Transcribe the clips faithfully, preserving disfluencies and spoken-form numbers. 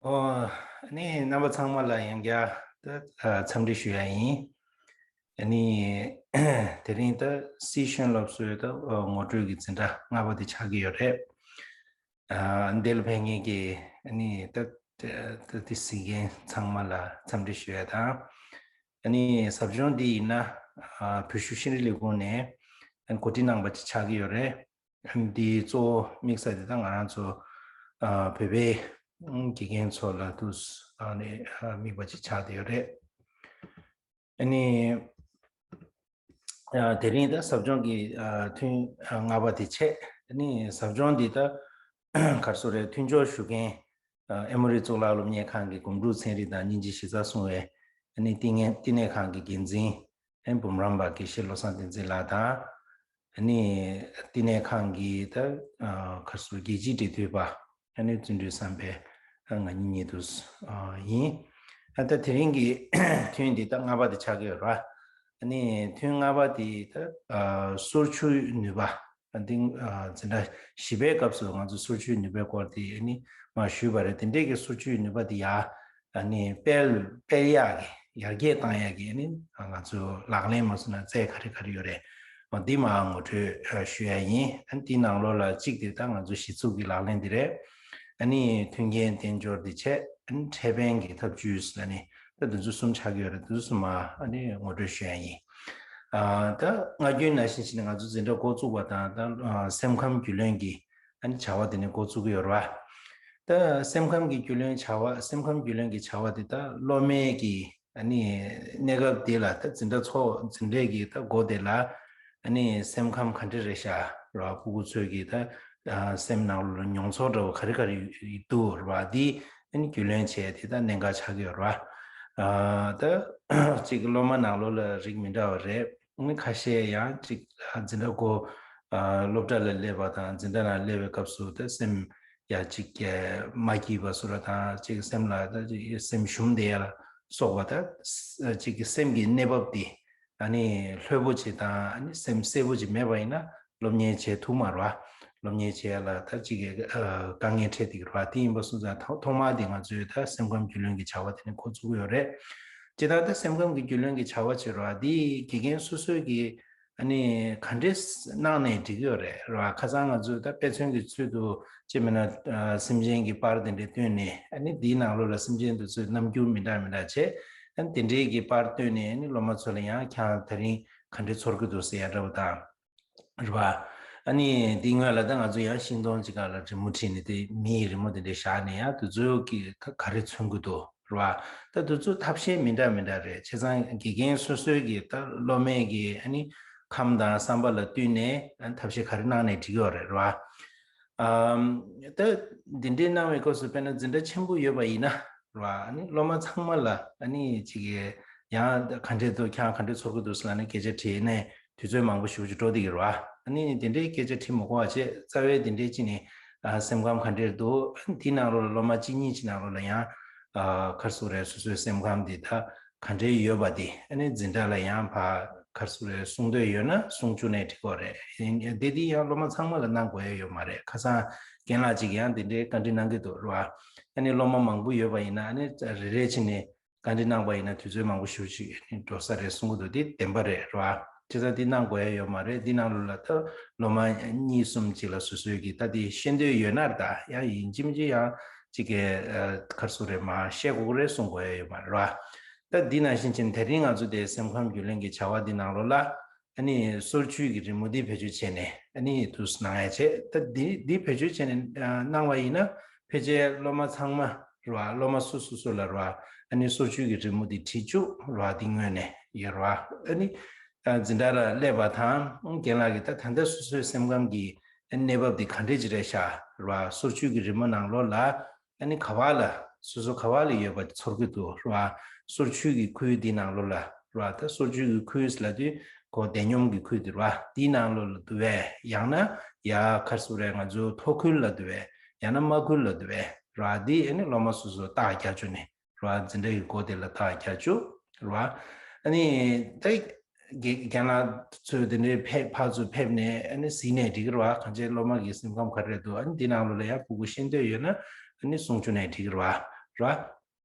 ཨོ། ཨ་ནི་རྣམ་པ་ཚང་མ་ལ་ཡང་བསྐྱར་ད་ཨ་འཚམས་འདྲི་ཞུ་ཡ་ཡིན། ཨ་ནི་དེ་རིང་ད་སི་ཤོན་སློབ་གསོའི་ད་ཨ་ངོ་སྤྲོད་ཀྱི་འཛིན་གྲྭ་ལྔ་པ་དེ་ཆགས་ཀྱི་ཡོད་རེད། ཨ་འདི་ལ་ཕེབས་མཁན་གྱི་ཨ་ནི་ད་ད་དེ་གཟིགས་མཁན་ཚང་མ་ལ་འཚམས་འདྲི་ཞུ་ཡ་དང་། ཨ་ནི་ཟབ་སྦྱོང་འདི་ཡིན་ན་ཨ་བོད་གཞུང་ཤེས་རིག་ལས་ཁུངས་ནས་ཨ་གོ་སྒྲིག་གནང་པ་ཅིག་ཆགས་ཀྱི་ཡོད་རེད། འདིའི་གཙོ་བོ་དམིགས་ས་དེ་ད་ང་རང་ཚོ་ཨ་བོད་པའི་དགེ་རྒན་ཚོ་ལ་དུས་ཨ་ནི་ཨ་དམིགས་པ་ཅིག་ཆགས་བསྡད་ཡོད་རེད། ཨ་ནི་ཨ་དེ་རིང་ད་ཟབ་སྦྱོང་གི་ཨ་ཐུན་ཨ་ལྔ་པ་དེ་བྱས། ཨ་ནི་ཟབ་སྦྱོང་འདི་ད་ག་རེ་ཟེར་རེད། མཐུན་སྦྱོར་ཞུ་མཁན་ཨ་ཨེ་མོ་རི་གཙུག་ལག་སློབ་གཉེར་ཁང་གི་སྒོམ་སྒྲུབ་ཚན་རིག་དང་སྙིང་རྗེ་གཞི་རྩར་བཟུང་བའི་ཨ་ནི་བསྟི་གནས་བསྟི་གནས་ཁང་གི་འགན་འཛིན་ཨེ་འབུམ་རམས་པ་དགེ་བཤེས་བློ་བཟང་བསྟན་འཛིན་ལགས་དང་། ཨ་ནི་བསྟི་གནས་ཁང་གི་ད་ཨ་ག་རེ་ཟེར་རྒྱལ་སྤྱིའི་འབྲེལ་མཐུད་པ་ཨ་ནི་བརྩོན་འགྲུས་བསམ་འཕེལ་ཨ་ང་གཉིས་གཉིས་དུ་ཨ་ཡིན། ཨ་ད་དེ་རིང་གི་ཐུན་འདི་ད་ལྔ་པ་དེ་ཆགས་ཀྱི་ཡོད་རེད་བ། ཨ་ནི་ཐུན་ལྔ་པ་དེ་ད་ཨ་སོར་ཆུད་ནུས་པ། ཨ་འདི་ཨ་འཛིན་གྲྭ་བཞི་པའི་སྐབས་སུ་ང་ཚོ་སོར་ཆུད་ནུས་པའི་སྐོར་དེ་ཨ་ནི་མར་ཞུས་པ་རེད། དེ་འདྲས་ཀྱི་སོར་ཆུད་ནུས་པ་དེ་ཡར་ཨ་ནི་སྤེལ་སྤེལ་ཡག་གི་ཡར་རྒྱས་བཏང་ཡག་གི་ཨ་ནི་ང་ཚོ་ལག་ལེན་མ་སོང་ན་རྩལ་ག་རེ་ག་རེ་ཡོད་རེད། འོ་འདི་མར་ངོ་སྤྲོད་ཨ་ཞུ་ཡ་ཡིན། ཨ་ནི་འདི་ནང་ལོགས་ལ་གཅིག་དེ་ད་ང་ཚོ་གཞི་ཚུགས་ཀྱི་ལག་ལེན་དེ་རེད། ཨ་ནི་མཐུན་རྐྱེན་བསྟན་སྦྱོར་དེ་བྱས། ཨ་ནི་འཕྲལ་ཕན་གྱི་ཐབས་ཇུས་ལ་ནི་ད་དེ་ཚོ་གསུམ་ཆགས་ཀྱི་ཡོད་རེད། དེ་ཚོ་གསུམ་མར་ཨ་ནི་ངོ་སྤྲོད་ཞུ་ཡ་ཡིན། ཨ་ད་སྔ་རྒྱུན་ནང་བཞིན་བྱས་ནས་ང་ཚོ་འཛིན་གྲྭ་འགོ་བཙུགས་པ་དང་ད་ཨ་སེམས་ཁམས་རྒྱུས་ལོན་གྱི་ཨ་ནི་བྱ་བ་དེ་ནས་འགོ་བཙུགས་ཀྱི་ཡོད་རེད་བ། ད་སེམས་ཁམས་ཀྱི་རྒྱུས་ལོན་བྱ་བ་སེམས་ཁམས་རྒྱུས་ལོན་གྱི་བྱ་བ་དེ་ད་སློབ་མའི་གི་ཨ་ནི་གནས་སྐབས་དེ་ལ་ད་འཛིན་གྲྭ་ཚོགས་འཛིན་གྲྭའི་གི་ད་འགོ་དེ་ལ་ཨ་ནི་སེམས་ཁམས་ག་འདྲ་རེད་ཤག་རེད་བ། ཕྲུ་གུ་ཚོའི་གི་ད་ཨ་སེམས་ནང་ལ་མྱོང་ཚོར་འདྲ་བོ་ག་རེ་ག་རེ་འདུག་རེད་བ། འདི་ཨ་ནི་རྒྱུས་ལོན་བྱས་དེ་ད་གནད་འགག་ཆགས་ཀྱི་ཡོད་རེད་བ། ཨ་ད་གཅིག་སློབ་མ་ནང་ལོགས་ལ་རིགས་མི་འདྲ་བ་རེད། ཨ་ནི་ཁ་ཤས་ཡང་གཅིག་ཨ་འཛིན་གྲྭ་འགོ་ཨ་སློབ་གྲྭ་ལ་སླེབས་པ་དང་འཛིན་གྲྭ་ནང་སླེབས་པའི་སྐབས་སུ་ད་སེམས་ཡ་གཅིག་གི་མ་སྐྱིད་པ་བཟོ་འདྲ་དང་། གཅིག་སེམས་ལ་ད་གཅིག་སེམས་ཞུམ་བསྡད་ཡ་ལ་སོགས་པ་ད་ས་གཅིག་གི་སེམས་ཀྱི་གནས་བབ་དེ་ཨ་ནི་ལྷོད་པོ་ཅིག་དང་ཨ་ནི་སེམས་གསལ་པོ་ཅིག་མེད་པ་ཡིན་ན་སློབ་གཉེར་བྱེད་ཐུབ་མ་རེད་བ། སློབ་གཉེར་བྱེད་ཡ་ལ་ད་གཅིག་གི་ཨ་དཀའ་ངལ་འཕྲད་བསྡད་ཀྱི་རེད་བ། དེ་ཡིན་པ་སོང་ཙང་ཐོག་ཐོག་མར་དེ་ང་ཚོས་ད་སེམས་ཁམས་རྒྱུས་ལོན་གྱི་བྱ་བ་དེ་ནས་འགོ་བཙུགས་ཀྱི་ཡོད་རེད། སྤྱིར་བཏང་ད་སེམས་ཁམས་ཀྱི་རྒྱུས་ལོན་གྱི་བྱ་བ་བྱེད་རེད་བ། དེ་དགེ་རྒན་སོ་སོའི་གི་ཨ་ནི་ག་འདྲས་གནང་ནས་འགྲིག་གི་ཡོད་རེད་རེད་བ། ཁ་སང་ང་ཚོས་ད་དཔེ་མཚོན་གྱི་ཚུལ་དུ་ཅི་མིན་ན་ཨ་སེམས་ཅན་གྱི་པར་དེ་འདྲས་བཏོན་ནས། ཨ་ནི་འདིའི་ནང་ལོགས་ལ་སེམས་ཅན་དེ་ཚོའི་རྣམ་འགྱུར་མི་འདྲ་མི་འདྲ་བྱས། ཨ་ནི་དེ་འདྲས་ཀྱི་པར་བཏོན་ནས་ཨ་ནི་སློབ་མ་ཚོ་ལ་ཡང་ཁྱེད་རང་དེ་རིང་ག་འདྲས་ཚོར་གྱི་འདུག་ཟེར་ཡ་འདྲ་བོ་དང་། རེད་བ། ཨ་ནི་འདི་སྔོན་ལ་ད་ང་ཚོ་ཡང་ཤིང་སྡོང་ཅིག་སྒང་ལ་རི་མོ་བྲིས་ནས་དེ་མིའི་རི་མོ་དེ་འདྲས་བཞག་ནས་ཡང་དེ་ཚོ་གི་ག་ག་རེ་མཚོན་གྱི་འདུག་རེད་བ། ད་དེ་ཚོ་ཐབས་ཤེས་མི་འདྲ་མི་འདྲ་རེད། བྱས་ཙང་དགེ་རྒན་སོ་སོའི་གི་ད་སློབ་མའི་གི་ཨ་ནི་ཁམས་དང་བསམ་པ་ལ་བསྟུན་ནས་ཨ་ནི་ཐབས་ཤེས་ག་རེ་གནང་ནས་འགྲིག་ཡོད་རེད་རེད་བ། ཨམ། ད་འདི་འདྲའི་གནང་བའི་སྐབས་སུ་དཔེར་ན་འཛིན་གྲྭ་ཆེན་པོ་ཡོད་པ་ཡིན་ན་རེད་བ། ཨ་ནི་སློབ་མ་ཚང་མ་ལ་ཨ་ནི་ཅིག་གི་ཡང་ག་འདྲས་འདུག་ཁྱེད་རང་ག་འདྲས་ཚོར་གྱི་འདུག་ཟེར་ལབ་ནས་སྐད་ཆ་དྲིས་ནས་དུས་ཚོད་མང་པོ་ཞེ་པོ་ཅིག་འགྲོ་བསྡད་ཀྱི་རེད་བ། ཨ་ནི་དེ་འདྲའི་སྐད་ཆ་དྲིས་མི་དགོས་པ་བྱས། རྩ་བའི་དེ་འདྲའི་ཅིག་ནས་ཨ་སེམས་ཁམས་ག་འདྲས་འདུག་ཨ་ནི་དེའི་ནང་ལོགས་ལ་སློབ་མ་གཅིག་གཉིས་ཅིག་ནང་ལོགས་ལ་ཡང་ཨ་ག་རེ་ཟེར་རེད། སོ་སོའི་སེམས་ཁམས་དེ་ད་ག་འདྲའི་ཡོད་པ་དེ་ཨ་ནི་འཛིན་གྲྭ་ལ་ཡང་ཕར་ག་རེ་ཟེར་རེད། གསུང་འདོད་ཡོད་ན་གསུང་བཅུག་ནས་འགྲིག་གི་རེད། དེ་དེ་ཡང་སློབ་མ་ཚང་མ་ལ་གནང་དགོས་ཡ་ཡོད་མ་རེད། ཁ་སང་རྒན་ལགས་ཅིག་ཡང་དེ་འདྲའི་བཀའ་འདྲི་གནང་གི་འདུག་རེད་བ། ཨ་ནི་སློབ་མ་མང་པོ་ཡོད་པ་ཡིན་ན་ཨ་ནི་རེ་རེ་བྱས་ནས་བཀའ་འདྲི་གནང་པ་ཡིན་ན་དུས་ཚོད་མང་པོ་ཞེ་པོ་ཅིག་འགྲོ་ས་རེད་གསུང་གི་འདུག་དེ་བདེན་པ་རེད་རེད་བ། བྱས་ཙང་དེ་གནང་དགོས་ཡ་ཡོད་མ་རེད། འདི་ནང་ལོགས་ལ་ད་སློབ་མ་གཉིས་གསུམ་ཅིག་ལ་སོ་སོའི་གི་ད་དེ་ཤེས་འདོད་ཡོད་ན་རེད། ད་ཡང་ཡིན་གཅིག་མིན་གཅིག་ཡང་ཅིག་གི་ཨ་ག་རེ་ཟེར་རེད། མར་བཤད་དགོས་ཀྱི་རེད་གསུང་དགོས་ཡ་ཡོད་མ་རེད་བ། ད་འདི་ནང་བཞིན་བྱས་ནས་དེ་རིང་ང་ཚོ་དེ་སེམས་ཁམས་རྒྱུས་ལོན་གྱི་བྱ་བ་འདི་ནང་ལོགས་ལ་ཨ་ནི་སོར་ཆུད་ཀྱི་རི་མོ་འདི་བེད་སྤྱོད་བྱས་ནས་ཨ་ནི་དུས་གནང་ཡ་བྱས། ད་འདི་འདི་བེད་སྤྱོད་བྱས་ནས་ཨ་གནང་བ་ཡིན་ན་ཕལ་ཆེར་སློབ་མ་ཚང་མ་རེད་བ། སློབ་མ་སོ་སོ་སོ་ལ་རེད་བ། ཨ་ནི་སོར་ཆུད་ཀྱི་རི་མོ་འདི་བྲིས་བཅུག་རེད་བ། འདི་སྔོན་ནས་ཡོད་རེད་བ། ཨ་ནི་ཨ་འཛིན་གྲྭ་ལ་སླེབས་པ་དང་རྒན་ལགས་ཀྱིས་ད་ད་ལྟ་སོ་སོའི་སེམས་ཁམས་ཀྱི་གནས་བབ་འདི་ག་འདྲས་ཅིག་རེད་ཤག་རེད་བ། སོར་ཆུད་ཀྱི་རི་མོ་ནང་ལོགས་ལ་ཨ་ནི་ག་བ་ལ་སོ་སོ་ག་བ་ལ་ཡོད་པ་ཚོར་གྱི་འདུག་རེད་བ། སོར་ཆུད་ཀྱི་ཁུལ་འདི་ནང་ལོགས་ལ་རེད་བ། ད་སོར་ཆུད་ཀྱི་ཁུལ་ལབ་དུས་ཁོ་བདེ་སྙོམས་ཀྱི་ཁུལ་འདི་རེད་བ། འདི་ནང་ལོགས་ལ་འདུག་པས། ཡང་ན་ཡ་ག་རེ་ཟེར་རེད། ང་ཚོ་མཐོ་ཁུལ་ལ་འདུག་པས། ཡང་ན་དམའ་ཁུལ་ལ་འདུག་པས་རེད་བ། འདི་ཨ་ནི་སློབ་མ་སོ་སོ་རྟགས་རྒྱག་བཅུག་ནས་རེད་བ། འཛིན་གྲྭ་གི་སྒོ་དེ་ལ་རྟགས་རྒྱག་བཅུག་རེད་བ། ཨ་ནི་ད་རྒན་རྒན་ལགས་ཚོས་དེ་འདྲའི་ཕེབས་ཕར་ཚུར་ཕེབས་ནས་ཨ་ནི་གཟིགས་ནས་འགྲིག་གི་རེད་བ། གང་ཅིའི་སློབ་མ་གི་སེམས་ཁམས་ག་རེ་འདུག་ཨ་ནི་འདི་ནང་ལོགས་ལ་ཡང་ཕྲུ་གུ་ཤེས་འདོད་ཡོད་ན་ཨ་ནི་གསུང་བཅུག་ནས་འགྲིག་གི་རེད་བ། རེད་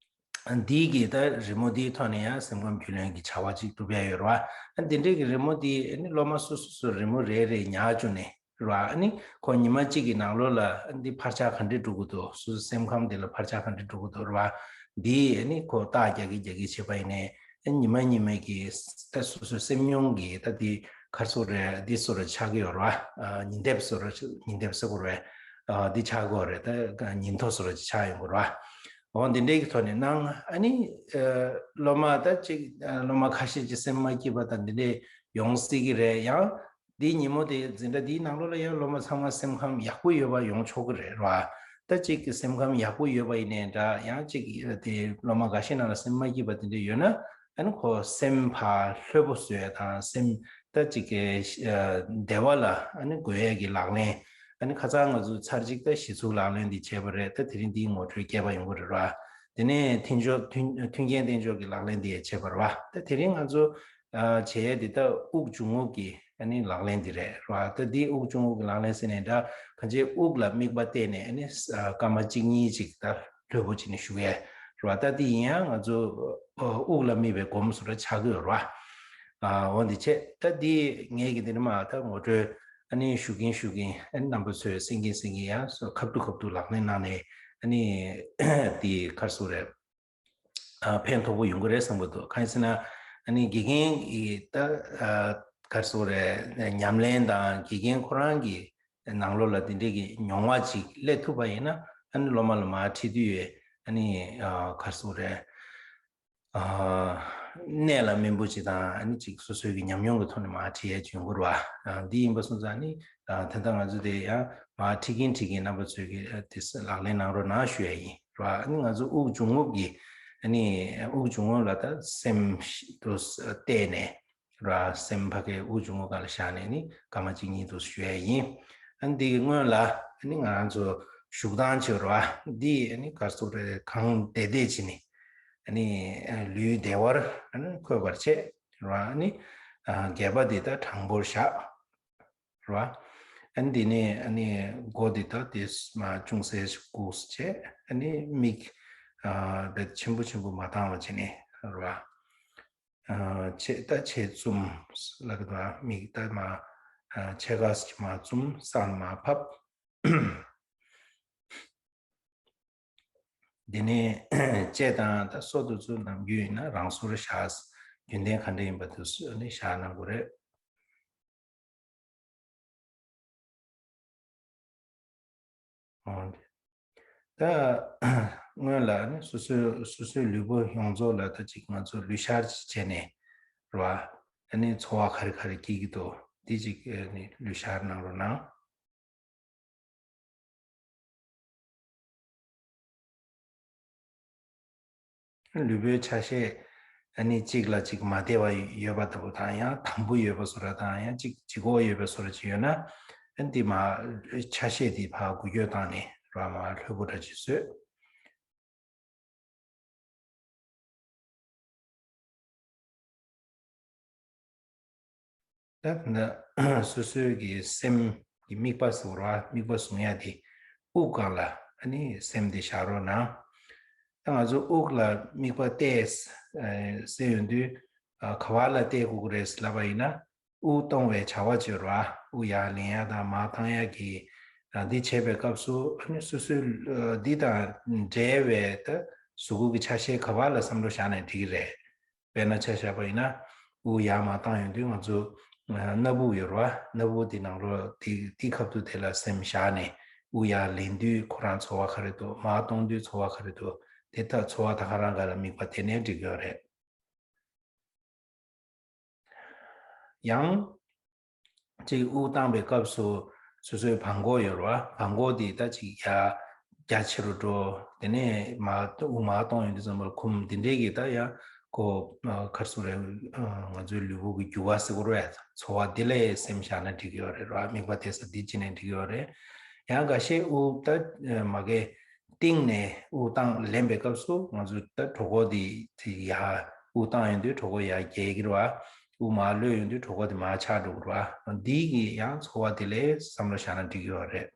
བ། འདིའི་གི་ད་རི་མོ་འདིའི་ཐོག་ནས་ཡང་སེམས་ཁམས་རྒྱུས་ལོན་གྱི་བྱ་བ་ཅིག་སྒྲུབ་ཡ་ཡོད་རེད་བ། ཨ་འདི་འདྲའི་གི་རི་མོ་འདི་ཨ་ནི་སློབ་མ་སོ་སོ་སོ་རི་མོ་རེ་རེ་ཉར་བཅུག་ནས་རེད་བ། ཨ་ནི་ཁོ་ཉི་མ་གཅིག་གི་ནང་ལོགས་ལ་ཨ་འདི་འཕར་ཆག་ག་འདྲས་འགྲོ་གི་འདུག་སོ་སོ་སེམས་ཁམས་འདི་ལ་འཕར་ཆག་ག་འདྲས་འགྲོ་གི་འདུག་རེད་བ། འདི་ཨ་ནི་ཁོ་རྟགས་རྒྱག་གི་རྒྱག་གི་བྱས་པ་ཡིན་ནའི་ཨ་ཉི་མ་ཉི་མ་གི་ད་སོ་སོའི་སེམས་མྱོང་གི་ད་འདི་ག་རེ་ཟེར་དགོས་རེད། འདི་བཟོ་འདྲ་ཆགས་ཀྱི་ཡོད་རེད་བ། ཨ་ཉིན་དེབ་བཟོ་འདྲ་ཉིན་དེབ་ཟེར་དགོས་རེད། ཨ་འདི་ཆགས་ཀྱི་ཡོད་རེད། ད་ཉིན་ཐོ་བཟོ་འདྲ་ཅིག་ཆགས་ཡོང་གི་རེད་བ། འོ་འདི་འདྲའི་གི་ཐོག་ནས་གནང་། ཨ་ནི་ཨ་སློབ་མ་ད་ཅིག་ཨ་སློབ་མ་ཁ་ཤས་ཀྱི་སེམས་མ་སྐྱིད་པ་དང་འདི་འདྲའི་ཡོང་སྲིད་ཀྱི་རེད། ཡང་འདིའི་ཉིན་མོ་དེ་འཛིན་གྲྭ་འདིའི་ནང་ལོགས་ལ་ཡང་སློབ་མ་ཚང་མ་སེམས་ཁམས་ཡག་པོ་ཡོད་པ་ཡོང་ཆོག་གི་རེད་བ། ད་ཅིག་གི་སེམས་ཁམས་ཡག་པོ་ཡོད་པ་ཡིན་ནའི་འདྲ། ཡང་ཅིག་དེ་སློབ་མ་འགའ་ཤས་ནང་ལ་སེམས་མ་སྐྱིད་པ་དེ་འདྲ་ཡོད་ན་ཨ་ནི་ཁོ་སེམས་ཕར་ལྷོད་པོ་བཟོ་ཡ་དང་སེམས་ད་ཅིག་གི་ཨ་བདེ་བ་ལ་ཨ་ནི་འགོད་ཡ་གི་ལག་ལེན། ཨ་ནི་ཁ་སང་ང་ཚོ་ཚར་གཅིག་ད་གཞི་ཚུགས་ལག་ལེན་འདི་བྱས་པ་རེད། ད་དེ་རིང་འདིའི་ངོ་སྤྲོད་རྒྱས་པ་ཡོང་གི་རེད་བ། དེ་ནས་མཐུན་སྦྱོར་མཐུན་མཐུན་རྐྱེན་བསྟན་སྦྱོར་གྱི་ལག་ལེན་འདི་ཡང་བྱས་པ་རེད་བ། ད་དེ་རིང་ང་ཚོ་ཨ་བྱས་ཡ་འདི་ད་དབུགས་འབྱུང་རྔུབ་ཀྱི་ཨ་ནི་ལག་ལེན་འདི་རེད་བ། ད་འདི་དབུགས་འབྱུང་རྔུབ་ཀྱི་ལག་ལེན་ཟེར་ནས་འདྲ། གང་ཅི་དབུགས་ལ་དམིགས་པ་གཏད་ནས་ཨ་ནི་ཨ་སྐར་མ་གཅིག་གཉིས་ཅིག་ད་ལྷོད་པོ་བྱས་ནས་བཞུགས་ཡ་རེད་བ། ད་འདི་ཡིན་ཡང་ང་ཚོ་ཨ་དབུགས་ལ་དམིགས་པའི་སྒོམ་བཟོ་འདྲ་ཆགས་ཀྱི་ཡོད་རེད་བ། ཨ་འོ་འདི་བྱས། ད་འདི་ངས་ཀྱི་འདི་ནི་མ་ད་ངོ་སྤྲོད་ཨ་ནི་ཞུ་གིན་ཞུ་གིན་ཨ་ནི་རྣམ་པ་ཚོས་གསན་གིན་གསན་གིན་ཡང་སོ་ཁ་ཐུག་ཁ་ཐུག་ལག་ལེན་གནང་ནས་ཨ་ནི་འདི་ག་རེ་ཟེར་དགོས་རེད། ཨ་ཕན་ཐོགས་པོ་ཡོང་གི་རེད་བསམ་གྱི་འདུག་གང་ཡིན་ཟེར་ན་ཨ་ནི་དགེ་རྒན་གྱི་ད་ཨ་ག་རེ་ཟེར་དགོས་རེད། ཉམས་ལེན་དང་དགེ་རྒན་ཁོ་རང་གི་ནང་ལོགས་ལ་དེ་འདྲའི་གི་མྱོང་བ་ཅིག་སླེབས་ཐུབ་པ་ཡིན་ན་ཨ་ནི་སློབ་མ་ལ་མར་ཁྲིད་དུས་ཨ་ནི་ཨ་ག་རེ་ཟེར་དགོས་རེད། ཨ་གནད་ལ་སྨིན་པོ་ཅིག་དང་ཨ་ནི་ཅིག་སོ་སོའི་གི་ཉམས་མྱོང་གི་ཐོག་ནས་མར་ཁྲིད་ཡས་ཅིག་ཡོང་གི་རེད་བ། ཨ་འདི་ཡིན་པ་སོང་ཙང་ནི་ཨ་ད་ལྟ་ང་ཚོ་དེ་ཡང་མར་ཁྲིད་གིན་ཁྲིད་གིན་རྣམ་པ་ཚོས་གི་ཨ་དེ་ལག་ལེན་གནང་རོགས་གནང་ཞུ་ཡས་ཡིན་རེད་བ། ཨ་ནི་ང་ཚོ་དབུགས་འབྱུང་རྔུབ་ཀྱི་ཨ་ནི་དབུགས་འབྱུང་རྔུབ་ལ་ད་སེམས་དུ་གཏད་ནས་རེད་བ། སེམས་ཕ་གིའི་དབུགས་འབྱུང་རྔུབ་སྒང་ལ་བཞག་ནས་ནི་སྐར་མ་གཅིག་གཉིས་དུ་ཞུ་ཡས་ཡིན། ཨ་ནི་འདི་གི་སྔོན་ལ་ཨ་ནི་ང་རང་ཚོ་བཞུགས་སྟངས་བྱེད་རེད་བ། འདི་ཨ་ནི་ག་རེ་ཟེར་དགོས་རེད། གང་བདེ་བདེ་བྱས་ནས་ཨ་ནི་ལུས་བདེ་བར་ཨ་ནི་འཁོད་པར་བྱེད་རེད་བ། ཨ་ནི་སྒལ་པ་འདི་ད་དྲང་པོར་བཞག་རེད་བ། ཨ་ནི་འདི་ནས་ཨ་ནི་མགོ་འདི་ད་དེ་མར་ཅུང་ཟད་ཞིག་སྒུག་བྱས། ཨ་ནི་མིག་ཨ་དཔེ་ཆེན་པོ་ཆེན་པོ་མ་བཏང་བ་བྱས་ནས་རེད་བ། ཨ་ཕྱེད་ད་ཕྱེད་བཙུམ་ལབ་ཀྱི་འདུག་ཨ་མིག་ད་མར་ཨ་ཕྱེད་ཀ་ཙམ་མར་བཙུམ། སང་ལ་མར་ཕབ། དེ་ནས་ལྕེ་དང་ད་སོ་དེ་ཚོ་ནམ་རྒྱུན་ཡིན་ན་རང་སོར་བཞག་རྒྱུན་ལྡན་ག་འདྲ་ཡིན་པ་དེ་ཚོ་ནི་བཞག་གནང་དགོས་རེད། འོ། ད་སྔོན་ལ་ནི་སོ་སོའི་སོ་སོའི་ལུས་པོ་ཡོངས་རྫོགས་ལ་ད་ཅིག་ང་ཚོ་ལུས་ཤར་ཅིག་བྱས་ནས་རེད་བ། ཨ་ནི་ཚོར་བ་ག་རེ་ག་རེ་སྐྱེ་གི་འདུག་འདི་ཅིག་ཨ་ནི་ལུས་ཤར་གནང་རོགས་གནང་། ལུས་པོའི་ཆ་ཤས་ཨ་ནི་གཅིག་ལ་གཅིག་མ་བདེ་བ་ཡོད་པ་ལྟ་བུ་དང་། ཡང་དམ་པོ་ཡོད་པ་བཟོ་འདྲ་དང་། ཡང་གཅིག་ལྗིད་ཁོག་ཡོད་པ་བཟོ་འདྲ་ཅིག་ཡོད་ན་ཨ་ནི་དེ་མར་ཆ་ཤས་དེ་ཕར་འགུལ་སྐྱོད་བཏང་ནས་ར་མར་ལྷོད་པོ་འདྲ་ཅིག་བཟོས། ད་ད་སོ་སོའི་གི་སེམས་ཀྱི་དམིགས་པ་ཟེར་བ། དམིགས་པ་བཟུང་ཡ་དེ་དབུགས་སྒང་ལ་ཨ་ནི་སེམས་དེ་བཞག་རོགས་གནང་། ད་ང་ཚོ་དབུགས་ལ་དམིགས་པ་གཏད་ཟེར་ཡོང་དུས་ག་བ་ལ་གཏད་དགོས་ཀྱི་རེད་ལབ་པ་ཡིན་ན། དབུགས་གཏོང་བའི་བྱ་བ་བྱེད་རོགས། དབུགས་ཡར་ལེན་ཡ་དང་མར་བཏང་ཡ་གི་འདི་བྱེད་པའི་སྐབས་སུ་ཨ་ནི་སོ་སོའི་འདི་དང་འབྲེལ་བའི་ད་གཟུགས་པོ་གི་ཆ་ཤས་ག་བ་ལ་བསམ་བློ་བཞག་ནས་འགྲིག་གི་རེད། དཔེར་ན་ཆ་བཞག་པ་ཡིན་ན་དབུགས་ཡར་མར་བཏང་ཡོང་དུས་ང་ཚོ་སྣ་བུག་ཡོད་རེད་བ། སྣ་བུག་དེ་ནང་ལོགས་དེ་དེ་ཁ་ཐུག་དེ་ལ་སེམས་བཞག་ནས་དབུགས་ཡར་ལེན་དུས་ཁོ་རང་ཚོར་བ་ག་རེ་འདུག་མར་གཏོང་དུས་ཚོར་བ་ག་རེ་འདུག་དེ་ལྟར་ཚོར་བ་ད་ག་རང་ག་ལ་དམིགས་པ་དེ་ནས་འགྲིག་ཡོད་རེད། ཡང་ཅིག་དབུགས་བཏང་བའི་སྐབས་སུ་སོ་སོའི་བྲང་ཁོག་ཡོད་རེད་བ། བྲང་ཁོག་དེ་ད་ཅིག་ཡར་རྒྱ་ཆེ་རུ་འགྲོ། དེ་ནས་མར་དབུགས་མར་གཏོང་ཡོང་དུས་ཙམ་པར་འཁུམ། དེ་འདྲའི་གི་ད་ཡང་ཁོ་ག་རེ་ཟེར་དགོས་རེད། ང་ཚོའི་ལུས་པོ་གི་རྒྱུ་བ་ཟེར་དགོས་རེད། ཚོར་བ་དེ་ལ་སེམས་བཞག་ན་འགྲིག་གི་ཡོད་རེད་ར། དམིགས་པ་གཏད་ས་འདི་བྱས་ན་འགྲིག་གི་ཡོད་རེད། ཡང་འགའ་ཤས་དབུགས་ད་མ་གི་གཏིང་ནས་དབུགས་བཏང་ལེན་པའི་སྐབས་སུ་ང་ཚོ་ད་གྲོད་ཁོག་འདི་ཡར་དབུགས་བཏང་ཡོང་དུས་གྲོད་ཁོག་ཡར་རྒྱས་ཀྱི་རེད་བ། དབུགས་མར་གློད་ཡོང་དུས་གྲོད་ཁོག་དེ་མར་ཆག་འགྲོ་གི་རེད་བ། འདི་གི་ཡང་ཚོར་བ་དེ་ལ་བསམ་བློ་བཞག་ན་འགྲིག་གི་ཡོད་རེད།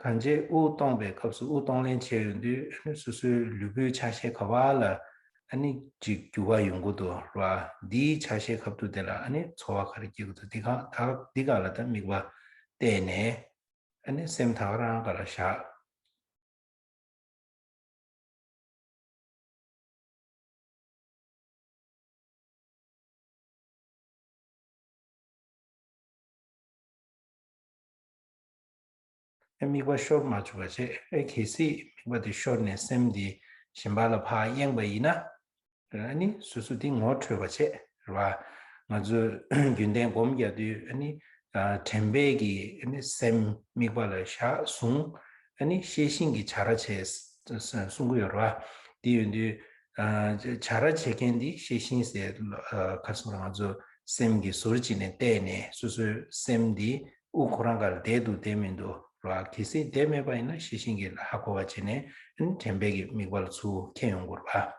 གང་བྱས་དབུགས་གཏོང་བའི་སྐབས་སུ་དབུགས་གཏོང་ལེན་བྱས་ཡོང་དུས་ཨ་ནི་སོ་སོའི་ལུས་པོའི་ཆ་ཤས་ག་བ་ལ་ཨ་ནི་ཅིག་འགྱུར་བ་ཡོང་གི་འདུག་ར། འདིའི་ཆ་ཤས་ཁ་ཐུག་དེ་ལ་ཨ་ནི་ཚོར་བ་ག་རེ་སྐྱེ་གི་འདུག་འདི་ག་ད་འདི་ག་ལ་ད་དམིགས་པ་གཏད་ནས་ཨ་ནི་སེམས་ད་ག་རང་ག་ལ་བཞག་ཨེ་དམིགས་པ་ཤོར་མ་བཅུག་པ་བྱས། ཨེ་གལ་སྲིད་དམིགས་པ་དེ་ཤོར་ནས་སེམས་དེ་གཞན་པ་ལ་ཕར་གཡེངས་པ་ཡིན་ན། ཨ་ནི་སོ་སོ་དེ་ངོ་འཕྲོད་པ་བྱས་རེད་བ། ང་ཚོ་རྒྱུན་ལྡན་སྒོམ་རྒྱག་དུས་ཨ་ནི་དྲན་པས་ཀྱི་ཨ་ནི་སེམས་དམིགས་པ་ལ་བཞག་བཟུང་། ཨ་ནི་ཤེས་བཞིན་གྱི་བྱ་ར་བྱས་གསུང་གི་ཡོད་རེད་བ། དེ་ཡོད་དུས་བྱ་ར་བྱེད་མཁན་འདི་ཤེས་བཞིན་ཟེར། ཁ་སང་ང་ཚོ་སེམས་ཀྱི་ཟུར་གཅིག་ནས་བལྟས་ནས་སོ་སོའི་སེམས་འདི་དབུགས་ཁོ་རང་གར་བསྡད་འདུག་བསྡད་མི་འདུག་ར། གལ་སྲིད་བསྡད་མེད་པ་ཡིན་ན་ཤེས་བཞིན་གྱིས་ཧ་གོ་བ་བྱས་ནས་དྲན་པའི་གི་དམིགས་པ་ལ་ཚུར་འཁྱེར་ཡོང་དགོས་ར།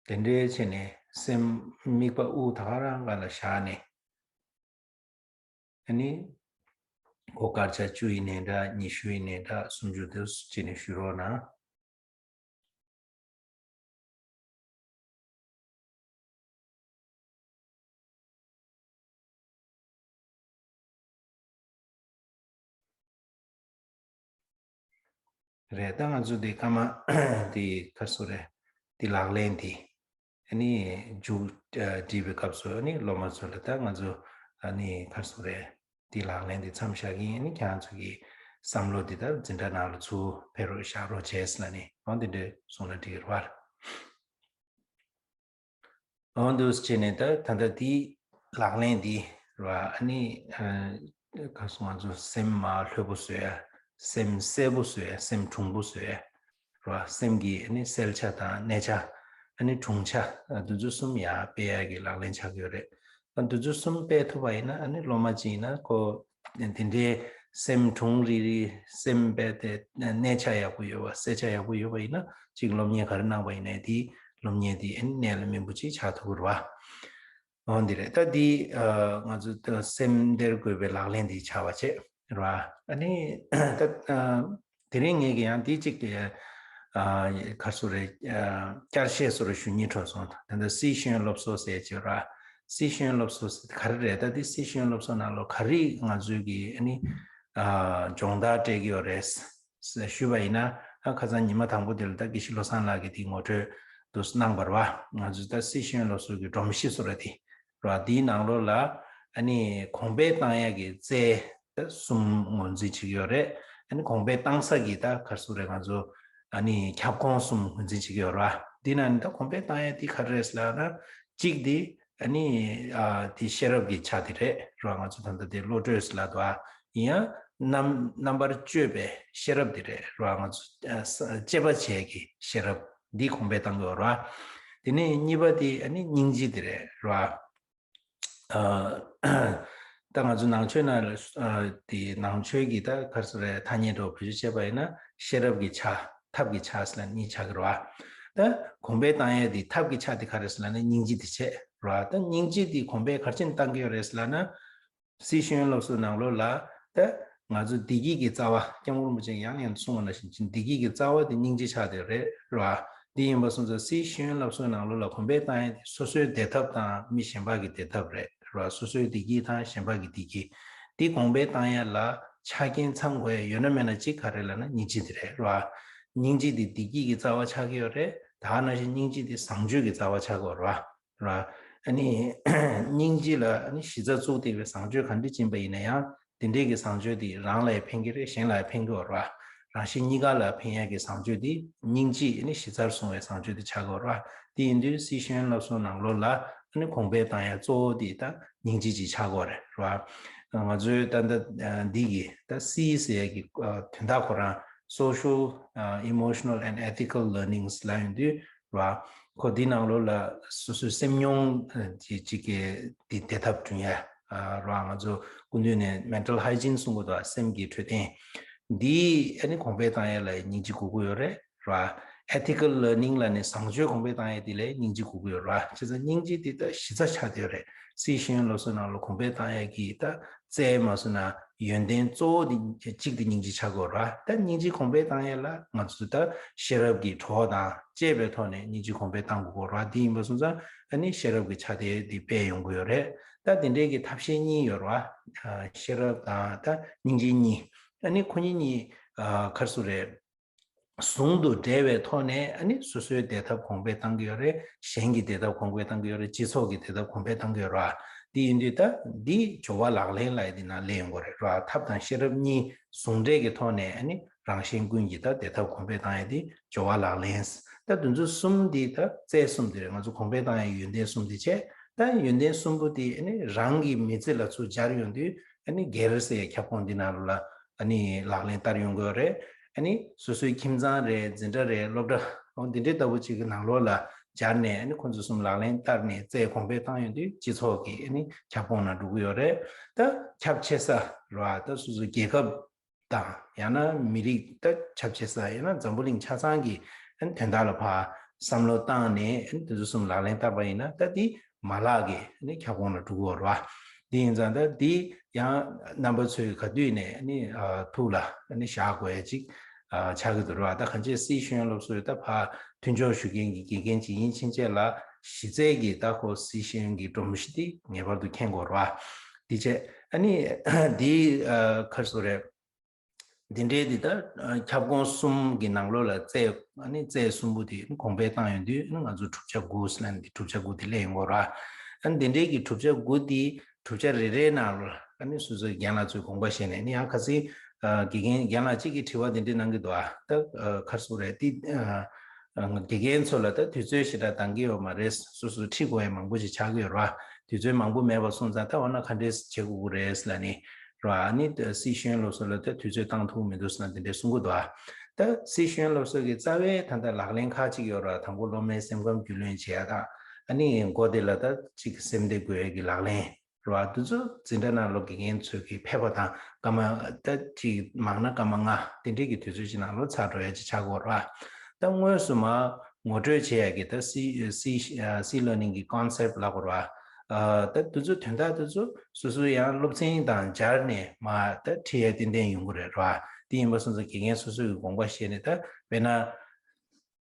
དེ་འདྲའི་བྱས་ནས་སེམས་དམིགས་པ་དབུགས་ད་ག་རང་ག་ལ་བཞག་ནས། ཨ་ནི། གོ་སྐར་ཆ་བཅུ་ཡིན་ནའི་འདྲ། ཉི་ཤུ་ཡིན་ནའི་འདྲ། སུམ་ཅུ་དེ་བྱས་ནས་ཞུ་རོགས་གནང་། རེད། ད་ང་ཚོ་འདི་སྐར་མ་འདི་ག་རེ་ཟེར་རེད། འདི་ལག་ལེན་འདི་ཨ་ནི་མཇུག་སྒྲིལ་བའི་སྐབས་སུ་ཨ་ནི་སློབ་མ་ཚོ་ལ་ད་ང་ཚོ་ཨ་ནི་ག་རེ་ཟེར་རེད། འདི་ལག་ལེན་འདི་མཚམས་བཞག་གི་ཡིན། ཨ་ནི་ཁྱེད་རང་ཚོ་གི་བསམ་བློ་འདི་ད་འཛིན་གྲྭ་ནང་ལ་ཚུར་ཕེབས་རོགས་བཞག་རོགས་བྱས་ལབ་ནས་འོ་འདི་འདྲ་གསུངས་ན་འགྲིག་གི་རེད་བ། འོ་འདུག་སེ་བྱས་ནས་ད་ད་ལྟ་དེའི་ལག་ལེན་འདི་ར། ཨ་ནི་ཨ་ག་སོང་ང་ཚོ་སེམས་མ་ལྷོད་པོ་བཟོ་ཡ། སེམས་གསལ་པོ་བཟོ་ཡ། སེམས་གྲུང་པོ་བཟོ་ཡ་ར། སེམས་ཀྱི་ཨ་ནི་གསལ་ཆ་དང་གནས་ཆ། ཨ་ནི་གྲུང་ཆ། ཨ་འདི་ཚོ་གསུམ་ཡར་སྤེལ་ཡ་གི་ལག་ལེན་ཆགས་ཀྱི་ཡོད་རེད། ཨ་འདི་ཚོ་གསུམ་སྤེལ་ཐུབ་པ་ཡིན་ན་ཨ་ནི་སློབ་མ་ཅིག་ཡིན་ན་ཁོ་དེ་འདྲའི་སེམས་གྲུང་རིག་རིག་སེམས་དཔེ་དེ་གནས་ཆ་ཡག་པོ་ཡོད་པ། གསལ་ཆ་ཡག་པོ་ཡོད་པ་ཡིན་ན་ཅིག་སློབ་གཉེར་ག་རེ་གནང་པ་ཡིན་ནའི་དེ་སློབ་གཉེར་དེ་ཨ་ནི་གནད་ལ་སྨིན་པོ་ཅིག་ཆགས་ཐུབ་ཀྱི་རེད་བ། འོ་འདི་རེད། ད་འདི་ང་ཚོ་ད་སེམས་སྟེར་དགོས་པའི་ལག་ལེན་འདི་ཆགས་པ་བྱས་རེད་བ། ཨ་ནི་ད་དེ་རིང་ངས་ཀྱི་ཡང་འདི་གཅིག་གི་ག་རེ་ཟེར་རེད། བསྐྱར་བཤད་བཟོ་འདྲ་ཞུ་སྙིང་བྲོ་སོང་། ད་ལྟ་སི་ཤེས་ཡོན་སློབ་གསོ་ཟེར་གྱི་ར། སི་ཤེས་ཡོན་སློབ་གསོ་ཟེར་ག་རེ་རེད། ད་འདི་སི་ཤེས་ཡོན་སློབ་གསོ་ནང་ལོགས་ག་རེ་ང་ཚོའི་གི་ཨ་ནི་སྦྱོང་བརྡར་སྤྲད་ཀྱི་ཡོད་རེད་ཟེར་ཞུས་པ་ཡིན་ན། ཨ་ཁ་སང་ཉི་མ་དང་པོ་དེ་ལ་ད་དགེ་བཤེས་བློ་བཟང་ལགས་ཀྱིས་དེ་ངོ་སྤྲོད་དུ་གནང་བ་རེད་བ། ང་ཚོས་ད་སི་ཤེས་ཡོན་སློབ་གསོ་གི་སྒྲོམ་གཞི་བཟོ་འདྲ་དེ་ར། དེའི་ནང་ལོགས་ལ་ཨ་ནི་གོང་འཕེལ་བཏང་ཡག་གི་རྩལ་ད་གསུམ་ངོས་འཛིན་བྱེད་ཀྱི་ཡོད་རེད། ཨ་ནི་གོང་འཕེལ་བཏང་ས་གི་ད་ག་རེ་ཟེར་རེད། ང་ཚོ་ཨ་ནི་ཁྱབ་ཁོངས་གསུམ་ངོས་འཛིན་བྱེད་ཀྱི་ཡོད་རེད་བ། དེ་ནང་ནས་ད་གོང་འཕེལ་བཏང་ཡག་དེ་ག་རེ་རེད་ལབ་ན། གཅིག་དེ་ཨ་ནི་ཨ་དེ་ཤེས་རབ་ཀྱི་ཆ་དེ་རེད་ར། ང་ཚོ་ད་ལྟ་དེ་བློ་གྲོས་ལབ་འདུག་ཨ། ཡིན་ཡང་རྣམ་རྣམ་པར་དཔྱོད་པའི་ཤེས་རབ་དེ་རེད་ར། ང་ཚོ་ཨ་ས་དཔྱད་པ་བྱེད་ཀྱི་ཤེས་རབ་འདི་གོང་འཕེལ་བཏང་གི་ཡོད་ར། དེ་ནས་གཉིས་པ་དེ་ཨ་ནི་སྙིང་རྗེ་དེ་རེད་ར། ཨ་ད་ང་ཚོ་ནང་ཆོས་ནང་ལ་ཨ་དེ་ནང་ཆོས་ཀྱི་ད་ག་རེ་ཟེར་རེད། ཐ་སྙད་འདྲ་བོ་བེད་སྤྱོད་བྱས་པ་ཡིན་ན་ཤེས་རབ་ཀྱི་ཆ། ཐབས་ཀྱི་ཆ་ཟེར་ན་གཉིས་ཆགས་ཀྱི་རེད་བ། ད་གོང་འཕེལ་བཏང་ཡས་དེ་ཐབས་ཀྱི་ཆ་དེ་ག་རེ་ཟེར་ལབ་ན་སྙིང་རྗེ་དེ་བྱས་རེད་བ། ད་སྙིང་རྗེ་དེ་གོང་འཕེལ་ག་རེ་བྱས་ནས་བཏང་གི་ཡོད་རེད་ཟེར་ལབ་ན། སི་ཤེས་ཡོན་སློབ་གསོའི་ནང་ལོགས་ལ་ད་ང་ཚོ་བདེ་སྐྱིད་ཀྱི་རྩ་བ། སྐྱབས་མགོན་རིན་པོ་ཆེས་ཡང་ཡང་གསུངས་པ་ནང་བཞིན་བདེ་སྐྱིད་ཀྱི་རྩ་བ་དེ་སྙིང་རྗེ་ཆགས་བསྡད་རེད་ར། འདི་ཡིན་པ་སོང་ཙང་སི་ཤེས་ཡོན་སློབ་གསོའི་ནང་ལོགས་ལ་གོང་འཕེལ་བཏང་ཡས་དེ་སོ་སོའི་བདེ་ཐབས་དང་མི་གཞན་པ་གི་བདེ་ཐབས་རེད་ར། སོ་སོའི་བདེ་སྐྱིད་དང་གཞན་པ་གི་བདེ་སྐྱིད། འདི་གོང་འཕེལ་བཏང་ཡས་ལ་ཆ་རྐྱེན་ཚང་དགོས་ཡས་ཡོད་ན་མེད་ན་གཅིག་ག་རེ་ལབ་ན་སྙིང་རྗེ་དེ་རེད་ར། སྙིང་རྗེ་དེ་བདེ་སྐྱིད་ཀྱི་རྩ་བ་ཆགས་ཀྱི་ཡོད་རེད། ད་ག་ནང་བཞིན་སྙིང་རྗེ་དེ་བཟང་སྤྱོད་ཀྱི་རྩ་བ་ཆགས་ཀྱི་ཡོད་རེད་བ། ར། ཨ་ནི་སྙིང་རྗེ་ལ་ཨ་ནི་གཞི་རྩ་བཙུགས་བསྡད་པའི་བཟང་སྤྱོད་ག་འདྲ་ཅིག་ཡིན་པ་ཡིན་ན་ཡང་དེ་འདྲའི་གི་བཟང་སྤྱོད་དེ་རང་ལ་ཡང་ཕན་གྱི་རེད། གཞན་ལ་ཡང་ཕན་གྱི་ཡོད་རེད་བ། རང་གཞན་གཉིས་ཀ་ལ་ཕན་ཡག་གི་བཟང་སྤྱོད་དེ་སྙིང་རྗེ་ཨ་ནི་གཞི་རྩར་བཟུང་བའི་བཟང་སྤྱོད་དེ་ཆགས་ཀྱི་ཡོད་རེད་བ། དེ་ཡིན་དུས་སི་ཤེས་ཡོན་སློབ་གསོའི་ནང་ལོགས་ལ་ཨ་ནི་གོང་འཕེལ་བཏང་ཡག་གཙོ་བོ་དེ་ད་སྙིང་རྗེ་ཅིག་ཆགས་ཀྱི་ཡོད་རེད་བ། ང་ཚོའི་ད་ལྟ་འདི་གི་ད་སི་ཟེར་ཡག་གི་དོན་དག་ཁོ་རང་Social Emotional and Ethical Learnings ལབ་ཡོང་དུས་ར། ཁོ་འདི་ནང་ལོགས་ལ་སོ་སོའི་སེམས་མྱོང་ཅིག་ཅིག་གི་འདི་བདེ་ཐབས་བསྐྲུན་ཡ་ར། ང་ཚོ་སྐུ་མདུན་ནས་Mental Hygiene གསུང་གི་འདུག་སེམས་ཀྱི་འཕྲོད་བསྟེན་འདི་ཨ་ནི་གོང་འཕེལ་བཏང་ཡ་ལ་སྙིང་རྗེ་དགོས་ཀྱི་ཡོད་རེད་ར། ethical learning ལ་ནི་བཟང་སྤྱོད་གོང་འཕེལ་བཏང་ཡས་དེ་ལ་སྙིང་རྗེ་དགོས་ཀྱི་ཡོད་རེད་བ། བྱས་ཙང་སྙིང་རྗེ་དེ་ད་གཞི་རྩ་ཆགས་བསྡད་ཡོད་རེད། སྲིད་ཤེས་ཡོན་སློབ་གསོ་ནང་ལ་གོང་འཕེལ་བཏང་ཡས་ཀྱི་ད་རྩལ་མ་སོང་ན་ཡོན་ཏན་གཙོ་བོ་དེ་གཅིག་དེ་སྙིང་རྗེ་ཆགས་དགོས་རེད་བ། ད་སྙིང་རྗེ་གོང་འཕེལ་བཏང་ཡས་ལ་ང་ཚོ་ད་ཤེས་རབ་ཀྱི་གྲོགས་དང་བཅས་པའི་ཐོག་ནས་སྙིང་རྗེ་གོང་འཕེལ་བཏང་དགོས་ཀྱི་ཡོད་རེད་བ། དེ་ཡིན་པ་སོང་ཙང་ཨ་ནི་ཤེས་རབ་ཀྱི་ཆ་དེ་དེ་སྤེལ་ཡོང་གི་ཡོད་རེད། ད་དེ་འདྲའི་གི་ཐབས་ཤེས་གཉིས་ཡོད་རེད་བ། ཤེས་རབ་དང་ད་སྙིང་རྗེ་གཉིས། ཨ་ནི་ཁོ་གཉིས་གཉིས་ག་རེ་ཟེར་དགོས་རེད། ཟུང་དུ་འབྲེལ་བའི་ཐོག་ནས་ཨ་ནི་སོ་སོའི་བདེ་ཐབས་གོང་འཕེལ་བཏང་གི་ཡོད་རེད། གཞན་གྱི་བདེ་ཐབས་གོང་འཕེལ་བཏང་གི་ཡོད་རེད། སྤྱི་ཚོགས་ཀྱི་བདེ་ཐབས་གོང་འཕེལ་བཏང་གི་ཡོད་རེད་བ། འདི་ཡིན་དུས་ད་འདི་སྦྱོར་བ་ལག་ལེན་ལབ་ཡས་འདི་ནང་སླེབས་ཡོང་གི་རེད་བ། ཐབས་དང་ཤེས་རབ་གཉིས་ཟུང་འབྲེལ་གྱི་ཐོག་ནས་ཨ་ནི་རང་གཞན་ཀུན་གྱི་ད་བདེ་ཐབས་གོང་འཕེལ་བཏང་ཡས་འདི་སྦྱོར་བ་ལག་ལེན། ད་དེ་ཚོ་གསུམ་འདི་ད་རྩལ་གསུམ་འདི་རེད། ང་ཚོ་གོང་འཕེལ་བཏང་ཡས་ཡོན་ཏན་གསུམ་འདི་བྱས། ད་ཡོན་ཏན་གསུམ་པོ་དེ་ཨ་ནི་རང་གི་མི་ཚེ་ལ་ཚུར་སྦྱར་ཡོང་དུས་ཨ་ནི་སྒེར་ཟེར་ཡས་ཁྱབ་ཁོངས་འདི་ནང་ལ་ཨ་ནི་ལག་ལེན་བསྟར་ཡོང་གི་ཡོད་རེད། ཨ་ནི་སོ་སོའི་ཁྱིམ་ཚང་རེད། འཛིན་གྲྭ་རེད། སློབ་གྲྭ་འོ་འདི་འདྲའི་ལྟ་བུ་ཅིག་གི་ནང་ལོགས་ལ་སྦྱར་ནས་ཨ་ནི་ཁོང་ཚོ་གསུམ་ལག་ལེན་བསྟར་ནས་རྩལ་གོང་འཕེལ་བཏང་ཡོང་དུས་སྤྱི་ཚོགས་ཀྱི་ཨ་ནི་ཁྱབ་ཁོངས་ནང་འགྲོ་གི་ཡོད་རེད། ད་ཁྱབ་ཆེ་ས་རེད་བ། ད་སོ་སོའི་རྒྱལ་ཁབ་དང་ཡང་ན་མི་རིགས་ད་ཁྱབ་ཆེ་ས། ཡང་ན་འཛམ་བུ་གླིང་ཆ་ཚང་གི་དོན་དག་ལ་ཕར་བསམ་བློ་བཏང་ནས་དེ་ཚོ་གསུམ་ལག་ལེན་བསྟར་བ་ཡིན་ན་ད་དེ་མ་ལག་གི་ཁྱབ་ཁོངས་ལ་འགྲོ་གི་ཡོད་རེད་བ། དེ་ཡིན་ཙང་ད་དེ་ཡང་རྣམ་པ་ཚོས་ག་དུས་ནས་ཐུགས་ལ་བཞག་དགོས་ཡ་ཅིག་ཆགས་ཀྱི་འདུག་རེད་བ། ད་གང་ཅི་སྲིད་ཤེས་ཡོན་སློབ་གསོའི་ད་ཕར་མཐུན་སྦྱོར་ཞུ་མཁན་གྱི་དགེ་རྒན་ཅིག་ཡིན་ཕྱིན་ཆད་ལ་གཞི་རྩའི་གི་ད་ཁོ་སྲིད་ཤེས་ཡོན་གྱི་སྒྲོམ་གཞི་དེ་ངེས་པར་དུ་མཁྱེན་དགོས་རེད་བ། དེ་བྱས་ཨ་ནི་དེ་ག་རེ་ཟེར་དགོས་རེད། འདི་འདྲའི་འདི་ལྟར་ཁྱབ་ཁོངས་གསུམ་གྱི་ནང་ལོགས་ལ་རྩལ་ཨ་ནི་རྩལ་གསུམ་པོ་དེ་གོང་འཕེལ་བཏང་ཡོང་དུས་ང་ཚོ་གྲུབ་ཆ་དགུ་ཟེར་ལབ་ནས་འདི་གྲུབ་ཆ་དགུ་དེ་སླེབས་ཡོང་གི་རེད། ཨ་ནི་འདི་འདྲའི་གི་གྲུབ་ཆ་དགུ་དེ་གྲུབ་ཆ་རེ་རེའི་ནང་ལ་ཨ་ནི་སོ་སོའི་རྒན་ལགས་ཚོས་དགོངས་པ་བཞེས་ནས་ནི་ཡང་ཁ་སང་དགེ་རྒན་རྒན་ལགས་གཅིག་གིས་དྲི་བ་འདི་འདྲའི་གནང་གི་འདུག་ཨ། ད་ག་རེ་ཟེར་དགོས་རེད། འདི་དགེ་རྒན་ཚོ་ལ་ད་དུས་ཚོད་ཞེ་དྲག་འདང་གི་ཡོད་མ་རེད། སོ་སོ་ཁྲིད་དགོས་ཡ་མང་པོ་ཞིག་ཆགས་ཀྱི་ཡོད་རེད་བ། དུས་ཚོད་མང་པོ་མེད་པ་སོང་ཙང་ད་འོ་ན་ག་འདྲས་བྱེད་དགོས་ཀྱི་རེད་ལབ་ནི་རེད་བ། ཨ་ནི་སྲིད་ཤེས་ཡོན་སློབ་གསོ་ལ་ད་དུས་ཚོད་བཏང་ཐུབ་མི་འདུག་ཟེར་ན་དེ་འདྲས་གསུང་གི་འདུག་བ། ད་སྲིད་ཤེས་ཡོན་སློབ་གསོ་གི་རྩ་བའི་ད་ལྟ་ལག་ལེན་ཁག་ཅིག་ཡོད་རེད་བ། དང་པོ་སློབ་མའི་སེམས་ཁམས་རྒྱུས་ལོན་བྱེད་ཡ་དང་། ཨ་ནི་མགོ་དེ་ལ་ད་ཅིག་སེམས་བདེ་དགོས་ཡ་གི་ལག་ལེན། རེད་བ། དེ་ཚོ་འཛིན་གྲྭ་ནང་ལོགས་དགེ་རྒན་ཚོས་ཀྱི་ཕེབས་པ་དང་སྐར་མ་ད་ཅིག་མང་ན་སྐར་མ་ལྔ་དེ་འདྲས་ཀྱི་དུས་ཚོད་ཅིག་ནང་ལོགས་ཚར་འགྲོ་ཡ་ཅིག་ཆགས་ཀྱི་ཡོད་རེད་བ། ད་དངོས་སུ་མར་ངོ་སྤྲོད་བྱེད་ཡ་གི་ད་སི་སི་སི་ལར་ནིང་གི་ཀོན་སེབ་ལབ་དགོས་རེད་བ། ད་དེ་ཚོ་དོན་དག་དེ་ཚོ་སོ་སོ་ཡང་སློབ་ཚན་དང་སྦྱར་ནས་མར་ད་ཁྲིད་ཡ་ཏན་ཏན་ཡོང་གི་རེད་བ། དེ་ཡིན་པ་སོང་ཙང་དགེ་རྒན་སོ་སོ་གི་དགོངས་པ་བཞེས་ནས་ད་དཔེར་ན།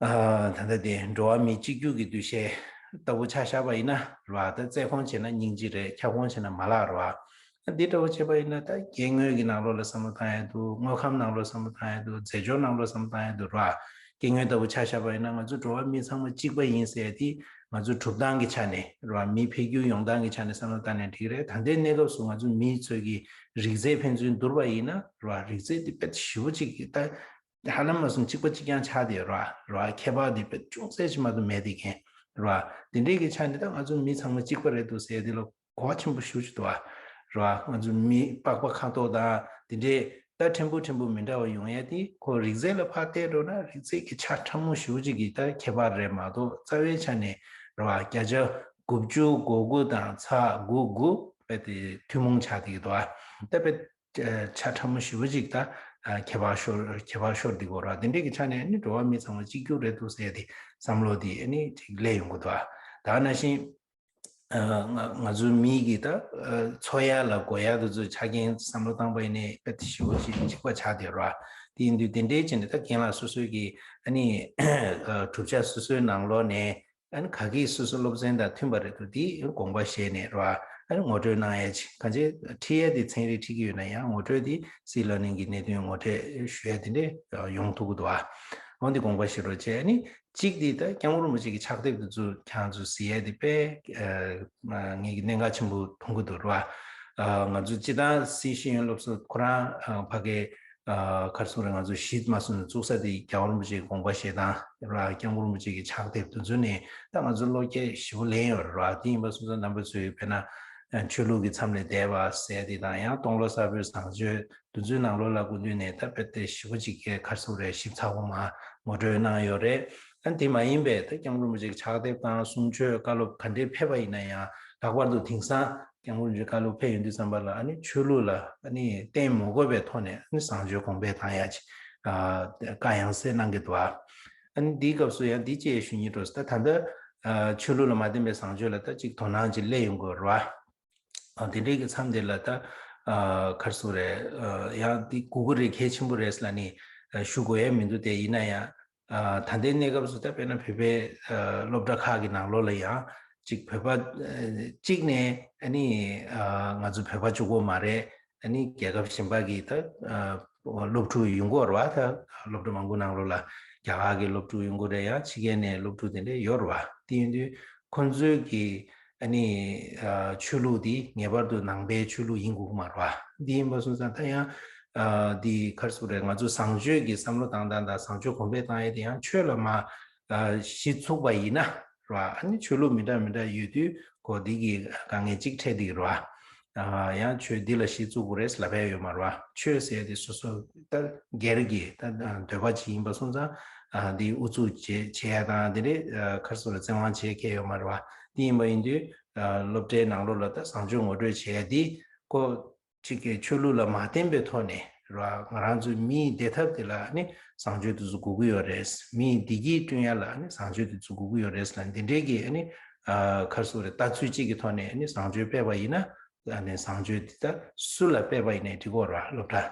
ཨ། ད་ལྟ་དེ་འགྲོ་བ་མི་གཅིག་གྱུར་གྱི་འདུ་ཤེས་ལྟ་བུ་ཆ་བཞག་པ་ཡིན་ན་རེད་བ། ད་རྩལ་ཁོང་བྱས་ན་སྙིང་རྗེ་རེད། ཁྱབ་ཁོང་བྱས་ན་མ་ལག་རེད་བ། ཨ། འདི་འདྲ་བོ་བྱས་པ་ཡིན་ན་ད་སྐྱེ་དངོས་ཀྱི་ནང་ལོགས་ལ་བསམ་བློ་བཏང་ཡ་འདུག་དངོས་ཁམས་ནང་ལོགས་བསམ་བློ་བཏང་ཡ་འདུག་རྫས་སྦྱོར་ནང་ལོགས་བསམ་བློ་བཏང་ཡ་འདུག་རེད་བ། སྐྱེ་དངོས་ལྟ་བུ་ཆ་བཞག་པ་ཡིན་ན་ང་ཚོ་འགྲོ་བ་མི་ཚང་མ་གཅིག་པ་ཡིན་ཟེར་ཡ་དེ་ང་ཚོ་གྲུབ་སྟངས་ཀྱི་ཆ་ནས་རེད་བ། མི་འཕེལ་འགྱུར་ཡོང་སྟངས་ཀྱི་ཆ་ནས་བསམ་བློ་བཏང་ནས་འགྲིག་རེད། ད་ལྟའི་གནས་སྐབས་སུ་ང་ཚོ་མི་ཚོས་ཀྱི་རིགས་རྫས་ཕན་ཚུན་བསྡུར་བ་ཡིན་ན་རེད་བ། རིགས་རྫས་དེ་དཔེ་ཞེ་པོ་ཅིག་གི་ད། ཧ་ལམ་མ་སོང་གཅིག་པ་གཅིག་རྐྱང་ཆགས་བསྡད་ཡོད་རེད་བ། རེད་བ། ཁྱད་པར་དེ་དཔེ་ཅུང་ཟད་ཅིག་མ་གཏོགས་མེད་བསྡད་མཁན་རེད་བ། དེ་འདྲའི་གི་ཆ་ནས་ད་ང་ཚོ་མི་ཚང་མ་གཅིག་པ་རེད་འདུག་ཟེར་ཡ་དེ་ལ་གོ་བ་ཆེན་པོ་ཞེ་པོ་ཅིག་འདུག་བ། རེད་བ། ང་ཚོ་མི་པགས་པ་ཁ་དོག་དང་དེ་འདྲའི་ད་ཕྲན་བུ་ཕྲན་བུ་མི་འདྲ་བ་ཡོང་ཡ་དེ་ཁོ་རིགས་རྫས་ལ་ཕར་བལྟས་འགྲོ་ན་རིགས་རྫས་ཀྱི་ཆ་ཕྲ་མོ་ཞེ་པོ་ཅིག་གི་ད་ཁྱད་པར་རེད་མ་གཏོགས་རྩ་བའི་ཆ་ནས་རེད་བ། བརྒྱ་ཆ་དགུ་བཅུ་གོ་དགུ་དང་ཚེག་དགུ་དགུ་དཔེ་དེ་ཐུན་མོང་ཆགས་བསྡད་ཀྱི་འདུག་བ། ད་དཔེ། ཆ་ཕྲ་མོ་ཞེ་པོ་ཅིག་ད་ཁྱད་པར་ཤོར་ཁྱད་པར་ཤོར་བསྡད་ཀྱི་ཡོད་རེད་བ། དེ་འདྲའི་གི་ཆ་ནས་ནི་འགྲོ་བ་མི་ཚང་མ་གཅིག་གྱུར་རེད་འདུག་ཟེར་ཏེ་བསམ་བློ་དེ་ནི་ཅིག་སླེབས་ཡོང་གི་འདུག་བ། ད་ནང་བཞིན་ང་ང་ཚོའི་མི་གི་ད་འཚོ་ཡ་ལ་དགོས་ཡ་དེ་ཚོའི་ཆ་རྐྱེན་བསམ་བློ་བཏང་པ་ཡིན་ནའི་དཔེ་ཞེ་པོ་ཅིག་གཅིག་པ་ཆགས་བསྡད་ཡོད་རེད་བ། དེ་ཡིན་དུས་དེ་འདྲའི་བྱས་ནས་ད་རྒན་ལགས་སོ་སོའི་གི་ཨ་ནི་གྲུབ་ཆ་སོ་སོའི་ནང་ལོགས་ནས། ཨ་ནི་ག་གིས་སོ་སོའི་སློབ་ཚན་དང་མཐུན་པ་རེད་འདུག་དེ་དགོངས་པ་བཞེས་ནས་རེད་བ། ཨ་ནི་ངོ་སྤྲོད་གནང་ཡ་ཅིག་གང་ཅི་ཁྲིད་ཡ་དེ་ཚན་རིག་ཁྲིད་ཀྱི་ཡོད་ན་ཡང་ངོ་སྤྲོད་དེ་སི་ལར་ནིང་གི་གནད་དོན་ངོ་སྤྲོད་ཞུ་ཡ་དེ་འདྲས་ཡོང་ཐུབ་ཀྱི་འདུག་བ། འོན་ཏེ་དགོངས་པ་བཞེས་རོགས་བྱས། ཨ་ནི་གཅིག་དེ་ད་སྐྱབས་མགོན་རིན་པོ་ཆེ་གི་ཕྱག་དེབ་དེ་ཚོ་ཁྱེད་རང་ཚོ་གཟིགས་ཡ་དེ་དཔེ་ངས་ཀྱི་གནད་འགག་ཆེན་པོ་མཐོང་གི་འདུག་རེད་བ། ང་ཚོ་སྤྱིར་བཏང་སྲིད་ཤེས་ཡོན་སློབ་གསོ་ཁོ་རང་ཕ་གའི། ཨ། ག་རེ་ཟེར་དགོས་རེད། ང་ཚོ་གཞི་མ་སོང་ནས་བཙུགས་ས་དེ་རྒྱལ་བ་རིན་པོ་ཆེའི་དགོངས་པ་བཞེས་སྟངས་ར། སྐྱབས་མགོན་རིན་པོ་ཆེ་གི་ཕྱག་དེབ་དེ་ཚོ་ནས་ད་ང་ཚོ་བློ་སྐྱེད་ཞེ་པོ་ལེན་ཡོད་རེད་ར། དེ་ཡིན་པ་སོང་ཙང་རྣམ་པ་ཚོས་དཔེར་ན་ཆོས་ལུགས་ཀྱི་མཚམས་ལས་འདས་པ་ཟེར་དེ་དང་ཡང་སྟོང་ལོ་གསར་པའི་བཟང་སྤྱོད་དེ་ཚོའི་ནང་ལོགས་ལ་སྐུ་མདུན་ནས་ད་དཔེ་དེ་ཞེ་པོ་ཅིག་གི་ག་རེ་ཟེར་དགོས་རེད། ཞིབ་ཚགས་པོ་མ་ངོ་སྤྲོད་གནང་ཡོད་རེད། ཨ། དེ་མ་ཡིན་པའི་ད་སྐྱབས་མགོན་རིན་པོ་ཆེ་གི་ཕྱག་དེབ་དང་གསུང་ཆོས་བཀའ་སློབ་ག་འདྲས་ཕེབས་པ་ཡིན་ན་ཡང་ལྷག་པར་དུ་དེང་སང་སྐྱབས་མགོན་རིན་པོ་ཆེ་བཀའ་སློབ་ཕེབས་ཡོང་དུས་ཙམ་པ་ལ་ཨ་ནི་ཆོས་ལུགས་ལ་ཨ་ནི་བརྟེན་མ་དགོས་པའི་ཐོག་ནས་ཨ་ནི་བཟང་སྤྱོད་གོང་འཕེལ་བཏང་ཡ་ཅིག་ཨ། བཀའ་ཡང་སེ་གནང་གི་འདུག་ཨ། ཨ་ནི་འདིའི་སྐབས་སུ་ཡང་འདི་བཅས་ཞུ་སྙིང་འདོད་སོང་། ད་ད་ལྟ་ཆོས་ལུགས་ལ་མ་བརྟེན་པའི་བཟང་སྤྱོད་ལ་ད་ཅིག་དོ་སྣང་ཅིག་སླེབས་ཡོང་གི་ཡོད་རེད་བ། དེ་འདྲའི་གི་མཚམས་དེ་ལ་ད་ག་རེ་ཟེར་དགོས་རེད། ཡང་འདི་དགོས་ཀྱི་རེད། གལ་ཆེན་པོ་རེད་ལབ་ནས་ཞུ་དགོས་ཡ་མི་འདུག་དེ་ཡིན་ན་ཡང་ད་ལྟའི་གནས་སྐབས་སུ་ད་དཔེར་ན་བོད་པའི་སློབ་གྲྭ་ཁག་གི་ནང་ལོགས་ལ་ཡང་ཅིག་བོད་པ་གཅིག་ནས་ཨ་ནི་ང་ཚོ་བོད་པ་གཅིག་པོ་མ་རེད། ཨ་ནི་རྒྱལ་ཁབ་གཞན་པ་གི་ད་སློབ་ཕྲུག་ཡོང་གི་ཡོད་རེད་བ། ད་སློབ་གྲྭ་མང་པོ་ནང་ལོགས་ལ་རྒྱ་གར་གི་སློབ་ཕྲུག་ཡོང་གི་རེད། ཡང་ཕྱི་རྒྱལ་ནས་སློབ་ཕྲུག་དེ་འདྲ་ཡོད་རེད་བ། དེ་ཡིན་དུས་ཁོང་ཚོའི་གི་ཨ་ནི་ཆོས་ལུགས་འདི་ངེས་པར་དུ་ནང་པའི་ཆོས་ལུགས་ཡིན་དགོས་ཀྱི་མ་རེད་བ། འདི་ཡིན་པ་སོང་ཙང་ད་ཡང་འདི་ག་རེ་ཟེར་དགོས་རེད། ང་ཚོ་བཟང་སྤྱོད་ཀྱི་བསམ་བློ་བཏང་སྟངས་དང་བཟང་སྤྱོད་གོང་འཕེལ་བཏང་ཡས་དེ་ཡང་ཆོས་ལ་མ་གཞི་ཚུགས་པ་ཡིན་ན་རེད་བ། ཨ་ནི་ཆོས་ལུགས་མི་འདྲ་མི་འདྲ་ཡོད་དུས་ཁོ་འདི་གི་དཀའ་ངལ་གཅིག་འཕྲད་འདི་གི་རེད་བ། ཡང་ཆོས་འདི་ལ་གཞི་བཙུགས་དགོས་རེད་ལབ་ཡ་ཡོད་མ་རེད་བ། ཆོས་ཟེར་ཡ་དེ་སོ་སོ་ད་སྒེར་གྱི་ད་འདོད་པ་ཅིག་ཡིན་པ་སོང་ཙང་འདི་ཨུ་ཚུགས་བྱེད་བྱེད་ཡ་དང་དེ་འདྲའི་ག་རེ་ཟེར་བརྩེ་དབང་བྱེད་མཁན་ཡོད་མ་རེད་བ། འདི་ཡིན་པ་ཡིན་དུས་སློབ་གྲྭའི་ནང་ལོགས་ལ་ད་བཟང་སྤྱོད་ངོ་སྤྲོད་བྱེད་ཡ་འདི་ཁོ་གཅིག་གི་ཆོས་ལུགས་ལ་མ་བརྟེན་པའི་ཐོག་ནས་རེད་བ། ང་རང་ཚོའི་མིའི་བདེ་ཐབས་དེ་ལ་ནི་བཟང་སྤྱོད་དེ་ཚོ་དགོས་ཀྱི་ཡོད་རེད། མིའི་བདེ་སྐྱིད་བསྐྲུན་ཡ་ལ་ནི་བཟང་སྤྱོད་དེ་ཚོ་དགོས་ཀྱི་ཡོད་རེད་ལབ་འདི་འདྲའི་གི་ནི་ག་རེ་ཟེར་དགོས་རེད། ལྟ་ཚུལ་གཅིག་གི་ཐོག་ནས་ནི་བཟང་སྤྱོད་སྤེལ་བ་ཡིན་ན་ནི་བཟང་སྤྱོད་དེ་ད་སུ་ལ་སྤེལ་བ་ཡིན་ནའི་འགྲིག་གི་ཡོད་རེད་བ། སློབ་གྲྭ་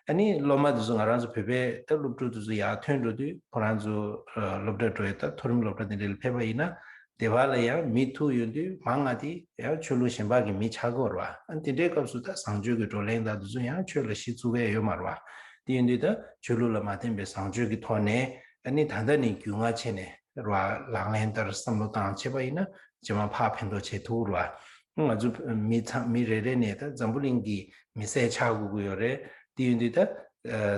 ཨ་ནི་སློབ་མ་དེ་ཚོ་ང་རང་ཚོ་བོད་པའི་ད་སློབ་ཕྲུག་དེ་ཚོ་ཡར་ཐོན་འགྲོ་དུས་ཁོ་རང་ཚོ་སློབ་གྲྭ་འགྲོ་ཡ་ད་མཐོ་རིམ་སློབ་གྲྭ་དེ་འདྲ་ལ་ཕེབས་པ་ཡིན་ན། སྡེ་བ་ལ་ཡང་མི་ཐུག་ཡོང་དུས་མང་ང་དེ་ཡང་ཆོས་ལུགས་གཞན་པ་གི་མི་ཆགས་ཀྱི་ཡོད་རེད་བ། ཨ་དེ་འདྲའི་སྐབས་སུ་ད་བཟང་སྤྱོད་ཀྱི་བགྲོ་གླེང་དང་དེ་ཚོ་ཡང་ཆོས་ལ་གཞི་བཙུགས་ཡས་ཡོད་མ་རེད་བ། དེ་ཡིན་དུས་ད་ཆོས་ལུགས་ལ་མ་བརྟེན་པའི་བཟང་སྤྱོད་ཀྱི་ཐོག་ནས་ཨ་ནི་ད་ལྟ་ནས་རྒྱུས་མངའ་བྱས་ནས་རེད་བ། ལག་ལེན་བསྟར་བསམ་བློ་བཏང་བྱས་པ་ཡིན་ན་རྗེས་མ་ཕར་ཕན་ཐོགས་བྱེད་ཐུབ་རེད་བ། ང་ཚོ་མི་ཚང་མི་རེ་རེ་ནས་ད་འཛམ་བུ་གླིང་གི་མི་སེར་ཆགས་དགོས་ཀྱི་ཡོད་རེད། དེ་ཡིན་དུས་ད་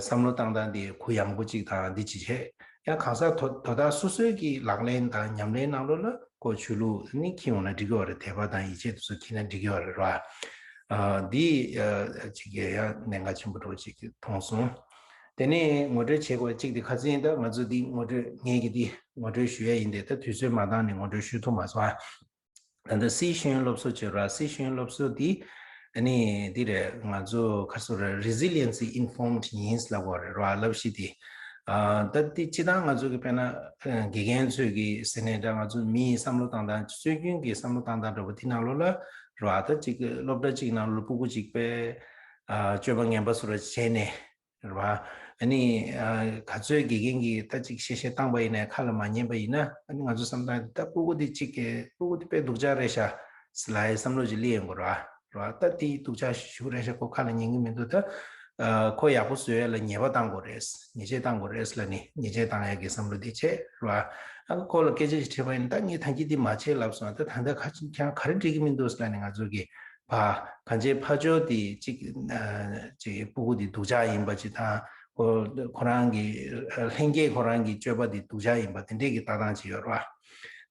བསམ་བློ་བཏང་སྟངས་དེ་གུ་ཡངས་པོ་གཅིག་དང་འདི་གཅིག་བྱས། ཡང་གང་ཟག་དོ་དོ་བདག་སོ་སོའི་གི་ལག་ལེན་དང་ཉམས་ལེན་ནང་ལོགས་ལ་ཁོ་ཆོས་ལུགས་ནི་འཁྱེར་ཡོང་ན་འགྲིག་གི་ཡོད་རེད། དད་པ་དང་ཡིད་ཆེས་དེ་ཚོ་འཁྱེར་ན་འགྲིག་གི་ཡོད་རེད་ར། ཨ་འདི་ཨ་གཅིག་གི་ཡང་གནད་འགག་ཆེན་པོ་འདྲ་བོ་ཅིག་མཐོང་སོང་། དེ་ནས་ངོ་སྤྲོད་བྱེད་དགོས་གཅིག་དེ་ཁ་སང་ད་ང་ཚོ་འདི་ངོ་སྤྲོད་ངས་ཀྱི་འདི་ངོ་སྤྲོད་ཞུ་ཡ་ཡིན་ཏེ་ད་དུས་ཚོད་མ་འདང་ནས་ངོ་སྤྲོད་ཞུ་ཐུབ་མ་སོང་ཨ། ད་ལྟ་སི་ཤེས་ཡོན་སློབ་གསོ་བྱེད་ར། སི་ཤེས་ཡོན་སློབ་གསོ་འདི་ཨ་ནི་འདི་རེད། ང་ཚོ་ག་རེ་ཟེར་རེད། Resiliency Informed ཡིན་ལབ་དགོས་རེད་ར། བསླབ་གཞི་འདི་ཨ་ད་འདི་སྤྱི་བཏང་ང་ཚོ་གི་དཔེར་ན་ཨ་དགེ་རྒན་ཚོས་གི་ཟེར་ནས་འདྲ། ང་ཚོ་མིའི་བསམ་བློ་བཏང་སྟངས་སྲོལ་རྒྱུན་གྱི་བསམ་བློ་བཏང་སྟངས་འདྲ་པོ་འདི་ནང་ལོགས་ལ་ར། ད་ཅིག་སློབ་གྲྭ་གཅིག་ནང་ལོགས་ལ་སྤུ་གུ་གཅིག་པས་ཨ་སྤྱོད་པ་ངན་པ་བཟོ་འདྲ་བྱས་ནས། རེད་བ། ཨ་ནི་ཨ་ག་ཚོད་དགེ་རྒན་གྱིས་ད་ཅིག་གཤེ་གཤེ་བཏང་པ་ཡིན་ནའི་ཁ་ལ་མ་ཉན་པ་ཡིན་ན། ཨ་ནི་ང་ཚོ་བསམ་སྟངས་ད་སྤུ་གུ་འདི་ཅིག་གི་སྤུ་གུ་འདི་དཔེ་སྡུག་ཅག་རེད་ཤག་ཟེར་ལབ་ཡའི་བསམ་བློ་ཅིག་སླེབས་ཡོང་གི་རེད་བ། རེད་བ། ད་འདི་སྡུག་ཅག་ཞེ་པོ་རེད་ཤག་ཁོ་ཁ་ལ་ཉན་གི་མི་འདུག་ད་ཨ་ཁོ་ཡག་པོ་བཟོ་ཡ་ལ་ཉེས་པ་བཏང་དགོས་རེད། ཉེས་ཆད་བཏང་དགོས་རེད་ལབ་ནི་ཉེས་ཆད་བཏང་ཡ་གི་བསམ་བློ་འདི་བྱས་རེད་བ། ཨ་ཁོ་ལ་སྐད་ཆ་ཞིག་དྲིས་པ་ཡིན་ན། ད་ངས་ད་གིན་འདི་མ་བྱེད་ལབ་སོང་། ད་ད་ལྟ་ཁ་ཅིག་ཁྱེད་རང་ག་རེ་འགྲིག་གི་མི་འདུག་ཟེར་ལབ་ནི་ང་ཚོ་གི་ཕ་གང་ཅིའི་ཕ་ཇོ་དེ་གཅིག་ཨ་གཅིག་སྤུ་གུ་དེ་སྡུག་ཅག་ཡིན་པ་ཅིག་དང་། ཁོ་ཁོ་རང་གི་ཨ་ལྷན་རྒྱས་ཁོ་རང་གི་སྤྱོད་པ་དེ་སྡུག་ཅག་ཡིན་པ་དེ་འདྲས་ཀྱི་ལྟ་སྟངས་ཅིག་ཡོད་རེད་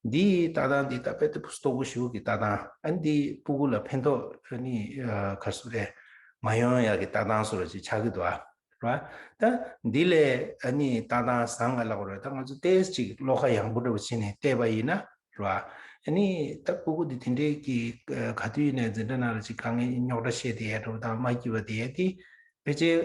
བ། འདིའི་ལྟ་སྟངས་དེ་ད་དཔེ་ཏོག་ཙམ་སྟོབས་པོ་ཞེ་པོ་གི་ལྟ་སྟངས། ཨ་འདི་སྤུ་གུ་ལ་ཕན་ཐོགས་ཨ་ནི་ཨ་ག་རེ་ཟེར་རེད། མ་ཡོང་ཡག་གི་ལྟ་སྟངས་བཟོ་འདྲ་ཅིག་ཆགས་ཀྱི་འདུག་ཨ། རེད་བ། ད་འདི་ལས་ཨ་ནི་ལྟ་སྟངས་བཟང་ང་ལབ་དགོས་རེད། ད་ང་ཚོ་ཏོག་ཙམ་ཅིག་བློ་ཁ་ཡངས་པོ་འདྲ་བོ་བྱས་ནས་བལྟས་པ་ཡིན་ན། རེད་བ། ཨ་ནི་ད་སྤུ་གུ་འདི་དེ་འདྲའི་གི་ཨ་ག་དུས་ཡིན་ནའི་འཛིན་གྲྭ་ནང་ལ་ཅིག་དཀའ་ངལ་རྙོག་དྲ་བཤད་བསྡད་ཡ་འདྲ་བོ་དང་མ་སྐྱིད་པ་བསྡད་ཡ་དེ་ཕལ་ཆེར་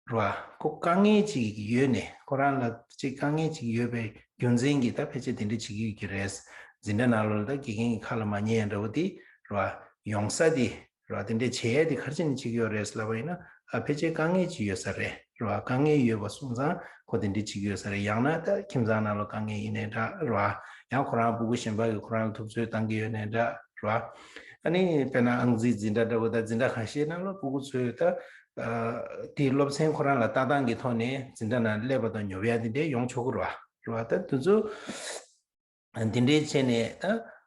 རེད་བ། ཁོ་དཀའ་ངལ་ཅིག་ཡོད་ནས་ཁོ་རང་ལ་ཅིག་དཀའ་ངལ་ཅིག་ཡོད་པའི་རྒྱུ་མཚན་གྱིས་ད་ཕལ་ཆེར་དེ་འདྲ་བྱེད་ཀྱི་ཡོད་ཀྱི་རེད། འཛིན་གྲྭ་ནང་ལོགས་ལ་ད་དགེ་རྒན་གྱི་ཁ་ལ་མ་ཉན་ཡ་འདྲ་བོ་དེ་རེད་བ། ཡོང་ས་དེ་རེད་བ། དེ་འདྲ་བྱེད་ཡ་དེ་ག་རེ་བྱས་ནས་བྱེད་ཀྱི་ཡོད་རེད་ལབ་པ་ཡིན་ན། ཨ་ཕལ་ཆེར་དཀའ་ངལ་ཅིག་ཡོད་ས་རེད། རེད་བ། དཀའ་ངལ་ཡོད་པ་སོང་ཙང་ཁོ་དེ་འདྲ་བྱེད་ཀྱི་ཡོད་ས་རེད། ཡང་ན་ད་ཁྱིམ་ཚང་ནང་ལ་དཀའ་ངལ་ཡིན་ནའི་འདྲ་རེད་བ། ཡང་ཁོ་རང་སྤུ་གུ་གཞན་པ་གིས་ཁོ་རང་ལ་ཐུབ་ཚོད་བཏང་གི་ཡོད་ནའི་འདྲ་རེད་བ། ཨ་ནི་དཔེར་ན་ཨང་རྩིས་འཛིན་གྲྭ་འདྲ་བོ་དང་འཛིན་གྲྭ་ཁ་ཤས་ནང་ལ་སྤུ་གུ་ཚོས་ད་ཨ་དེ་སློབ་ཚན་ཁོ་རང་ལ་ལྟ་སྟངས་ཀྱི་ཐོག་ནས་འཛིན་གྲྭ་ནང་སླེབས་པ་དང་ཉོབ་ཡ་དེ་འདྲས་ཡོང་ཆོག་གི་རེད་བ། རེད་བ། ད་དེ་ཚོ་འདི་འདྲས་བྱས་ནས་ད་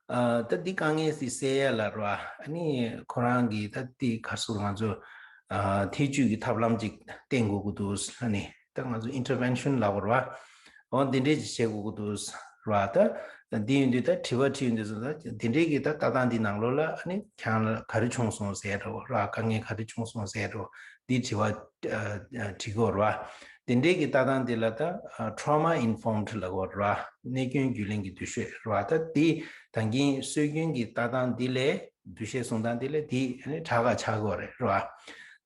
ཨ་ད་འདི་དཀའ་ངལ་ཞིག་སེལ་ཡ་ལ་རེད་བ། ཨ་ནི་ཁོ་རང་གིས་ད་འདི་ག་རེ་ཟེར། ང་ཚོ་ཨ་ཐེ་ཇུས་ཀྱི་ཐབས་ལམ་ཅིག་བསྟེན་དགོས་ཀྱི་འདུག་ཨ་ནི་ད་ང་ཚོ་ཨིན་ཊར་ཝེན་ཤན་ལབ་དགོས་རེད་བ། འོ་འདི་འདྲས་ཅིག་བྱེད་དགོས་ཀྱི་འདུག་རེད་བ། ད་འདི་ཡིན་དུས་ད་དྲི་བ་དྲིས་ཡོང་དུས་སུ་ད་འདི་འདྲས་ཀྱི་ད་ལྟ་སྟངས་འདི་ནང་ལོགས་ལ་ཨ་ནི་ཁྱེད་རང་ལ་ག་རེ་བྱུང་སོང་ཟེར་འདྲ་བོ་རེད་བ། དཀའ་ངལ་ག་རེ་བྱུང་སོང་ཟེར་འདྲ་བོ་འདི་དྲི་བ་ཨ་ཨ་དྲི་དགོས་རེད་བ། དེ་འདྲའི་གི་ལྟ་སྟངས་འདི་ལ་ད་ཨ་trauma informed ལབ་དགོས་རེད་བ། གནོད་སྐྱོན་རྒྱུས་ལོན་གྱི་འདུ་ཤེས་རེད་བ། ད་འདི་ད་གིན་སྲོལ་རྒྱུན་གྱི་ལྟ་སྟངས་འདི་ལས་འདུ་ཤེས་བཟུང་སྟངས་འདི་ལས་འདི་ཨ་ནི་དྲག་ག་ཆགས་དགོས་རེད་རེད་བ།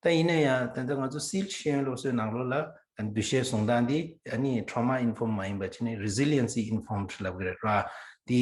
ད་ཡིན་ན་ཡང་ད་ལྟ་ང་ཚོ་སིལ་ཤེས་ཡོན་སློབ་གསོའི་ནང་ལོགས་ལ་ འདུ་ཤེས་བཟུང་སྟངས་འདི་ཨ་ནི་trauma informed མ་ཡིན་པ་བྱས་ནས་resiliency informed ལབ་ཀྱི་རེད་བ། འདི་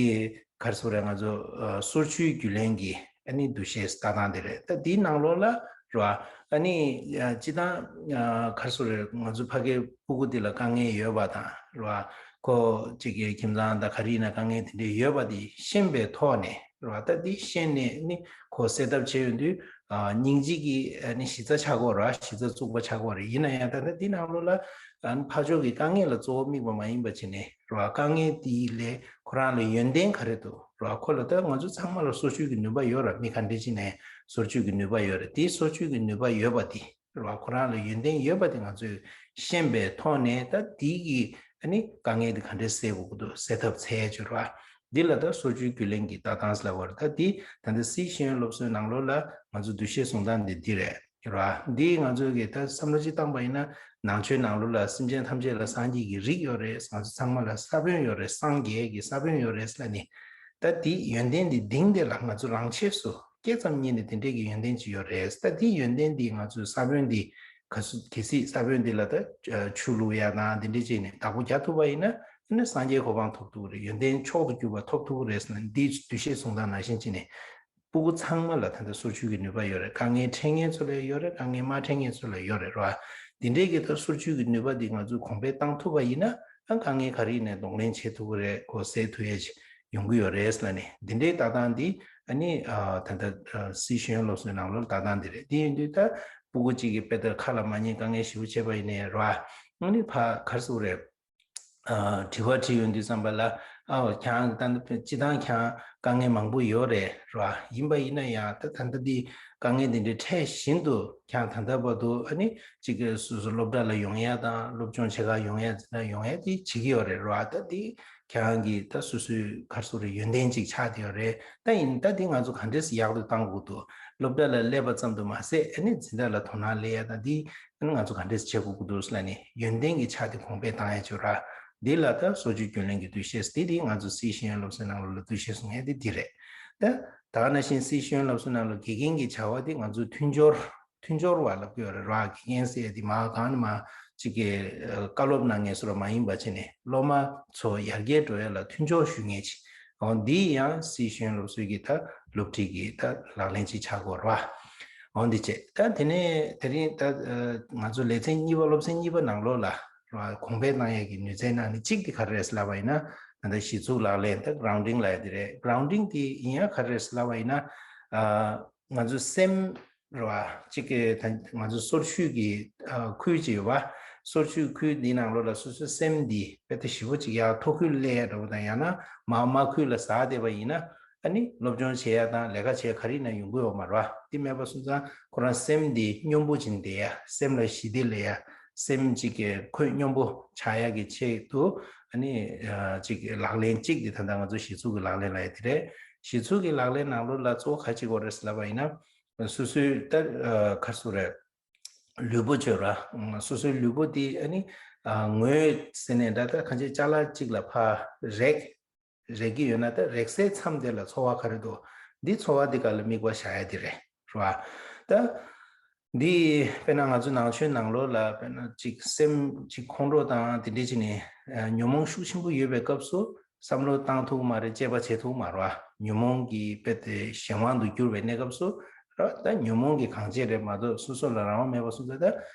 ག་རེ་ཟེར་དགོས་རེད། ང་ཚོ་ཨ་སོར་ཆུད་རྒྱུན་ལེན་གྱི་ཨ་ནི་འདུ་ཤེས་ལྟ་སྟངས་དེ་རེད། ད་འདིའི་ནང་ལོགས་ལ་རེད་བ། ཨ་ནི་ཨ་སྤྱིར་བཏང་ཨ་ག་རེ་ཟེར་དགོས་རེད། ང་ཚོ་ཕ་གིའི་སྤུ་གུ་འདི་ལ་དཀའ་ངལ་ཡོད་པ་དང་རེད་བ། ཁོ་གཅིག་གི་ཁྱིམ་ཚང་དང་ག་རེ་ཡིན་ན་དཀའ་ངལ་དེ་འདྲ་ཡོད་པ་དེ་ཤེས་པའི་ཐོག་ནས་རེད་བ། ད་འདི་ཤེས་ནས་ནི་ཁོ་སེལ་ཐབས་བྱས་ཡོང་དུས་ཨ་སྙིང་རྗེ་གི་ཨ་ནི་གཞི་རྩ་ཆགས་ཀྱི་ཡོད་རེད་བ། གཞི་རྩ་བཙུགས་པ་ཆགས་ཀྱི་ཡོད་རེད། ཡིན་ན་ཡང་ད་ལྟ་འདི་ནང་ལོགས་ལ་ཨ་ནི་ཕར་ཕྱོགས་ཀྱི་དཀའ་ངལ་ལ་གཙོ་བོ་དམིགས་པ་མ་ཡིན་པ་བྱས་ནས་རེད་བ། དཀའ་ངལ་དེའི་ལས་ཁོ་རང་ལ་ཡོན་ཏན་ག་རེ་འདུག་རེད་བ། ཁོ་ལ་ད་ང་ཚོ་ཚང་མ་ལ་སོར་ཆུད་ཀྱི་ནུས་པ་ཡོད་རེད། མི་ག་འདྲ་ཅིག་ནས་སོར་ཆུད་ཀྱི་ནུས་པ་ཡོད་རེད། དེའི་སོར་ཆུད་ཀྱི་ནུས་པ་ཡོད་པ་དེ་རེད་བ། ཁོ་རང་ལ་ཡོན་ཏན་ཡོད་པ་དེ་ང་ཚོས་ཤེས་པའི་ཐོག་ནས་ད་དེའི་གི་ཨ་ནི་དཀའ་ངལ་དེ་ག་འདྲས་སེལ་དགོས་ཀྱི་འདུག་སེལ་ཐབས་འཚོལ་ཡ་ཅིག་རེད་བ། འདི་ལ་ད་སོར་ཆུད་རྒྱུན་ལེན་གྱི་ལྟ་སྟངས་ལབ་པ་རེད། ད་འདི་ད་ལྟ་སི་ཤེས་ཡོན་སློབ་གསོའི་ནང་ལོགས་ལ་ང་ཚོ་འདུ་ཤེས་བཟུང་སྟངས་འདི་འདི་རེད་རེད་བ། འདི་ང་ཚོ་གི་ད་བསམ་བློ་ཅིག་བཏང་པ་ཡིན་ན་ནང་ཆོས་ནང་ལོགས་ལ་སེམས་ཅན་ཐམས་ཅད་ལ་སངས་རྒྱས་ཀྱི་རིགས་ཡོད་རེད། ང་ཚོ་ཚང་མ་ལ་ས་བོན་ཡོད་རེད། སངས་རྒྱས་ཀྱི་ས་བོན་ཡོད་རེད་ཟེར་ལབ་ནས། ད་དེ་ཡོན་ཏན་འདི་གདིང་དེ་ལ་ང་ཚོ་རང་ཆས་སུ་སྐྱེས་ཙམ་ཉིད་ནས་དེ་འདྲས་ཀྱི་ཡོན་ཏན་ཅིག་ཡོད་རེད། ད་དེ་ཡོན་ཏན་འདི་ང་ཚོའི་ས་བོན་འདི་ག་སུ་གལ་སྲིད་ས་བོན་འདི་ལ་ད་ཆུ་བླུག་ཡ་དང་དེ་འདྲས་བྱས་ནས་བདག་པོ་རྒྱག་ཐུབ་པ་ཡིན་ན་ཨ་ནི་སངས་རྒྱས་གོ་འཕང་ཐོབ་ཐུབ་ཀྱི་རེད། ཡོན་ཏན་མཆོག་ཏུ་གྱུར་པ་ཐོབ་ཐུབ་ཀྱི་རེད་ཟེར་ན། འདི་འདུ་ཤེས་བཟུང་སྟངས་ནང་བཞིན་བྱས་ནས་སྤུ་གུ་ཚང་མ་ལ་ད་ལྟ་སོར་ཆུད་ཀྱི་ནུས་པ་ཡོད་རེད། དཀའ་ངལ་འཕྲད་མཁན་ཚོ་ལ་ཡོད་རེད། དཀའ་ངལ་མ་འཕྲད་མཁན་ཚོ་ལ་ཡོད་རེད་རེད་བ། འདི་འདྲས་ཀྱི་ད་སོར་ཆུད་ཀྱི་ནུས་པ་འདི་ང་ཚོས་གོང་འཕེལ་བཏང་ཐུབ་པ་ཡིན་ན་ཨ་དཀའ་ངལ་ག་རེ་ཡིན་ནའི་གདོང་ལེན་བྱེད་ཐུབ་ཀྱི་རེད། ཁོ་སེལ་ཐུབ་ཡས་ཅིག་ཡོང་གི་ཡོད་རེད་ཟེར་ལབ་ནས། འདི་འདྲའི་ལྟ་སྟངས་འདི་ཨ་ནི་ཨ་ད་ལྟ་ཨ་སི་ཤེས་ཡོན་སློབ་གསོའི་ནང་ལོགས་ལ་ལྟ་སྟངས་འདི་རེད། འདི་ཡིན་དུས་ད་སྤུ་གུ་གཅིག་གིས་དཔེ་ལྟར་ཁ་ལ་མ་ཉན་དཀའ་ངལ་ཞེ་པོ་བྱས་པ་ཡིན་ནའི་རེད་བ། ཨ་ནི་ཕ་ག་རེ་ཟེར་དགོས་རེད། ཨ་དྲི་བ་དྲིས་ཡོང་དུས་ཙམ་པ་ལ་ཨ་ཁྱེད་རང་ད་ལྟ་སྤྱིར་བཏང་ཁྱེད་རང་དཀའ་ངལ་མང་པོ་ཡོད་རེད་རེད་བ། ཡིན་པ་ཡིན་ན་ཡང་ད་ད་ལྟ་འདི་དཀའ་ངལ་འདི་འདྲའི་འཕྲད་བཞིན་དུ་ཁྱེད་རང་ད་ལྟ་བར་དུ་ཨ་ནི་གཅིག་གི་སོ་སོ་སློབ་གྲྭ་ལ་ཡོང་ཡ་དང་སློབ་སྦྱོང་བྱེད་གར་ཡོང་ཡ་འཛིན་གྲྭ་ཡོང་ཡ་དེ་བྱེད་ཀྱི་ཡོད་རེད་རེད་བ། ད་འདི་ཁྱེད་རང་གི་ད་སོ་སོའི་ག་རེ་ཟེར་དགོས་རེད། ཡོན་ཏན་ཅིག་ཆགས་བསྡད་ཡོད་རེད། ད་ཡིན་ད་འདི་ང་ཚོ་ག་འདྲས་ཡག་ཏུ་བཏང་དགོས་འདུག་སློབ་གྲྭ་ལ་སླེབས་པ་ཙམ་དུ་མ་ཟད་ཨ་ནི་འཛིན་གྲྭ་ལ་དོ་སྣང་སླེབས་ཡ་དང་འདི། ཨ་ནི་ང་ཚོ་ག་འདྲས་བྱེད་དགོས་ཀྱི་འདུག་ཟེར་ལབ་ནས་ཡོན་ཏན་གྱི་ཆ་དེ་གོང་འཕེལ་བཏང་ཡ་ཅིག་རེད། འདི་ལ་ད་སོར་ཆུད་རྒྱུན་ལེན་གྱི་འདུ་ཤེས་འདི་དེ་ང་ཚོ་སི་ཤེས་ཡོན་སློབ་གསོའི་ནང་ལོགས་ལ་འདུ་ཤེས་བཟུང་ཡ་དེ་འདི་རེད། ད་ད་ག་ནང་བཞིན་སི་ཤེས་ཡོན་སློབ་གསོའི་ནང་ལ་དགེ་རྒན་གྱི་བྱ་བ་དེ་ང་ཚོ་མཐུན་སྦྱོར་མཐུན་སྦྱོར་བ་ལབ་ཀྱི་ཡོད་རེད་ར། དགེ་རྒན་ཟེར་ཡ་དེ་མ་གང་ནས་མ་གཅིག་གི་ཨ་བཀའ་སློབ་གནང་མཁན་བཟོ་འདྲ་མ་ཡིན་པ་བྱས་ནས་སློབ་མ་ཚོ་ཡར་རྒྱས་འགྲོ་ཡ་ལ་མཐུན་སྦྱོར་ཞུ་མཁན་ཅིག་འོ་འདི་ཡང་སི་ཤེས་ཡོན་སློབ་གསོའི་གི་ད་སློབ་ཁྲིད་ཀྱི་ད་ལག་ལེན་ཅིག་ཆགས་ཀྱི་ཡོད་རེད་བ། འོ་འདི་བྱས། ད་དེ་ནས་དེ་རིང་ད་ཨ་ང་ཚོ་ལེ་ཚན་གཉིས་པ་སློབ་ཚན་གཉིས་པ་ནང་ལོགས་ལ་རེད་བ། གོང་འཕེལ་གཏང་ཡས་ཀྱི་ནུས་རྩལ་ནང་ནས་གཅིག་དེ་ག་རེ་རེད་ཟེར་ལབ་པ་ཡིན་ན། ད་ལྟ་གཞི་ཚུགས་ལག་ལེན་ད་གྷ་རའུན་ཌིང་ལབ་ཡ་དེ་རེད། གྷ་རའུན་ཌིང་དེ་ཡིན་ཡ་ག་རེ་རེད་ཟེར་ལབ་པ་ཡིན་ན། ཨ་ང་ཚོ་སེམས་རེད་བ། གཅིག་གི་ད་ང་ཚོ་སོར་ཆུད་ཀྱི་ཨ་ཁུལ་ཅིག་ཡོད་བ། སོར་ཆུད་ཁུལ་འདི་ནང་ལོགས་ལ་སོ་སོའི་སེམས་འདི་དཔེ་ད་ཞེ་པོ་ཅིག་ཡར་མཐོ་ཁུལ་སླེབས་ཡ་འདྲ་བོ་དང་ཡང་ན་མར་དམའ་ཁུལ་ལ་ཟགས་བསྡད་པ་ཡིན་ན། ཨ་ནི་སློབ་སྦྱོང་བྱེད་ཡ་དང་ལས་ཀ་བྱེད་ཡ་ག་རེ་ཡིན་ན་ཡོང་གི་ཡོད་མ་རེད་བ། དེ་མེད་པ་སོང་ཙང་ཁོ་རང་སེམས་འདི་སྙོམས་པོ་ཅིག་བསྡད་ཡ། སེམས་ལ་ཞི་བདེ་སླེབས་ཡ། སེམས་ཅིག་གི་ཁོད་སྙོམས་པོ་ཆགས་ཡ་གི་ཆེད་དུ་ཨ་ནི་ཨ་ཅིག་ལག་ལེན་གཅིག་དེ་ད་ལྟ་ང་ཚོ་གཞི་ཚུགས་ཀྱི་ལག་ལེན་ལབ་ཡ་དེ་རེད། གཞི་ཚུགས་ཀྱི་ལག་ལེན་ནང་ལོགས་ལ་གཙོ་བོ་ག་ཅིག་ཡོད་རེད་ཟེར་ལབ་པ་ཡིན་ན། སོ་སོའི་ད་ཨ་ག་རེ་ཟེར་དགོས་རེད། ལུས་པོ་བཅོས་ར། སོ་སོའི་ལུས་པོ་དེ་ཨ་ནི་ཨ་ངོས་ཟེར་ནས་འདྲ་ད་གང་ཅི་ཅ་ལག་ཅིག་ལ་ཕར་རེག་རེག་གི་ཡོད་ན་ད་རེག་སའི་མཚམས་དེ་ལ་ཚོར་བ་ག་རེ་འདུག་འདི་ཚོར་བ་འདི་ག་ལ་དམིགས་པ་བཞག་ཡ་དེ་རེད་ར། ད་འདི་དཔེར་ན་ང་ཚོ་ནང་ཆོས་ནང་ལོགས་ལ་དཔེར་ན་ཅིག་སེམས་ཅིག་ཁོང་ཁྲོ་དང་དེ་འདྲས་ཅིག་ནས་ཨ་ཉོན་མོངས་ཤུགས་ཆེན་པོ་ཡོད་པའི་སྐབས་སུ་བསམ་བློ་བཏང་ཐུབ་མ་རེད། དཔྱད་པ་བྱེད་ཐུབ་མ་རེད་བ། ཉོན་མོངས་ཀྱི་དཔེ་དེ་གཞན་དབང་དུ་གྱུར་བའི་གནས་སྐབས་སུ་ར། ད་ཉོན་མོངས་ཀྱི་གང་བྱེད་རེད་མ་གཏོགས་སོ་སོ་ལ་རང་དབང་མེད་པ་སོང་ཙང་ད་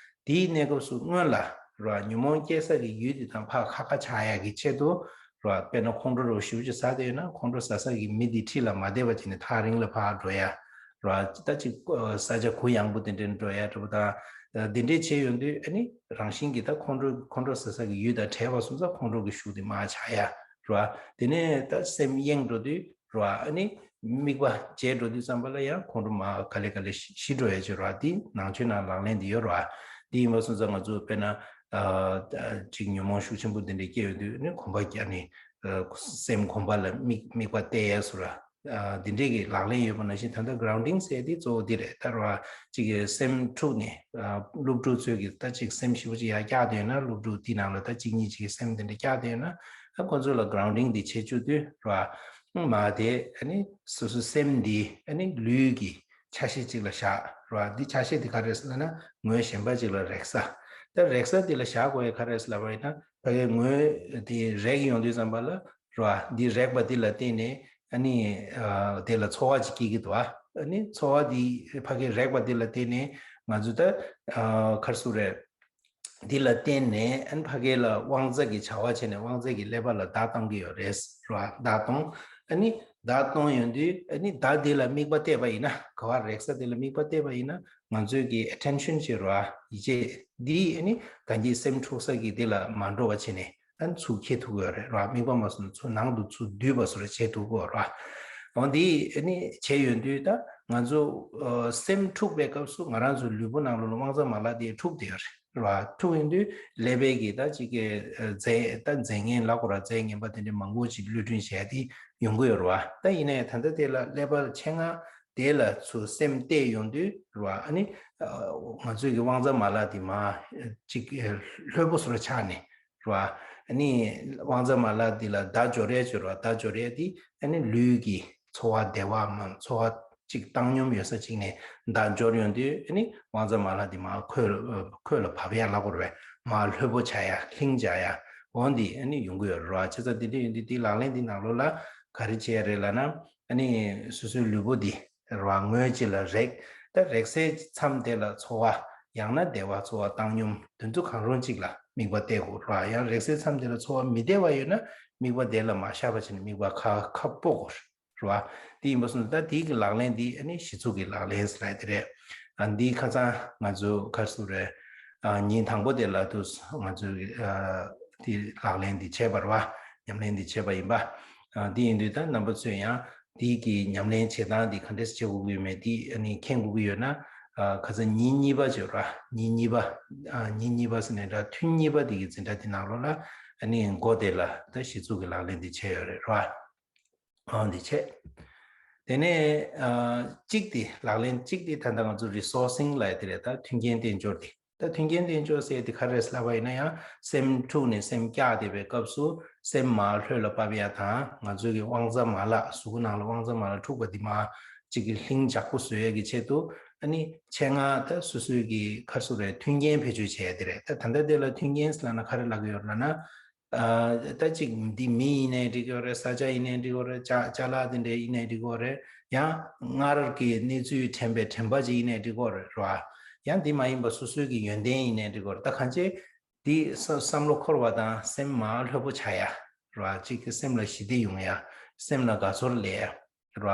དེའི་གནས་སྐབས་སུ་སྔོན་ལ་ར་ཉོན་མོངས་སྐྱེ་ས་གི་ཡུལ་དེ་དང་ཕར་ཁ་ཁ་ཆགས་ཡ་གི་ཆེད་དུ་ར། དཔེར་ན་ཁོང་ཁྲོ་རོ་ཞེ་པོ་ཅིག་ཟ་བསྡད་ཡོད་ན་ཁོང་ཁྲོ་ཟ་ས་གི་མི་དེ་འཁྲིས་ལ་མ་བསྡད་པ་བྱས་ནས་ཐག་རིང་ལ་ཕར་འགྲོ་ཡ་ར། ད་ཅིག་ས་ཆ་གུ་ཡངས་པོ་དེ་འདྲ་འགྲོ་ཡ་འདྲ་པོ་དང་དེ་འདྲས་བྱས་ཡོང་དུས་ཨ་ནི་རང་བཞིན་གྱིས་ད་ཁོང་ཁྲོ་ཁོང་ཁྲོ་ཟ་ས་གི་ཡུལ་དང་བྲལ་བ་སོང་ཙང་ཁོང་ཁྲོ་གི་ཤུགས་དེ་མར་ཆག་ཡ་ར། དེ་ནས་ད་སེམས་གཡེང་འགྲོ་དུས་ར། ཨ་ནི་དམིགས་པ་བརྗེད་འགྲོ་དུས་ཙམ་པ་ལ་ཡང་ཁོང་ཁྲོ་མར་ག་ལེ་ག་ལེ་ཞི་ཞི་འགྲོ་ཡ་ཅིག་ར། དེ་ནང་ཆོས་ནང་ལག་ལེན་དེ་ཡོད་ར། དེ་ཡིན་པ་སོང་ཙང་ང་ཚོ་དཔེར་ན་ཨ་ཅིག་ཉོན་མོངས་ཤུགས་ཆེན་པོ་དེ་འདྲ་སྐྱེ་ཡོང་དུས་ནི་གོམ་པ་རྒྱག་ནས་ཨ་སེམས་གོམ་པ་ལ་དམིགས་དམིགས་པ་གཏད་ཡ་སོགས་ར། ཨ་དེ་འདྲས་ཀྱི་ལག་ལེན་ཡོད་པ་ནང་བཞིན་ད་ལྟ་གྷ་རའུན་ཌིང་ཟེར་དེ་གཙོ་བོ་འདི་རེད། ད་ར་ཅིག་གི་སེམས་འཁྲུགས་ནས་ཨ་སློབ་ཕྲུག་ཚོས་ཀྱི་ད་ཅིག་སེམས་ཞེ་པོ་ཅིག་ཡར་བཀྱག་བསྡད་ན་སློབ་ཕྲུག་དེའི་ནང་ལ་ད་གཅིག་གཉིས་ཅིག་གི་སེམས་དེ་འདྲ་བཀྱག་བསྡད་ན་ཨ་ཁོ་ཚོ་ལ་གྷ་རའུན་ཌིང་དེ་བྱེད་བཅུག་དུས་ར་མ་དེ་ཨ་ནི་སོ་སོ་སེམས་འདི་ཨ་ནི་ལུས་ཀྱི་ཆ་ཤས་གཅིག་ལ་བཞག་ར། འདི་ཆ་ཤས་འདི་ག་རེ་ཟེར་ན་ངོས་གཞན་པ་གཅིག་ལ་རེག་ས། ད་རེག་ས་དེ་ལ་བཞག་དགོས་ཡ་ག་རེ་ལབ་པ་ཡིན་ན། ཕ་གའི་ངོས་དེ་རེག་ཡོང་དུས་ཙམ་པ་ལ་རེད་བ། འདི་རེག་པ་དེ་ལ་བརྟེན་ནས་ཨ་ནི་ཨ་དེ་ལ་ཚོར་བ་ཅིག་སྐྱེ་གི་འདུག་ཨ། ཨ་ནི་ཚོར་བ་དེ་ཕ་གའི་རེག་པ་དེ་ལ་བརྟེན་ནས་ང་ཚོ་ད་ཨ་ག་རེ་ཟེར་དགོས་རེད། འདི་ལ་བརྟེན་ནས་ཨ་ནི་ཕ་གའི་ལ་དབང་རྩ་གི་བྱ་བ་བྱས་ནས་དབང་རྩ་གི་ཀླད་པ་ལ་བརྡ་གཏོང་གི་ཡོད་རེད་རེད་བ། བརྡ་གཏོང་། ཨ་ནི་བརྡ་གཏོང་ཡོང་དུས་ཨ་ནི་བརྡ་དེ་ལ་དམིགས་པ་གཏད་པ་ཡིན་ན། ག་བ་རེག་ས་དེ་ལ་དམིགས་པ་གཏད་པ་ཡིན་ན། ང་ཚོའི་གི་ཨེ་ཊེན་ཤན་བྱེད་རོགས་ཡིད་ཆེས་འདི་ཨ་ནི་ད་གིན་སེམས་འཁྲུག་ས་གི་དེ་ལ་མ་འགྲོ་བ་བྱས་ནས་ཨ་ནི་ཚུར་འཁྱེར་ཐུབ་ཀྱི་ཡོད་རེད་རོགས། དམིགས་པ་མ་སོང་ན་ཚུར་ནང་དུ་ཚུར་བསྡུས་པ་བཟོ་འདྲ་བྱེད་ཐུབ་ཀྱི་ཡོད་རོགས། འོ་འདི་ཨ་ནི་བྱས་ཡོང་དུས་ད་ང་ཚོ་ཨ་སེམས་འཁྲུག་པའི་སྐབས་སུ་ང་རང་ཚོའི་ལུས་པོ་ནང་ལོགས་ལ་དབང་རྩ་མ་ལག་དེ་འཁྲུག་བསྡད་ཡོད་རེད་རོགས། འཁྲུག་ཡོང་དུས་ཀླད་པའི་གི་ད་ཅིག་གི་ཨ་རྫས་ད་རྫས་ངན་ལབ་དགོས་ར། རྫས་ངན་པ་དེ་འདྲ་མང་པོ་ཅིག་གློད་གྲོལ་བྱས་ཏེ་ཡོང་གི་ཡོད་རེད་བ། ད་ཡིན་ནའི་ད་ལྟ་དེ་ལ་ཀླད་པ་ཆེད་མངགས་དེ་ལ་ཚུར་སེམས་གཏད་ཡོང་དུས་རེད་བ། ཨ་ནི་ཨ་ང་ཚོའི་གི་དབང་རྩ་མ་ལག་དེ་མར་ཅིག་ལྷོད་པོ་བཟོ་འདྲ་ཆགས་ནས་རེད་བ། ཨ་ནི་དབང་རྩ་མ་ལག་དེ་ལ་བརྡ་འབྱོར་ཡས་བྱོས་རེད་བ། བརྡ་འབྱོར་ཡས་དེ་ཨ་ནི་ལུས་ཀྱི་ཚོར་བ་བདེ་བ་མ་ཚོར་བ་ཅིག་བཏང་སྙོམས་ཡོད་ས་ཅིག་ནས་བརྡ་འབྱོར་ཡོང་དུས་ཨ་ནི་དབང་རྩ་མ་ལག་དེ་མར་ཁོད་ལ་ཁོད་ལ་བབས་ཡས་ལབ་དགོས་རེད་བས། མར་ལྷོད་པོ་ཆགས་ཡས་ལྷིང་འཇགས་ཡས་འོ་འདི་ཨ་ནི་ཡོང་གི་ཡོད་རེད་བ། བྱས་ཙང་དེ་འདྲ་ཡོང་དུས་དེའི་ལག་ལེན་འདི་ནང་ལོགས་ལ་ག་རེ་བྱེད་ཡས་རེད་ལབ་ན། ཨ་ནི་སོ་སོའི་ལུས་པོ་འདི་རེད་བ། ངོས་གཅིག་ལ་རེག་ད་རེག་སའི་མཚམས་དེ་ལ་ཚོར་བ་ཡང་ན་བདེ་བ་ཚོར་བ་བཏང་སྙོམས་དེ་ཚོ་གང་རུང་གཅིག་ལ་དམིགས་པ་གཏད་དགོས་རེད་བ། ཡང་རེག་སའི་མཚམས་དེ་ལ་ཚོར་བ་མི་བདེ་བ་ཡོད་ན་དམིགས་པ་དེ་ལ་མར་བཞག་པ་བྱས་ནས་དམིགས་པ་ཁ་ཁ་སྤོ་དགོས་རེད་བ། དེ་ཡིན་པ་སོང་ཙང་ད་དེའི་གི་ལག་ལེན་འདི་ཨ་ནི་གཞི་ཚུགས་ཀྱི་ལག་ལེན་ཟེར་ཡ་དེ་རེད། ཨ་འདི་ཁ་སང་ང་ཚོ་ག་རེ་ཟེར་དགོས་རེད། ཨ་ཉིན་དང་པོ་དེ་ལ་དུས་ང་ཚོ་ཨ་དེ་ལག་ལེན་འདི་བྱས་པ་རེད་བ། ཉམས་ལེན་འདི་བྱས་པ་ཡིན་པ། ཨ་དེ་ཡིན་དུས་ད་རྣམ་པ་ཚོས་ཡང་དེའི་གི་ཉམས་ལེན་བྱེད་སྟངས་འདི་ག་འདྲས་བྱེད་དགོས་ཀྱི་ཡོད་མེད་འདི་ཨ་ནི་མཁྱེན་དགོས་ཀྱི་ཡོད་ན། ཨ་ཁ་སང་ཉིན་གཉིས་པ་བྱས་རེད་བ། ཉིན་གཉིས་པ། ཨ་ཉིན་གཉིས་པ་ཟེར་ནས་འདྲ་ཐུན་གཉིས་པ་དེ་གི་འཛིན་གྲྭ་དེ་ནང་ལོགས་ལ་ཨ་ནི་མགོ་དེ་ལ་ད་གཞི་ཚུགས་ཀྱི་ལག་ལེན་འདི་བྱས་ཡོད་རེད་རེད་བ། ཨང་འདི་བྱས། དེ་ནས་ཨ་གཅིག་དེ་ལག་ལེན་གཅིག་དེ་ད་ལྟ་ང་ཚོ་རི་སོར་སིང་ལབ་ཡ་དེ་རེད། ད་མཐུན་རྐྱེན་བསྟེན་སྦྱོར་དེ། ད་མཐུན་རྐྱེན་བསྟེན་སྦྱོར་ཟེར་ཡ་དེ་ག་རེ་རེད་ལབ་པ་ཡིན་ན། ཡང་སེམས་འཁྲུག་ནས་སེམས་སྐྱག་བསྡད་པའི་སྐབས་སུ་སེམས་མར་ལྷོད་ལ་བབས་ཡ་དང་། ང་ཚོའི་གི་དབང་རྩ་མ་ལག་གཟུགས་པོ་ནང་ལ་དབང་རྩ་མ་ལག་འཁྲུག་པ་དེ་མར་ཅིག་གི་ལྷིང་འཇགས་པོ་བཟོ་ཡ་གི་ཆེད་དུ། ཨ་ནི་ཆེད་མངགས་ད་སོ་སོའི་གི་ག་རེ་ཟེར་དགོས་རེད། མཐུན་རྐྱེན་བེད་སྤྱོད་བྱས་ཡ་དེ་རེད། ད་ད་ལྟ་དེ་ལ་མཐུན་རྐྱེན་ཟེར་ལབ་ན་ག་རེ་ལབ་ཀྱི་ཡོད་རེད་ལབ་ན། ཨ་ད་ཅིག་འདི་མི་ཡིན་ནའི་འགྲིག་གི་ཡོད་རེད། ས་ཆ་ཡིན་ནའི་འགྲིག་གི་ཡོད་རེད། ཅ་ཅ་ལག་དེ་འདྲ་ཡིན་ནའི་འགྲིག་གི་ཡོད་རེད། ཡང་སྔར་གྱི་གནས་ཚུལ་དྲན་པའི་དྲན་པ་ཅིག་ཡིན་ནའི་འགྲིག་གི་ཡོད་རེད་ར། ཡང་འདི་མ་ཡིན་པ་སོ་སོའི་གི་ཡོན་ཏན་ཡིན་ནའི་འགྲིག་གི་ཡོད་རེད། ད་གང་ཅི་འདི་བསམ་བསམ་བློ་འཁོར་བ་དང་སེམས་མ་ལྷོད་པོ་ཆགས་ཡ་ར། ཅིག་གི་སེམས་ལ་ཞི་བདེ་ཡོང་ཡ། སེམས་ལ་དགའ་ཚོར་སླེབས་ཡ། ར།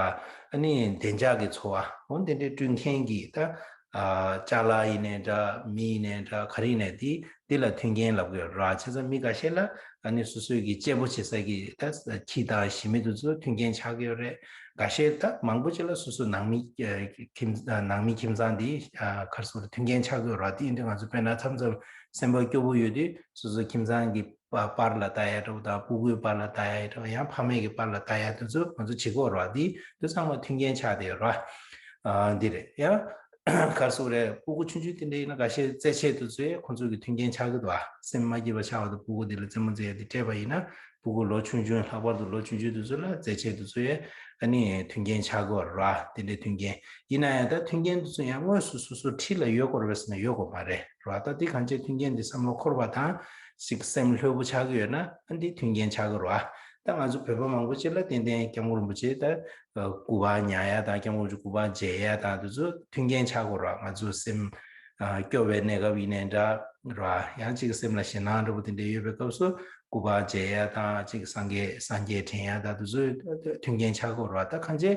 ཨ་ནི་བདེ་འཇགས་ཀྱི་འཚོ་བ་འོ་དེ་འདྲའི་བསྐྲུན་མཁན་གྱི་ད་ཨ་ཅ་ལག་ཡིན་ནའི་འདྲ། མི་ཡིན་ནའི་འདྲ། ག་རེ་ཡིན་ནའི་དེ་དེ་ལ་མཐུན་རྐྱེན་ལབ་ཀྱི་ཡོད་ར། བྱས་ཙང་མི་འགའ་ཤས་ལ་ཨ་ནི་སོ་སོའི་གི་གཅེས་པོ་བྱེད་ས་གི་ད་ཁྱི་དང་ཞི་མི་དེ་ཚོ་མཐུན་རྐྱེན་ཆགས་ཀྱི་ཡོད་རེད། འགའ་ཤས་ད་མང་པོ་ཅིག་ལ་སོ་སོའི་ནང་མི་ཨ་ཁྱིམ་ཨ་ནང་མི་ཁྱིམ་ཚང་དེ་ཨ་ག་རེ་ཟེར་དགོས་རེད། མཐུན་རྐྱེན་ཆགས་ཀྱི་ཡོད་ར། དེ་ཡིན་དུས་ང་ཚོ་དཔེར་ན་མཚམས་མཚམས་སེམས་པ་སྐྱོ་པོ་ཡོད་དུས་སོ་སོའི་ཁྱིམ་ཚང་གི་པ་པར་ལ་ལྟ་ཡ་འདྲ་བོ་དང་། སྤུ་གུའི་པར་ལ་ལྟ་ཡ་འདྲ་བོ། ཡང་ཕ་མའི་གི་པར་ལ་ལྟ་ཡ་དེ་ཚོ་ང་ཚོ་བྱེད་ཀྱི་ཡོད་རེད་བ། འདི་དེ་ཚང་མ་མཐུན་རྐྱེན་ཆགས་བསྡད་ཡོད་རེད་བ། ཨ་འདི་རེད། ཡང་ག་རེ་ཟེར་དགོས་རེད། སྤུ་གུ་ཆུང་ཆུང་དེ་འདྲ་ཡིན་ན་འགའ་ཤས་རྩེད་ཆས་དེ་ཚོ་ཡང་ཁོང་ཚོ་གི་མཐུན་རྐྱེན་ཆགས་ཀྱི་འདུག་བ། སེམས་མ་སྐྱིད་པ་ཆགས་པ་དང་སྤུ་གུ་དེ་ལ་རྩེད་མོ་རྩེ་ཡ་དེ་སྤྲད་པ་ཡིན་ན། སྤུ་གུ་ལོ་ཆུང་ཆུང་། ལྷག་པར་དུ་ལོ་ཆུང་ཆུང་དེ་ཚོ་ལ་རྩེད་ཆས་དེ་ཚོ་ཡང་ཨ་ནི་མཐུན་རྐྱེན་ཆགས་ཀྱི་ཡོད་རེད་བ། དེ་འདྲའི་མཐུན་རྐྱེན་ཡིན་ན་ཡང་ད་མཐུན་རྐྱེན་དེ་ཚོ་ཡང་དངོས་སུ་སོ་སོའི་འཁྲིས་ལ་ཡོད་དགོས་རེད་པས་ཟེར་ན་ཡོད་དགོས་མ་རེད། རེད་བ། ད་འདི་གང་ཅི་མཐུན་རྐྱེན་འདི་བསམ་བློ་འཁོར་བ་དང་ཞིག་སེམས་ལྷོད་པོ་ཆགས་ཀྱི་ཡོད་ན་ཨ་འདི་མཐུན་རྐྱེན་ཆགས་ཀྱི་རེད་བ། ད་ང་ཚོ་བོད་པ་མང་པོ་ཅིག་ལ་ཏན་ཏན་སྐྱབས་མགོན་རིན་པོ་ཆེ་ད་སྐུ་པར་ཉར་ཡ་དང་། སྐྱབས་མགོན་རིན་པོ་ཆེ་སྐུ་པར་མཇལ་ཡ་དང་། དེ་ཚོ་མཐུན་རྐྱེན་ཆགས་ཀྱི་རེད་བ། ང་ཚོ་སེམས་ཨ་སྐྱོ་བའི་གནས་སྐབས་ཡིན་ནའི་འདྲ་རེད་བ། ཡང་ཅིག་སེམས་ལ་ཞེད་སྣང་འདྲ་པོ་དེ་འདྲ་ཡོད་པའི་སྐབས་སུ་སྐུ་པར་མཇལ་ཡ་དང་། ཅིག་སངས་རྒྱས་སངས་རྒྱས་དྲན་ཡ་དང་། དེ་ཚོ་མཐུན་རྐྱེན་ཆགས་ཀྱི་རེད་བ། ད་གང་ཅི་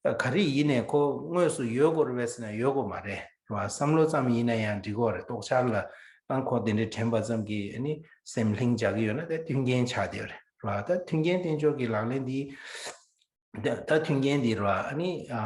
ག་རེ་ཡིན་ནའི་ཁོ་དངོས་སུ་ཡོད་དགོས་རེད་པས་ཟེར་ན་ཡོད་དགོས་མ་རེད། རེད་བ། བསམ་བློ་ཙམ་ཡིན་ན་ཡང་འགྲིག་གི་རེད། རྟོགས་འཆར་ལ་ཨང་ཁོ་དེ་འདྲའི་དྲན་པ་ཙམ་གྱིས་ཨ་ནི་སེམས་ལྷིང་འཇགས་ཀྱི་ཡོད་ན་ད་མཐུན་རྐྱེན་ཆགས་བསྡད་ཡོད་རེད། རེད་བ། ད་མཐུན་རྐྱེན་བསྟེན་ཕྱོགས་ཀྱི་ལག་ལེན་འདི་ད་ད་མཐུན་རྐྱེན་འདི་རེད་བ། ཨ་ནི་ཨ་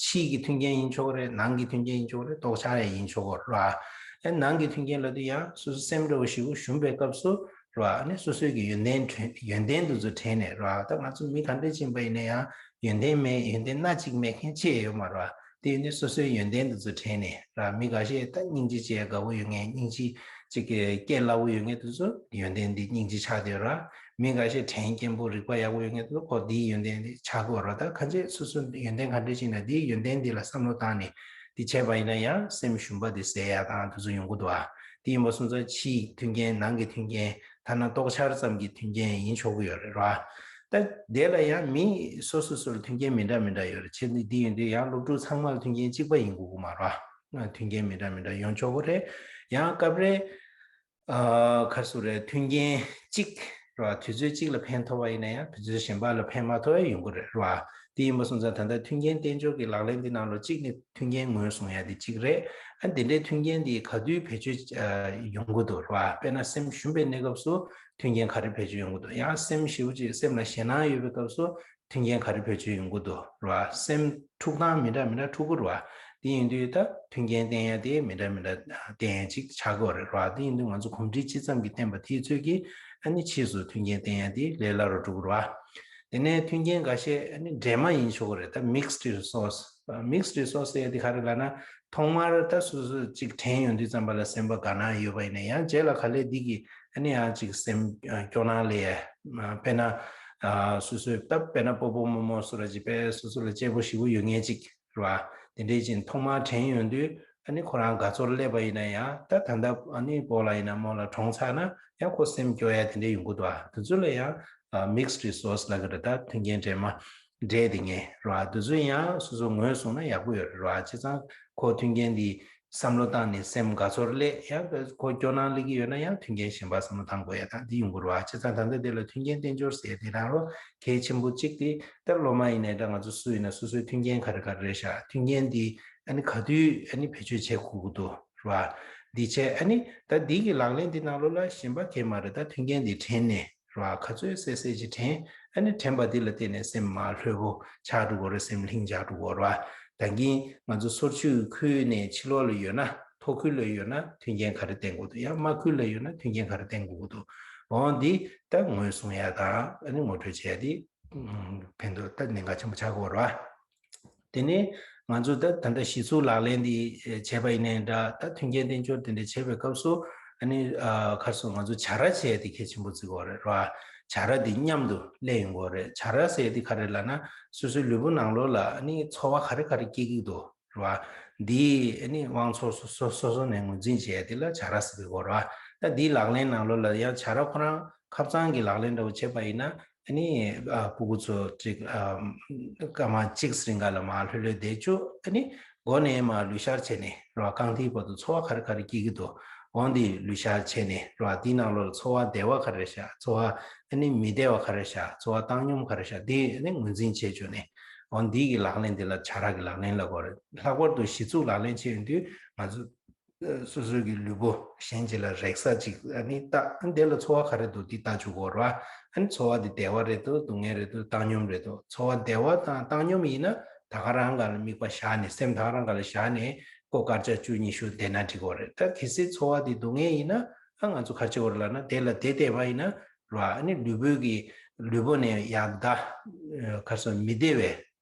ཕྱི་གི་མཐུན་རྐྱེན་ཡིན་ཆོག་གི་རེད། ནང་གི་མཐུན་རྐྱེན་ཡིན་ཆོག་གི་རེད། རྟོགས་འཆར་ཡང་ཡིན་ཆོག་གི་རེད། རེད་བ། ཨ་ནང་གི་མཐུན་རྐྱེན་ལབ་དུས་ཡང་སོ་སོ་སེམས་འདྲ་བོ་ཞེ་པོ་ཞུམ་པའི་སྐབས་སུ་རེད་བ། ཨ་ནི་སོ་སོའི་གི་ཡོན་ཏན་དྲན་ཡོན་ཏན་དེ་ཚོ་དྲན་ནས་རེད་བ། ད་ང་ཚོ་མི་ག་འདྲ་ཅིག་ཡིན་པ་ཡིན་ན་ཡང་ཡོན་ཏན་མེད། ཡོན་ཏན་སྣ་གཅིག་མེད་མཁན་ཅི་ཡང་ཡོད་མ་རེད་བ། དེ་ཡིན་དུས་སོ་སོའི་ཡོན་ཏན་དེ་ཚོ་དྲན་ནས་ར། མི་འགའ་ཤས་ད་སྙིང་རྗེ་བྱེད་ཡ་དགའ་པོ་ཡོད་མཁན། སྙིང་རྗེ་ཅིག་གི་སྐད་སླ་པོ་ཡོད་མཁན་དེ་ཚོ་ཡོན་ཏན་འདི་སྙིང་རྗེ་ཆགས་བསྡད་ཡོད་ར། མི་འགའ་ཤས་དྲན་སྐྱེན་པོ་རིག་པ་ཡག་པོ་ཡོད་མཁན་དེ་ཚོ་ཁོ་འདིའི་ཡོན་ཏན་འདི་ཆགས་ཀྱི་ཡོད་ར། ད་གང་ཅི་སོ་སོ་ཡོན་ཏན་ག་འདྲ་ཅིག་ན་འདིའི་ཡོན་ཏན་འདི་ལ་བསམ་བློ་བཏང་ནས་ དེ་བྱས་པ་ཡིན་ན་ཡང་སེམས་ཞུམ་པ་དེ་ཟད་ཡ་དང་དེ་ཚོ་ཡོང་གི་འདུག་ཨ། དེ་ཡིན་པ་སོང་ཙང་ཕྱིའི་མཐུན་རྐྱེན་ནང་གི་མཐུན་རྐྱེན་ཐ་ན་རྟོགས་འཆར་ཙམ་གྱི་མཐུན་རྐྱེན་ཡིན་ཆོག་གི་ཡོད་རེད་ར། ད་དེ་ལ་ཡང་མི་སོ་སོ་སོ་ལ་མཐུན་རྐྱེན་མི་འདྲ་མི་འདྲ་ཡོད་རེད། ཆེ་འདི་ཡིན་དུས་ཡང་སློབ་ཕྲུག་ཚང་མ་ལ་མཐུན་རྐྱེན་གཅིག་པ་ཡིན་དགོས་ཀྱི་མ་རེད་བ། མཐུན་རྐྱེན་མི་འདྲ་མི་འདྲ་ཡོང་ཆོག་གི་རེད། ཡང་སྐབས་རེ་ཨ་ག་རེ་ཟེར་དགོས་རེད། མཐུན་རྐྱེན་གཅིག་རེད་བ། དུས་ཚོད་གཅིག་ལ་ཕན་ཐོགས་པ་ཡིན་ན་ཡང་དུས་ཚོད་གཞན་པ་ལ་ཕན་མ་ཐོགས་ཡ་ཡོང་གི་རེད་རེད་བ། དེ་ཡིན་པ་སོང་ཙང་ད་ལྟ་མཐུན་རྐྱེན་བསྟན་འབྱོར་གྱི་ལག་ལེན་འདི་ནང་ལོགས་གཅིག་ནི་མཐུན་རྐྱེན་ངོས་བཟུང་ཡ་དེ་གཅིག་རེད། ཨ་འདི་འདྲའི་མཐུན་རྐྱེན་འདི་ག་དུས་བེད་སྤྱོད་ཨ་ཡོང་གི་འདུག་རེད་བ། དཔེར་ན་སེམས་ཞུམ་པའི་གནས་སྐབས་སུ་མཐུན་རྐྱེན་ག་རེ་བེད་སྤྱོད་ཡོང་གི་འདུག་ཡང་སེམས་ཞེ་པོ་ཅིག་སེམས་ལ་ཞེད་སྣང་ཡོད་པའི་སྐབས་སུ་མཐུན་རྐྱེན་ག་རེ་བེད་སྤྱོད་ཡོང་གི་འདུག་རེད་བ། སེམས་འཁྲུག་སྟངས་མི་འདྲ་མི་འདྲ་འཁྲུག་གི་རེད་བ། དེ་ཡིན་དུས་ད་མཐུན་རྐྱེན་བསྟེན་ཡ་དེ་མི་འདྲ་མི་འདྲ་བསྟེན་ཡ་ཅིག་ཆགས་ཀྱི་ཡོད་རེད་རེད་བ། དེ་ཡིན་དུས་ང་ཚོ་གོམས་འདྲིས་ཅི་ཙམ་གྱིས་བསྟེན་པ་དེའི་ཚོད་ཀྱིས་ཨ་ནི་ཕྱིས་སུ་མཐུན་རྐྱེན་བསྟེན་ཡ་དེ་ལས་སླ་རུ་འགྲོ་གི་རེད་བ། དེ་ནས་མཐུན་རྐྱེན་འགའ་ཤས་ཨ་ནི་འདྲེས་མ་ཡིན་ཆོག་གི་རེད། ད་mixed resource། mixed resource་ཟེར་ཡ་དེ་ག་རེ་ལབ་ན། ཐོག་མར་ད་སོ་སོ་ཅིག་དྲན་ཡོང་དུས་ཙམ་པ་ལ་སེམས་པ་དགའ་སྣང་ཡོད་པ་ཡིན་ན་ཡང་རྗེས་ལ་ག་ལེར་འདི་གིས་ཨ་ནི་ཡང་ཅིག་སེམས་སྐྱོ་སྣང་སླེབས་ཡ། དཔེར་ན་སོ་སོའི་ད་དཔེར་ན་སྤོ་བོ་རྨོ་མོ་སུ་ར་ཅིག་དཔེ་སོ་སོ་ལ་གཅེས་པོ་ཞེ་པོ་ཡོད་མཁན་ཅིག་རེད་བ། དེ་འདྲའི་ཅིག་ཐོག་མར་དྲན་ཡོང་དུས་ཨ་ནི་ཁོ་རང་དགའ་ཚོར་སླེབས་པ་ཡིན་ན་ཡང་ད་ད་ལྟ་ཨ་ནི་སྤོ་ལགས་ཡིན་ན་རྨོ་ལགས་གྲོངས་ཚར་ན་ཡང་ཁོ་སེམས་སྐྱོ་ཡ་དེ་འདྲ་ཡོང་གི་འདུག་ཨ། དེ་ཚོ་ལ་ཡང་mixed resource་ལབ་ཀྱི་རེད། ད་མཐུན་རྐྱེན་འདྲེས་མ་འདྲེས་དེ་ངེས་རེད་བ། དེ་ཚོ་ཡང་སོ་སོ་ངོས་བཟུང་ན་ཡག་པོ་ཡོད་རེད་བ། བྱས་ཙང་ཁོ་མཐུན་རྐྱེན་འདི་བསམ་བློ་བཏང་ནས་སེམས་དགའ་ཚོར་སླེབས་ཡང་ཁོ་སྐྱོ་སྣང་སླེབས་ཀྱི་ཡོད་ན་ཡང་མཐུན་རྐྱེན་གཞན་པ་བསམ་བློ་བཏང་དགོས་ཡ་ད་འདི་ཡོང་གི་རེད་བ། བྱས་ཙང་ད་ལྟ་འདི་ལ་མཐུན་རྐྱེན་བསྟན་འབྱོར་ཟེར་དེ་རང་ལོ་གལ་ཆེན་པོ་གཅིག་དེ་ད་སློབ་མ་ཡིན་ནའི་འདྲ་ང་ཚོ་སུ་ཡིན་ན་སོ་སོའི་མཐུན་རྐྱེན་ག་རེ་ག་རེ་རེད་ཤག་མཐུན་རྐྱེན་འདི་ཨ་ནི་ག་དུས་ཨ་ནི་བེད་སྤྱོད་བྱེད་དགོས་ཀྱི་འདུག་རེད་བ། འདི་བྱས་ཨ་ནི་ད་འདི་གི་ལག་ལེན་འདི་ནང་ལོགས་ལ་གཞན་པ་གང་ཡང་མ་རེད། ད་མཐུན་རྐྱེན་འདི་དྲན་ནས་རེད་བ། ག་ཚོད་གསལ་གསལ་ཅིག་དྲན། ཨ་ནི་དྲན་པ་འདི་ལ་བརྟེན་ནས་སེམས་མ་ལྷོད་པོ་ཆགས་འགྲོ་གི་རེད། སེམས་ལྷིང་འཇགས་འགྲོ་གི་རེད་བ། ད་གིན་ང་ཚོ་སོར་ཆུད་ཁུལ་ནས་ཕྱི་ལོགས་ལ་ཡོད་ན་མཐོ་ཁུལ་ལ་ཡོད་ན་མཐུན་རྐྱེན་ག་རེ་བསྟེན་དགོས་འདུག་ཡང་དམའ་ཁུལ་ལ་ཡོད་ན་མཐུན་རྐྱེན་ག་རེ་བསྟེན་དགོས་འདུག་འོ་འདི་ད་ངོས་བཟུང་ཡ་དང་ཨ་ནི་ངོ་སྤྲོད་བྱས་ཏེ་ཕན་ཐོགས་ད་གནད་འགག་ཆེན་པོ་ཆགས་ཀྱི་ཡོད་རེད་བ། དེ་ནས་ང་ཚོ་ད་ད་ལྟ་གཞི་ཚུགས་ལག་ལེན་འདི་བྱས་པ་ཡིན་ནའི་འདྲ། ད་མཐུན་རྐྱེན་བསྟན་འབྱོར་དེ་འདྲ་བྱས་པའི་སྐབས་སུ་ཨ་ནི་ག་རེ་ཟེར། ང་ཚོ་བྱ་ར་བྱས་ཏེ་གལ་ཆེན་པོ་བརྩི་དགོས་རེད་ར། བྱ་ར་འདི་མཉམ་དུ་སླེབས་ཡོང་དགོས་རེད། བྱ་ར་ཟེར་དེ་ག་རེ་ལབ་ན་སོ་སོའི་ལུས་པོ་ནང་ལོགས་ལ་ཨ་ནི་ཚོར་བ་ག་རེ་ག་རེ་སྐྱེ་གི་འདུག་ར། འདི་ཨ་ནི་དབང་ཚོར་སོ་སོ་སོ་སོ་ནས་ངོས་འཛིན་བྱས་དེ་ལ་བྱ་ར་ཟེར་གི་ཡོད་ར། ད་འདིའི་ལག་ལེན་ནང་ལོགས་ལ་ཡང་བྱ་ར་ཁོ་རང་ཁབ་གཙང་གི་ལག་ལེན་འདྲ་བོ་བྱས་པ་ཡིན་ན། ཨ་ནི་ཨ་སྤུ་གུ་ཚོ་ཅིག་ཨ་སྐར་མ་གཅིག་རིང་ག་ལ་མར་ལྷོད་ལྷོད་བསྡད་བཅུག་ཨ་ནི་མགོ་ནས་མར་ལུས་ཤར་བྱས་ནས་ར་བ། རྐང་མཐིལ་བར་དུ་ཚོར་བ་ག་རེ་ག་རེ་སྐྱེ་གི་འདུག་འོ་འདི་ལུས་ཤར་བྱས་ནས་ར་བ། འདིའི་ནང་ལོགས་ལ་ཚོར་བ་བདེ་བ་ག་རེ་ཤག་ཚོར་བ་ཨ་ནི་མི་བདེ་བ་ག་རེ་ཤག་ཚོར་བ་བཏང་སྙོམས་ག་རེ་ཤག་འདི་ཨ་ནི་ངོས་འཛིན་བྱས་བཅུག་ནས། འོ་འདི་གི་ལག་ལེན་འདི་ལ་བྱ་ར་གི་ལག་ལེན་ལབ་དགོས་རེད། ལྷག་པར་དུ་གཞི་ཚུགས་ལག་ལེན་བྱས་ཡོང་དུས་ང་ཚོ་སོ་སོའི་གི་ལུས་པོ་གཞན་གཅིག་ལ་རེག་ས་ཅིག་ཨ་ནི་ལྟ། ཨ་ནི་དེ་ལ་ཚོར་བ་ག་རེ་འདུག་འདི་ལྟ་བཅུག་དགོས་རེད་བ། ཨ་ནི་ཚོར་བ་འདི་བདེ་བ་རེད་འདུག་སྡུག་བསྔལ་རེད་འདུག་བཏང་སྙོམས་རེད་འདུག་ཚོར་བ་བདེ་བ་དང་བཏང་སྙོམས་ཡིན་ན་ད་ག་རང་སྒང་ལ་དམིགས་པ་བཞག་ནས། སེམས་ད་ག་རང་སྒང་ལ་བཞག་ནས་སྒོར་སྐར་ཆ་བཅུ་ཉི་ཤུ་བསྡད་ན་འགྲིག་གི་རེད། ད་གལ་སྲིད་ཚོར་བ་འདི་སྡུག་བསྔལ་ཡིན་ན་ཨ་ང་ཚོ་ག་རེ་བྱེད་དགོས་རེད་ལབ་ན། དེ་ལ་བསྡད་བསྡད་པ་ཡིན་ན་ར་བ། ཨ་ནི་ལུས་པོའི་གི་ལུས་པོ་ནས་ཡང་བརྡ་ག་རེ་ཟེར། མི་བདེ་བའི་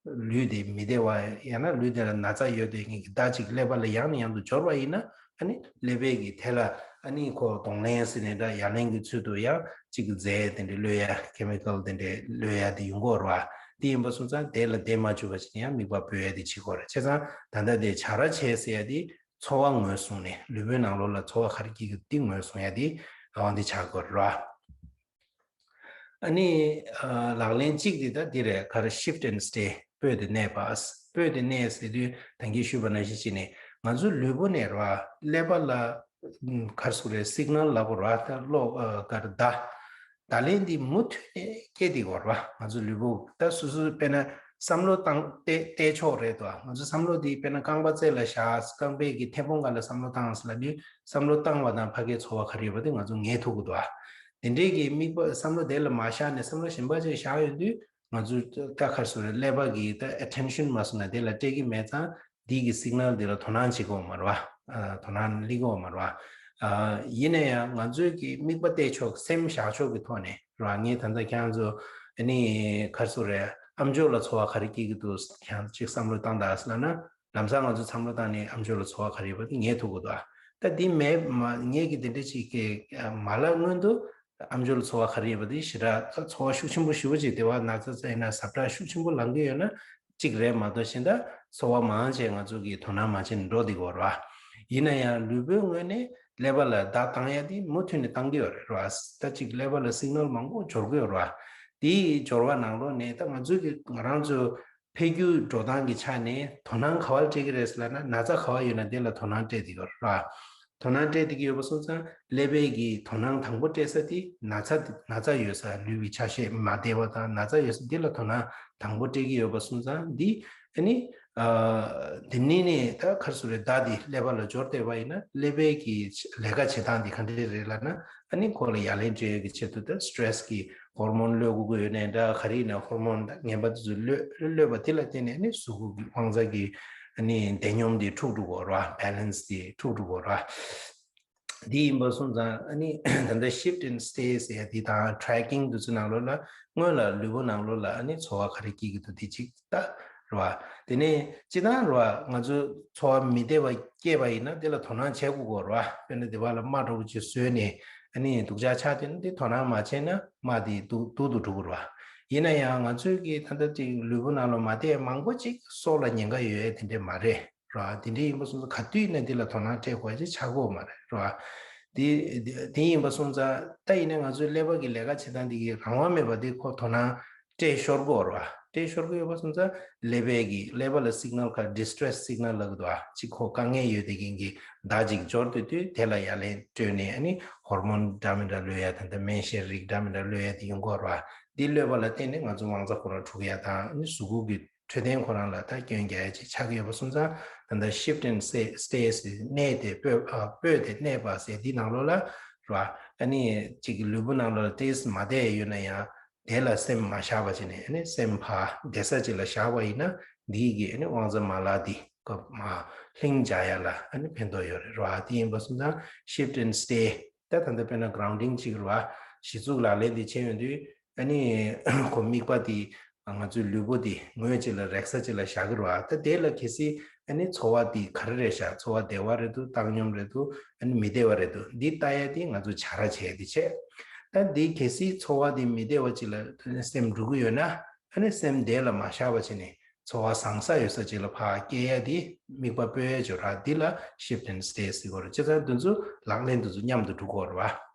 ལུས་དེ་མི་བདེ་བ་ཡང་ན་ལུས་དེ་ལ་ན་ཚ་ཡོད་དེ་ངེད་ཀྱི་བརྡ་ཅིག་ཀླད་པ་ལ་ཡང་ནས་ཡང་དུ་འབྱོར་བ་ཡིན་ན། ཨ་ནི་ཀླད་པའི་གི་དེ་ལ་ཨ་ནི་ཁོ་གདོང་ལེན་ཟེར་ནས་འདྲ་ཡ་ལན་གྱི་ཚུལ་དུ་ཡང་ཅིག་རྫས་དེ་འདྲ་གློད་ཡ། ཁེ་མི་ཀལ་དེ་འདྲ་གློད་ཡ་དེ་ཡོང་གི་ཡོད་རེད་བ། དེ་ཡིན་པ་སོང་ཙང་དེ་ལ་བསྡད་མ་བཅུག་པ་བྱས་ནས་ཡང་དམིགས་པ་སྤོ་ཡ་དེ་བྱེད་དགོས་རེད། བྱས་ཙང་ད་ལྟ་དེ་བྱ་ར་བྱས་ཟེར་ཡ་དེ་ཚོར་བ་ངོས་བཟུང་ནས་ལུས་པོའི་ནང་ལོགས་ལ་ཚོར་བ་ག་རེ་སྐྱེ་གི་འདི་ངོས་བཟུང་ཡ་དེ་འོ་འདི་ཆགས་དགོས་རེད་བ། ཨ་ནི་ཨ་ལག་ལེན་གཅིག་དེ་ད་འདི་རེད། ག་རེ། shift and stay། སྤོས་ཏེ་གནས་པ། སྤོས་ཏེ་གནས་ཟེར་དུས་ད་གིན་ཞུས་པ་ནང་བཞིན་བྱས་ནས་ང་ཚོའི་ལུས་པོ་ནས་ར་བ། ཀླད་པ་ལ་ཨམ་ག་རེ་ཟེར་དགོས་རེད། སིག་ནལ་ལབ་དགོས་རེད་བ། ད་གློག་ཨ་ག་རེ། བརྡ། བརྡ་ལན་འདི་མུ་མཐུད་ནས་སྐྱེ་བསྡད་ཀྱི་ཡོད་རེད་བ། ང་ཚོའི་ལུས་པོ་ད་སོ་སོ་དཔེར་ན་བསམ་བློ་བཏང་བལྟས་བལྟས་ཆོག་རེད་དོ། ང་ཚོ་བསམ་བློ་འདི་དཔེར་ན་རྐང་པ་རྩེ་ལ་བཞག་རྐང་པའི་གི་མཐེ་བོང་སྒང་ལ་བསམ་བློ་བཏང་ཟེར་ལབ་དུས་བསམ་བློ་བཏང་བ་དང་ཕ་གིའི་ཚོར་བ་ག་རེ་ཡོད་པ་དེ་ང་ཚོ་ངེས་ཐུབ་ཀྱི་འདུག་ཨ། དེ་འདྲའི་གི་དམིགས་པ་བསམ་བློ་དེ་ལ་མ་བཞག་ནས་བསམ་བློ་གཞན་པ་ཅིག་བཞག་ཡོང་དུས་ང་ཚོ་ད་ག་རེ་ཟེར་དགོས་རེད། ཀླད་པ་གི་ད་ཨེ་ཊེན་ཤན་མ་སོང་ན་དེ་ལ་སྤྲད་ཀྱི་མེད་ཙང་འདི་གི་སིག་ནལ་འདི་ལ་དོ་སྣང་བྱེད་ཀྱི་ཡོད་མ་རེད་བ། ཨ་དོ་སྣང་སླེབས་ཀྱི་ཡོད་མ་རེད་བ། ཨ་ཡིན་ན་ཡང་ང་ཚོས་ཀྱི་དམིགས་པ་གཏད་ཕྱོགས་སེམས་བཞག་ཕྱོགས་ཀྱི་ཐོག་ནས་རེད་བ། ངས་ད་ལྟ་ཁྱེད་རང་ཚོ་ཨ་ནི་ག་རེ་ཟེར་དགོས་རེད། ཨ་མཆོག་ལ་ཚོར་བ་ག་རེ་སྐྱེ་གི་འདུག་ཁྱེད་རང་ཚོ་ཅིག་བསམ་བློ་བཏང་དང་ཟེར་ལབ་ན། ལམ་སང་ང་ཚོ་བསམ་བློ་བཏང་ནས་ཨ་མཆོག་ལ་ཚོར་བ་ག་རེ་ཡོད་པ་དེ་ངེས་ཐུབ་ཀྱི་འདུག་ཨ། ད་འདི་མེད་མ་ངས་ཀྱི་དེ་འདྲ་ཅིག་གི་མ་ལབ་སྔོན་དུ་ཨ་མཆོག་ལ་ཚོར་བ་ག་རེ་ཡོད་པ་དེ་ཞེ་དྲག་ད་ཚོར་བ་ཤུགས་ཆེན་པོ་ཞེ་པོ་ཅིག་དེ་བ་ན་ཚ་ཚ་ཡིན་ན་ཟབ་དྲག་ཤུགས་ཆེན་པོ་ལངས་ཀྱི་ཡོད་ན། གཅིག་རེད་མ་གཏོགས་གཞན་དག་ཚོར་བ་མང་ཆེ་ང་ཚོ་གིས་དོ་སྣང་མ་བྱས་ནས་འགྲོ་བསྡད་ཀྱི་ཡོད་རེད་བ། ཡིན་ན་ཡང་ལུས་པོའི་ངོས་ནས་ཀླད་པ་ལ་བརྡ་བཏང་ཡ་དེ་མུ་མཐུད་ནས་བཏང་གི་ཡོད་རེད་བ། ད་ཅིག་ཀླད་པ་ལ་སིག་ནལ་མང་པོ་འབྱོར་གྱི་ཡོད་རེད་བ། དེའི་འབྱོར་བ་ནང་ལོགས་ནས་ད་ང་ཚོ་གི་ང་རང་ཚོ་འཕེལ་འགྱུར་འགྲོ་སྟངས་ཀྱི་ཆ་ནས་དོ་སྣང་ག་བར་སྤྲད་ཀྱི་རེད་ཟེར་ལབ་ན། ན་ཚ་ག་བ་ཡོད་ན་དེ་ལ་དོ་སྣང་སྤྲད་དེ་ཡོད་ར། དོ་སྣང་སྤྲད་དེ་གི་ཡོད་པ་སོང་ཙང་ཀླད་པའི་གི་དོ་སྣང་དང་པོ་སྤྲད་ས་དེ་ན་ཚ་ན་ཚ་ཡོད་ས། ལུས་ཀྱི་ཆ་ཤས་མ་བདེ་བ་དང་ན་ཚ་ཡོད་ས་དེ་ལ་དོ་སྣང་དང་པོ་སྤྲད་ཀྱི་ཡོད་པ་སོང་ཙང་འདི་ཨ་ནི་ཨ་དེ་ནི་ནི་ད་ག་རེ་ཟེར་རེད། བརྡ་དེ་ཀླད་པ་ལ་འབྱོར་བསྡད་པ་ཡིན་ན་ཀླད་པའི་གི་ལས་ཀ་བྱེད་སྟངས་དེ་ག་འདྲས་རེད་ལབ་ན། ཨ་ནི་ཁོ་ལ་ཡ་ལན་སྤྲད་ཡོད་ཀྱི་ཆེད་དུ་ད་སི་ཊེ་རེ་སི་གི་ཧོར་མོན་གློད་དགོས་ཀྱི་ཡོད་ནའི་འདྲ། ག་རེ་ཡིན་ན་ཧོར་མོན་ངན་པ་དེ་ཚོ་གློད་གློད་པ་དེ་ལ་བརྟེན་ནས་ཨ་ནི་གཟུགས་པོ་གི་དབང་རྩ་གི་ཨ་ནི་བདེ་སྙོམས་དེ་འཁྲུག་འགྲོ་གི་ཡོད་རེད་བ། བེ་ལེན་སི་དེ་འཁྲུག་འགྲོ་གི་ཡོད་རེད་བ། འདི་ཡིན་པ་སོང་ཙང་ཨ་ནི་ད་ལྟ་ཤིཕ་ཊི་ཨིན་སི་ཊེ་ཊས་ཟེར་ཡ་འདི་དང་ཊེ་རེ་ཀིང་དེ་ཚོའི་ནང་ལོགས་ལ་སྔོན་ལ་ལུས་པོ་ནང་ལོགས་ལ་ཨ་ནི་ཚོར་བ་ག་རེ་སྐྱེ་གི་འདུག་དེ་གཅིག་ལྟ། རེད་བ། དེ་ནས་སྤྱིར་བཏང་རེད་བ། ང་ཚོ་ཚོར་བ་མི་བདེ་བ་སྐྱེས་པ་ཡིན་ན་དེ་ལ་དོ་སྣང་བྱེད་དགོས་ཀྱི་ཡོད་རེད་བ། དཔེར་ན་དེ་བ་ལ་རྨ་འདྲ་བོ་ཅིག་བཟོས་ནས་ཨ་ནི་སྡུག་ཅག་ཆགས་དུས་ན་དེ་དོ་སྣང་མ་བྱས་ན་རྨ་དེ་སྡུག་སྡུག་ཏུ་འགྲོ་གི་རེད་བ། ཡིན་ན་ཡང་ང་ཚོའི་གི་ད་ལྟ་ཅིག་ལུས་པོ་ནང་ལ་མ་བདེ་བ་མང་པོ་ཅིག་སྲོག་ལ་ཉེན་ཁ་ཡོད་ཡ་དེ་འདྲས་མ་རེད། རེད་བ། དེ་འདྲས་ཡིན་པ་སོང་ཙང་ག་དུས་ཡིན་ན་དེ་ལ་དོ་སྣང་སྤྲད་དགོས་ཅིག་ཆགས་ཀྱི་ཡོད་མ་རེད། རེད་བ། དེ་དེ་ཡིན་པ་སོང་ཙང་ད་ཡིན་ན་ང་ཚོའི་ཀླད་པ་གི་ལས་ཀ་བྱེད་སྟངས་དེ་གི་རང་དབང་མེད་པ་དེ་ཁོ་དོ་སྣང་སྤྲད་ཤོར་གྱི་ཡོད་རེད་བ། སྤྲད་ཤོར་གྱི་ཡོད་པ་སོང་ཙང་ཀླད་པའི་གི་ཀླད་པ་ལ་སིག་ནལ་ཁ་ཌི་སི་ཊེ་རེ་སི་སིག་ནལ་ལབ་ཀྱི་འདུག་བ། ཅིག་ཁོ་དཀའ་ངལ་ཡོད་དེ་གིན་གི་བརྡ་ཅིག་འབྱོར་དུས་དུས་དེ་ལ་ཡ་ལན་སྤྲོད་ནས་ཨ་ནི་ཧོར་མོན་འདྲ་མི་འདྲ་གློད་ཡ། ད་ལྟ་སྨན་དཔྱད་རིགས་འདྲ་མི་འདྲ་གློད་ཡ་དེ་ཡོང་གི་ཡོད་རེད་བ། འདི་གློད་པ་ལ་བརྟེན་ནས་ང་ཚོ་དབང་རྩ་ཁོ་རང་འཁྲུག་ཡ་དང་ཨ་ནི་གཟུགས་པོ་གི་འཕྲོད་བསྟེན་ཁོ་རང་ལ་ད་སྐྱོན་རྒྱག་ཡ་ཅིག་ཆགས་ཀྱི་ཡོད་པ་སོང་ཙང་ད་ལྟ་ཤིཕ་ཊི་ཨིན་སི་ཊེ་ཊས་གནས་ཏེ་སྤོས་ཨ་སྤོས་ཏེ་གནས་པ་ཟེར་འདི་ནང་ལོགས་ལ་རེད་བ། ཨ་ནི་ཅིག་ལུས་པོ་ནང་ལོགས་ལ་ཏོག་ཙམ་མ་བདེ་ཡ་ཡོད་ན་ཡང་དེ་ལ་སེམས་མ་བཞག་པ་བྱས་ནས་ཨ་ནི་སེམས་ཕར་བདེ་ས་ཅིག་ལ་བཞག་པ་ཡིན་ན་འདི་གི་ཨ་ནི་དབང་རྩ་མ་ལག་འདི་ཀ་མ་ལྷིང་འཇགས་ཡ་ལ་ཨ་ནི་ཕན་ཐོགས་ཡོད་རེད་རེད་བ། དེ་ཡིན་པ་སོང་ཙང་ཤིཕ་ཊི་ཨིན་སི་ཊེ་ཊི་ད་ད་ལྟ་དཔེར་ན་གི་རའུན་ཌིང་ཅིག་རེད་བ། གཞི་ཚུགས་ལག་ལེན་འདི་བྱས་ཡོང་དུས། ཨ་ནི་ཁོ་དམིགས་པ་དེ་ང་ཚོའི་ལུས་པོ་དེ་ངོས་གཅིག་ལ་རེག་ས་གཅིག་ལ་བཞག་གི་རེད་བ། ད་དེ་ལ་གལ་སྲིད་ཨ་ནི་ཚོར་བ་དེ་ག་རེ་རེད་བཞག་ཚོར་བ་བདེ་བ་རེད་འདུག་བཏང་སྙོམས་རེད་འདུག་ཨ་ནི་མི་བདེ་བ་རེད་འདུག་འདི་ལྟ་ཡ་དེ་ང་ཚོ་བྱ་ར་བྱས་དེ་བྱས། ད་འདི་གལ་སྲིད་ཚོར་བ་དེ་མི་བདེ་བ་གཅིག་ལ་སེམས་འགྲོ་གི་ཡོད་ན་ཨ་ནི་སེམས་དེ་ལ་མ་བཞག་པ་བྱས་ནས་ཚོར་བ་བཟང་ས་ཡོད་ས་གཅིག་ལ་ཕར་སྐྱེལ་ཡ་དེ་དམིགས་པ་སྤོས་ཡ་ཅིག་ཡོད་ར། འདི་ལ་ཤིཕ་ཊི་ཨིན་སི་ཊེ་ཊི་ཟེར་གྱི་ཡོད་རེད། བྱས་ཙང་དེ་ཚོ་ལག་ལེན་དེ་ཚོ་མཉམ་དུ་འགྲོ་གི་ཡོད་རེད་བ།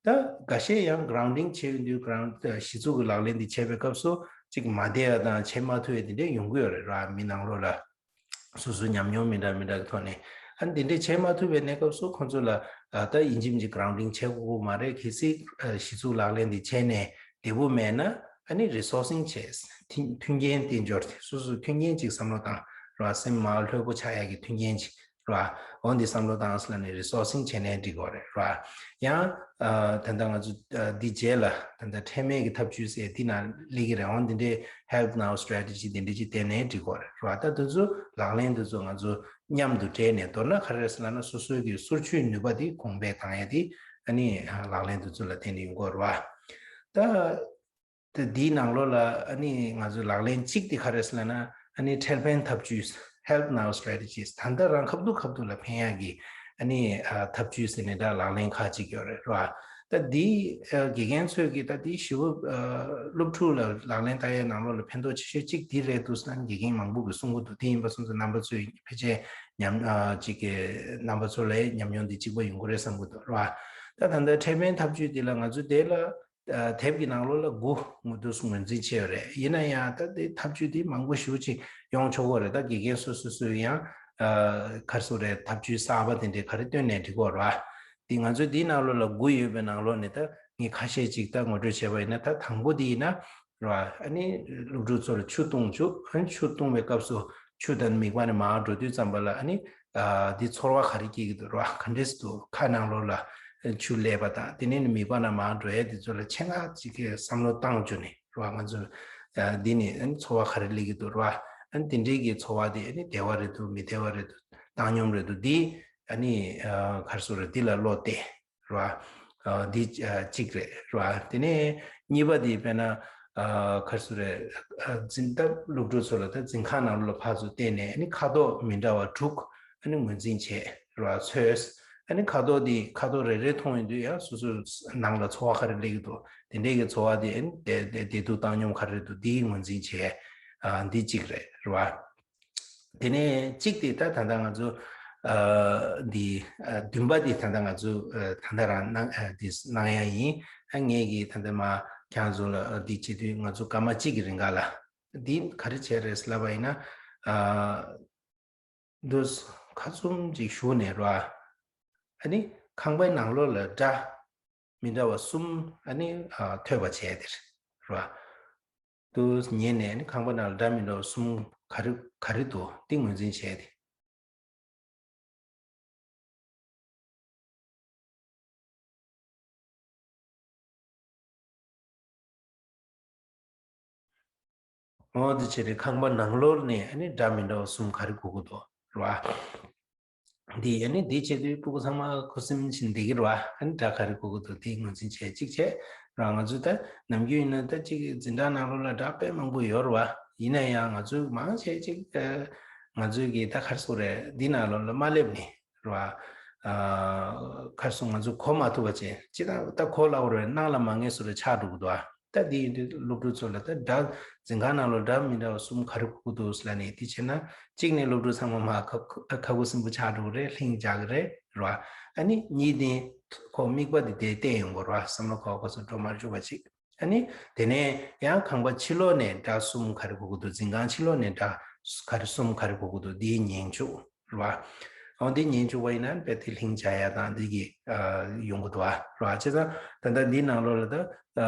ད་འགའ་ཤས་ཡང་གི་རའུན་ཌིང་བྱེད་ཡོང་དུས་གི་རང་གཞི་ཚུགས་ཀྱི་ལག་ལེན་འདི་བྱེད་པའི་སྐབས་སུ་ཅིག་མ་བདེ་བ་དང་བྱེད་མ་ཐུབ་པའི་དེ་འདྲས་ཡོང་གི་ཡོད་རེད་ར། མི་ནང་ལོགས་ལ་སོ་སོའི་ཉམས་མྱོང་མི་འདྲ་མི་འདྲ་གི་ཐོག་ནས་ཨ་ནི་དེ་འདྲས་བྱེད་མ་ཐུབ་པའི་གནས་སྐབས་སུ་ཁོང་ཚོ་ལ་ཨ་ད་ཡིན་གཅིག་མིན་གཅིག་གི་རའུན་ཌིང་བྱེད་དགོས་ཀྱི་མ་རེད། གལ་སྲིད་ཨ་གཞི་ཚུགས་ལག་ལེན་འདི་བྱས་ནས་བདེ་པོ་མེད་ན་ཨ་ནི་རི་སོར་སིང་བྱས། མཐུན་མཐུན་རྐྱེན་བསྟེན་འབྱོར་ཏེ་སོ་སོའི་མཐུན་རྐྱེན་ཅིག་བསམ་བློ་བཏང་ར། སེམས་མ་ལྷོད་པོ་ཆགས་ཡག་གི་མཐུན་རྐྱེན་ཅིག་ར། འོ་འདི་བསམ་བློ་བཏང་ཟེར་ལབ་ནས་རི་སོར་སིང་བྱས་ནའི་འགྲིག་གི་རེད་ར། ཡང་ཨ་ད་ལྟ་ང་ཚོ་ཨ་འདི་རྗེས་ལ་ད་ལྟ་ཁྲེལ་མེད་ཀྱི་ཐབས་ཇུས་ཟེར་འདི་ནང་སླེབས་ཀྱི་རེད། འོ་འདི་འདྲའི་Health Now Strategy འདི་འདྲ་ཅིག་བསྟེན་ནའི་འགྲིག་གི་རེད་ར། ད་དེ་ཚོ་ལག་ལེན་དེ་ཚོ་ང་ཚོ་མཉམ་དུ་སྦྲེལ་ནས། མདོར་ན་ག་རེ་རེད་ཟེར་ལབ་ན་སོ་སོའི་གི་གསུར་ཆུའི་ནུས་པ་དེ་གོང་འཕེལ་བཏང་ཡ་དེ་ཨ་ནི་ལག་ལེན་དེ་ཚོ་ལ་བརྟེན་ནས་ཡོང་གི་རེད་བ། ད། དེ་འདིའི་ནང་ལོགས་ལ་ཨ་ནི་ང་ཚོའི་ལག་ལེན་གཅིག་དེ་ག་རེ་ཟེར་ལབ་ན། ཨ་ནི་འཕྲལ་ཕན་ཐབས་ཇུས། Health Now Strategies ད་ལྟ་རང་ཁ་ཐུག་ཁ་ཐུག་ལ་ཕན་ཡག་གི་ཨ་ནི་ཨ་ཐབས་ཇུས་ཟེར་ནས་འདྲ་ལག་ལེན་ཁག་ཅིག་ཡོད་རེད་ར། ད་འདི་ཨ་དགེ་རྒན་ཚོས་ཀྱིས་ད་འདི་ཞེ་པོ་ཨ་སློབ་ཕྲུག་ལ་ལག་ལེན་བསྟར་ཡའི་ནང་ལོགས་ལ་ཕན་ཐོགས་ཆེ་ཤོས་གཅིག་འདི་རེད་འདུག་ཟེར་ན་དགེ་རྒན་མང་པོ་གིས་གསུང་གི་འདུག་དེ་ཡིན་པ་སོང་ཙང་རྣམ་པ་ཚོས་ཕལ་ཆེར་ཉམས་ཨ་ཅིག་གི་རྣམ་པ་ཚོ་ལ་ཉམས་མྱོང་འདི་གཅིག་པ་ཡོང་གི་རེད་བསམ་གི་འདུག་ར། ད་ད་ལྟ་འཕྲལ་ཕན་ཐབས་ཇུས་འདི་ལ་ང་ཚོ་དེ་ལ། ཨ་དེབ་ཀྱི་ནང་ལོགས་ལ་དགུ་ངོ་དུས་སུ་ངོས་འཛིན་བྱས་ཡོད་རེད། ཡིན་ན་ཡང་ད་དེ་ཐབས་ཇུས་དེ་མང་པོ་ཞེ་པོ་ཅིག་ཡོང་ཆོག་གི་རེད། ད་དགེ་རྒན་སོ་སོ་སོས་ཡང་ཨ་ག་རེ་ཟེར་རེད། ཐབས་ཇུས་གསར་པ་དེ་འདྲའི་ག་རེ་བཏོན་ནའི་འགྲིག་གི་རེད་བ། དེ་ང་ཚོའི་དེའི་ནང་ལོགས་ལ་དགུ་ཡོད་པའི་ནང་ལོགས་ནས་ད་ངས་ཁ་ཤས་ཅིག་ད་ངོ་སྤྲོད་བྱས་པ་ཡིན་ན། ད་དང་པོ་དེ་ཡིན་ན་རེད་བ། ཨ་ནི་སློབ་ཕྲུག་ཚོ་ལ་ཆུ་བཏུང་བཅུག་ཨ་ནི་ཆུ་བཏུང་བའི་སྐབས་སུ་ཆུ་དང་མིད་པ་ནས་མར་འགྲོ་དུས་ཙམ་པ་ལ་ཨ་ནི། ཨ་འདི་ཚོར་བ་ག་རེ་སྐྱེ་གི་འདུག་རེད་བ། ག་འདྲས་འདུག་ཁ་ནང་ལོགས་ལ་ཆུ་སླེབས་པ་དང་དེ་ནས་ནི་མིད་པ་ནས་མར་འགྲོ་ཡས་དེ་ཚོ་ལ་ཆེད་མངགས་ཅིག་གི་བསམ་བློ་བཏང་བཅུག་ནས་རེད་བ། ང་ཚོ་ཨ་འདི་ནི་ཨ་ནི་ཚོར་བ་ག་རེ་སླེབས་ཀྱི་འདུག་རེད་བ། ཨ་ནི་དེ་འདྲའི་གི་ཚོར་བ་དེ་ཨ་ནི་བདེ་བ་རེད་འདུག་མི་བདེ་བ་རེད་འདུག་བཏང་སྙོམས་རེད་འདུག་འདི་ཨ་ནི་ཨ་ག་རེ་ཟེར་རེད། འདི་ལ་བློ་གཏད་རེད་བ། ཨ་འདི་ཨ་གཅིག་རེད་རེད་བ། དེ་ནས་གཉིས་པ་དེ་དཔེར་ན་ཨ་ག་རེ་ཟེར་རེད། ཨ་འཛིན་ད་སློབ་ཕྲུག་ཚོ་ལ་ད་འཛིན་ཁང་ནང་ལོགས་ལ་ཕར་ཚུར་བལྟས་ནས་ཨ་ནི་ཁ་དོག་མི་འདྲ་བ་དྲུག་ཨ་ནི་ངོས་འཛིན་བྱས་རེད་བ། ཚོས། ཨ་ནི་ཁ་དོག་འདི་ཁ་དོག་རེ་རེ་མཐོང་ཡོང་དུས་ཡང་སོ་སོའི་ནང་ལ་ཚོར་བ་ག་རེ་སླེབས་ཀྱི་འདུག་དེ་འདྲའི་གི་ཚོར་བ་དེ་ཨ་ནི་བདེ་བདེ་བདེ་སྡུག་བཏང་སྙོམས་ག་རེ་འདུག་འདི་ངོས་འཛིན་བྱས། ཨ་འདི་གཅིག་རེད། རེད་བ། དེ་ནས་གཅིག་དེ་ད་ད་ལྟ་ང་ཚོ་ཨ་འདི་ཨ་བདུན་པ་དེ་ད་ལྟ་ང་ཚོ་ཨ་ད་ལྟ་རང་གནང་ཨ་འདི་གནང་ཡ་ཡིན། ཨ་ངས་ཀྱིས་ད་ལྟ་མ་ཁྱེད་ཚོ་ལ་ཨ་འདི་བྱེད་དུས་ང་ཚོ་སྐར་མ་གཅིག་གི་རིང་ག་ལ་འདི་ག་རེ་བྱས་རེད་ལབ་པ་ཡིན་ན། ཨ་འདུག་ཁ་བཙུམ་ཅིག་བཞུགས་ནས་རོ། ཨ་ནི་ཁང་པའི་ནང་ལོགས་ལ་སྒྲ་མི་འདྲ་བ་གསུམ་ཨ་ནི་ཨ་ཐོས་པ་བྱས་དེ་རེད་རོ། དུ་ཉན་ནས་ཨ་ནི་ཁང་པ་ནང་ལ་སྒྲ་མི་འདྲ་བ་གསུམ་ག་རེ་ག་རེ་འདུག་དེ་ངོས་འཛིན་བྱས་ཏེ། འོ་དེ་བྱས་ཏེ་ཁང་པ་ནང་ལོགས་ནས་ཨ་ནི་སྒྲ་མི་འདྲ་བ་གསུམ་ག་རེ་གོ་གི་འདུག་རེད་བ། འདི་ཨ་ནི་འདི་བྱེད་དུས་སྤུ་གུ་ཚང་མ་ཁུ་སིམ་བཞིན་བསྡད་ཀྱི་རེད་བ། ཨ་ནི་སྒྲ་ག་རེ་གོ་གི་འདུག་དེ་ངོས་འཛིན་བྱས་གཅིག་བྱས་ར། ང་ཚོ་ད་ནམ་རྒྱུན་ཡིན་ན་ད་གཅིག་འཛིན་གྲྭ་ནང་ལོགས་ལ་སྒྲ་དཔེ་མང་པོ་ཡོད་རེད་བ། ཡིན་ན་ཡང་ང་ཚོས་མང་ཆེ་གཅིག་ང་ཚོས་ཀྱི་ད་ག་རེ་ཟེར་དགོས་རེད། འདི་ནང་ལོགས་ལ་མ་སླེབས་ནས་རེད་བ། ཨ་ག་རེ་ཟེར་ང་ཚོ་གོ་མ་ཐུབ་པ་བྱས་ཅི་ད་ད་གོ་སླ་པོ་རེད། སྣང་ལ་མ་ངེས་བཟོ་འདྲ་ཆགས་འགྲོ་གི་འདུག་ཨ། ད་འདི་ཡིན་དུས་སློབ་ཕྲུག་ཚོ་ལ་ད་སྒྲ་འཛིན་ཁང་ནང་ལོགས་སྒྲ་མི་འདྲ་བ་གསུམ་ག་རེ་གོ་གི་འདུག་ཟེར་ལབ་ནས་དེ་བྱས་ན་གཅིག་ནས་སློབ་ཕྲུག་ཚང་མ་མ་ཁ་ཁ་ཁུ་སིམ་པོ་ཆགས་འགྲོ་གི་རེད། ལྷིང་འཇགས་ཀྱི་རེད་རེད་བ། ཨ་ནི་གཉིས་ནས་ཁོ་དམིགས་པ་དེ་དེ་བསྟན་ཡོང་དགོས་རེད་བ། བསམ་བློ་ཁོ་ཁོ་ཚོ་འགྲོ་མ་བཅུག་པ་ཅིག་ཨ་ནི་དེ་ནས་ཡང་ཁང་པ་ཕྱི་ལོགས་ནས་སྒྲ་གསུམ་ག་རེ་གོ་གི་འདུག་འཛིན་ཁང་ཕྱི་ལོགས་ནས་སྒྲ་ག་རེ་གསུམ་ག་རེ་གོ་གི་འདུག་འདི་ཉན་བཅུག་རེད་བ། འོ་འདི་ཉན་བཅུག་པ་ཡིན་ན་དཔེ་དེ་ལྷིང་འཇགས་ཡ་དང་འདི་གི་ཨ་ཡོང་གི་འདུག་བ་རེད་བ། བྱས་ཙང་ད་ལྟ་འདི་ནང་ལོགས་ལ་ད་ཨ་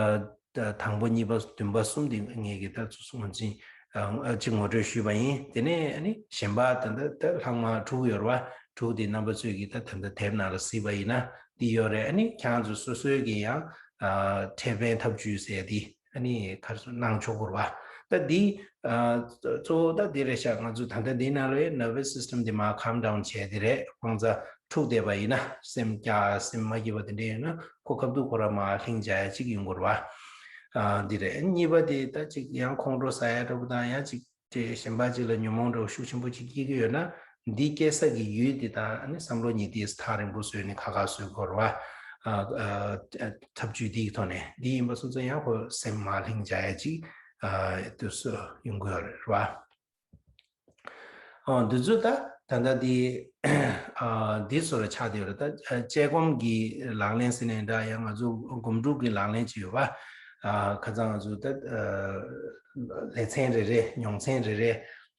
ད་དང་པོ་གཉིས་པ་བདུན་པ་གསུམ་དེ་ངས་ཀྱི་ད་ཚོ་ངོས་འཛིན་ཨ་ཅིག་ངོ་སྤྲོད་ཞུས་པ་ཡིན། དེ་ནས་ཨ་ནི་གཞན་པ་ད་ལྟ་ད་ལྷག་མ་དྲུག་ཡོད་རེད་བ། དྲུག་དེ་རྣམ་པ་ཚོས་ཀྱི་ད་ད་ལྟ་དེབ་ནང་ལ་གཟིགས་པ་ཡིན་ན་འདི་ཡོད་རེད། ཨ་ནི་ཁྱེད་རང་ཚོ་སོ་སོའི་གི་ཡང་ཨ་འཕྲོད་བསྟེན་ཐབས་བྱུས་ཟེར་ཡ་འདི་ཨ་ནི་ག་རེ་ཟེར་གནང་ཆོག་གི་རེད་བ། ད་འདི་ཨ་གཙོ་བོ་ད་འདི་རེད་ཤག་ང་ཚོ་ད་ལྟ་འདི་ནང་ལ་ཡ་nervous system་འདི་མར་calm down་བྱས་འདི་རེད། དབང་རྩ་འཁྲུག་བསྡད་པ་ཡིན་ན་སེམས་སྐྱོ་སེམས་མ་སྐྱིད་པ་དེ་འདྲ་ཡོད་ན་ཁོ་ཁ་ཐུག་ཁོ་རང་མར་ལྷིང་འཇགས་ཡ་གཅིག་ཡོང་གི་རེད་བ། ཨ་འདི་རེད། གཉིས་པ་དེ་ད་ཅིག་ཡང་ཁོང་ཁྲོ་ཟ་ཡ་འདྲ་པོ་དང་ཡང་ཅིག་དེ་གཞན་པ་ཅིག་ལ་ཉོན་མོངས་འདྲ་པོ་ཤུགས་ཆེན་པོ་ཅིག་སྐྱེ་གི་ཡོད་ན་འདི་སྐྱེ་ས་གི་ཡུལ་དེ་དང་ཨ་ནི་བསམ་བློ་ཉིད་དེ་ཐག་རིང་པོ་བཟོས་ནས་ཁ་ཁ་བཟོས་དགོས་རེད་བ། ཨ་ཨ་ཐབས་བྱུས་དེའི་ཐོག་ནས་འདི་ཡིན་པ་སོང་ཙང་ཡང་ཁོ་སེམས་མར་ལྷིང་འཇགས་ཡ་ཅིག་ཨ་དུ་སུ་ཡོང་གི་ཡོད་རེད་བ། ཨ་འདི་ཚོ་ད་ད་ལྟ་འདི་ཨ་འདི་ཚོ་ལ་ཆགས་བསྡད་ཡོད་རེད། ད་ཨ་དཔྱད་སྒོམ་གྱི་ལག་ལེན་ཟེར་ནས་འདྲ་ཡང་ང་ཚོ་སྒོམ་སྒྲུབ་ཀྱི་ལག་ལེན་ཅིག་ཡོད་པ། ཨ་ཁ་སང་ང་ཚོ་ད་ཨ་ལེ་ཚན་རེ་རེ་མྱོང་ཚན་རེ་རེ་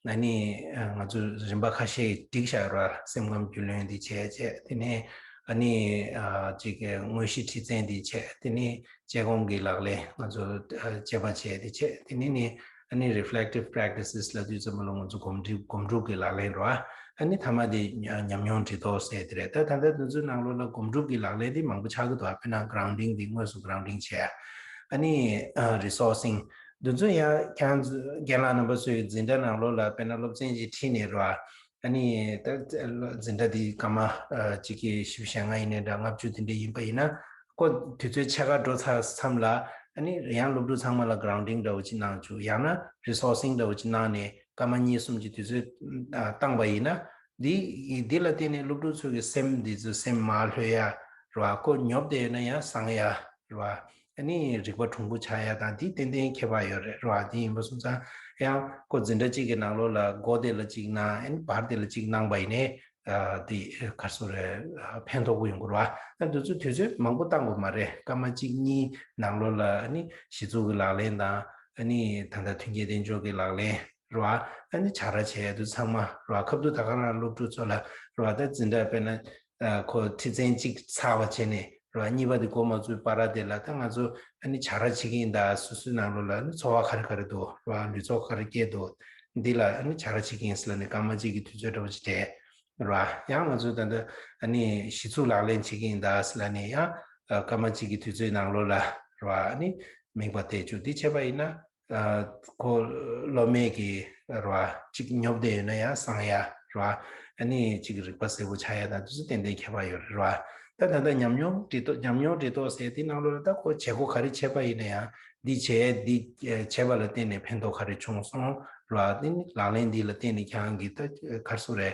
ཨ་ནི་ཨ་ང་ཚོ་རིམ་པ་ཁ་ཤས་བསྒྲིགས་བཞག་ཡོད་རེད་བ། སེམས་ཁམས་རྒྱུས་ལོན་འདི་བྱས་བྱས་དེ་ནས་ཨ་ནི་ཨ་ཅིག་དངོས་གཞི་ཁྲིད་ཚན་འདི་བྱས་དེ་ནས་དཔྱད་སྒོམ་གྱི་ལག་ལེན་ང་ཚོ་ཨ་དཔྱད་པ་བྱས་དེ་བྱས་དེ་ནས་ནི། ཨ་ནི་reflective practices་ལབ་དུས་ཙམ་པ་ལ་ང་ཚོ་སྒོམ་སྒྲུབ་སྒོམ་སྒྲུབ་ཀྱི་ལག་ལེན་རེད་བ། ཨ་ནི་ཐ་མ་དེ་ཉམས་མྱོང་དྲི་དོགས་ཟེར་དེ་རེད། ད་ད་ལྟ་དུས་ཚོད་ནང་ལོགས་ལ་སྒོམ་སྒྲུབ་ཀྱི་ལག་ལེན་དེ་མང་པོ་ཆགས་ཀྱི་འདུག་དཔེར་ན་grounding་དེ་དངོས་སུ་grounding་བྱས། ཨ་ནི་resourcing་དུས་ཚོད་ཡང་ཁྱེད་རྒན་ལགས་རྣམ་པ་ཚོའི་འཛིན་གྲྭ་ནང་ལོགས་ལ་དཔེར་ན་སློབ་ཚན་ཅིག་ཁྲིད་ནས་རེད་བ། ཨ་ནི་ད་འཛིན་གྲྭ་དེ་སྐར་མ་གཅིག་གི་བཞི་བཅུ་ཞེ་ལྔ་ཡིན་ནའི་འདྲ་ལྔ་བཅུ་དེ་འདྲ་ཡིན་པ་ཡིན་ན། ཁོ་དུས་ཚོད་ཕྱེད་ཀ་འགྲོ་ཚར་མཚམས་ལ་ཨ་ནི་ཡང་སློབ་ཕྲུག་ཚང་མ་ལ་grounding་འདྲ་བོ་ཅིག་གནང་བཅུག་ཡང་ན་resourcing་འདྲ་བོ་ཅིག་གནང་ནས་སྐར་མ་གཉིས་གསུམ་གྱི་དུས་ཚོད་ཨ་བཏང་པ་ཡིན་ན་འདི་འདི་ལ་བརྟེན་ནས་སློབ་ཕྲུག་ཚོ་གི་སེམས་འདི་ཚོ་སེམས་མར་ལྷོད་ཡ་རེད་བ། ཁོ་ཉོབ་བསྡད་ཡོད་ན་ཡང་སངས་ཡ་རེད་བ། ཨ་ནི་རིག་པ་གྲུང་པོ་ཆགས་ཡ་དང་འདི་ཏན་ཏན་ཁྱད་པར་ཡོད་རེད་རེད་བ། འདི་ཡིན་པ་སོང་ཙང་ཡང་ཁོ་འཛིན་གྲྭ་གཅིག་གི་ནང་ལོགས་ལ་མགོ་དེ་ལ་གཅིག་གནང་ཨ་ནི་བར་དེ་ལ་གཅིག་གནང་པ་ཡིན་ནའི། ཨ་དེ་ག་རེ་ཟེར་རེད། ཕན་ཐོགས་པོ་ཡོང་གི་རེད་བ། ཨ་དེ་ཚོ་དུས་ཚོད་མང་པོ་བཏང་དགོས་མ་རེད། སྐར་མ་གཅིག་གཉིས་ནང་ལོགས་ལ་ཨ་ནི་གཞི་ཚུགས་ཀྱི་ལག་ལེན་དང་ཨ་ནི་ད་ལྟ་མཐུན་རྐྱེན་གཏན་འཇགས་ཀྱི་ལག་ལེན་རེད་བ། ཨ་ནི་བྱ་ར་བྱེད་ཡ་དུ་ཚང་མ་རེད་བ། ཁབ་ཏུ་ད་ག་རང་སློབ་ཕྲུག་ཚོ་ལ་རེད་བ། ད་འཛིན་གྲྭ་དཔེར་ན་ཨ་ཁོ་ཁྲིད་ཚན་གཅིག་ཚར་བ་བྱས་ནས་རེད་བ། གཉིས་པ་དེ་འགོ་མ་ཚུགས་བར་དེ་ལ་ད་ང་ཚོ་ཨ་ནི་བྱ་ར་བྱེད་ཀྱི་ཡིན་ད། སོ་སོའི་ནང་ལོགས་ལ་ཨ་ནི་འཚོ་བ་ག་རེ་ག་རེ་འདུག་རེད་བ། ལུས་སྲོག་ག་རེ་སྐྱེས་འདུག་འདི་ལ་ཨ་ནི་བྱ་ར་བྱེད་ཀྱི་ཡིན་ཟེར་ལབ་ནས་སྐར་མ་གཅིག་གི་དུས་ཚོད་འདྲ་བོ་ཅིག་སྤྲད་རེད་བ། ཡང་ང་ཚོས་ད་ལྟ་ཨ་ནི་གཞི་ཚུགས་ལག་ལེན་བྱེད་ཀྱི་ཡིན་ད་ཟེར་ལབ་ནས་ཡང་ཨ་སྐར་མ་གཅིག་གི་དུས་ཚོད་ནང་ལོགས་ལ་རེད་བ། ཨ་ནི་དམིགས་པ་གཏད་བཅུག་འདི་བྱས་པ་ཡིན་ན་ཨ་ཁོ་སློབ་མའི་གི་རེད་བ། གཅིག་ཉོབ་བསྡད་ཡོད་ན་ཡང་སངས་ཡ་རེད་བ། ཨ་ནི་གཅིག་རིག་པ་གསལ་པོ་ཆགས་ཡ་དང་དུས་ཚོད་ཏན་ཏན་ཁྱད་པར་ཡོད་རེད་བ། ད་ད་ལྟ་ཉམས་མྱོང་འདྲི་རྟོག་ཉམས་མྱོང་འདྲི་རྟོག་ཟེར་དེ་ནང་ལོགས་ལ་ད་ཁོ་བྱེད་སྒོ་ག་རེ་བྱས་པ་ཡིན་ན་ཡང་འདི་བྱས་འདི་བྱས་པ་ལ་བརྟེན་ནས་ཕན་ཐོགས་ག་རེ་བྱུང་སོང་ར། དེ་ནི་ལག་ལེན་འདི་ལ་བརྟེན་ནས་ཁྱེད་རང་གིས་ད་ག་རེ་ཟེར་རེད།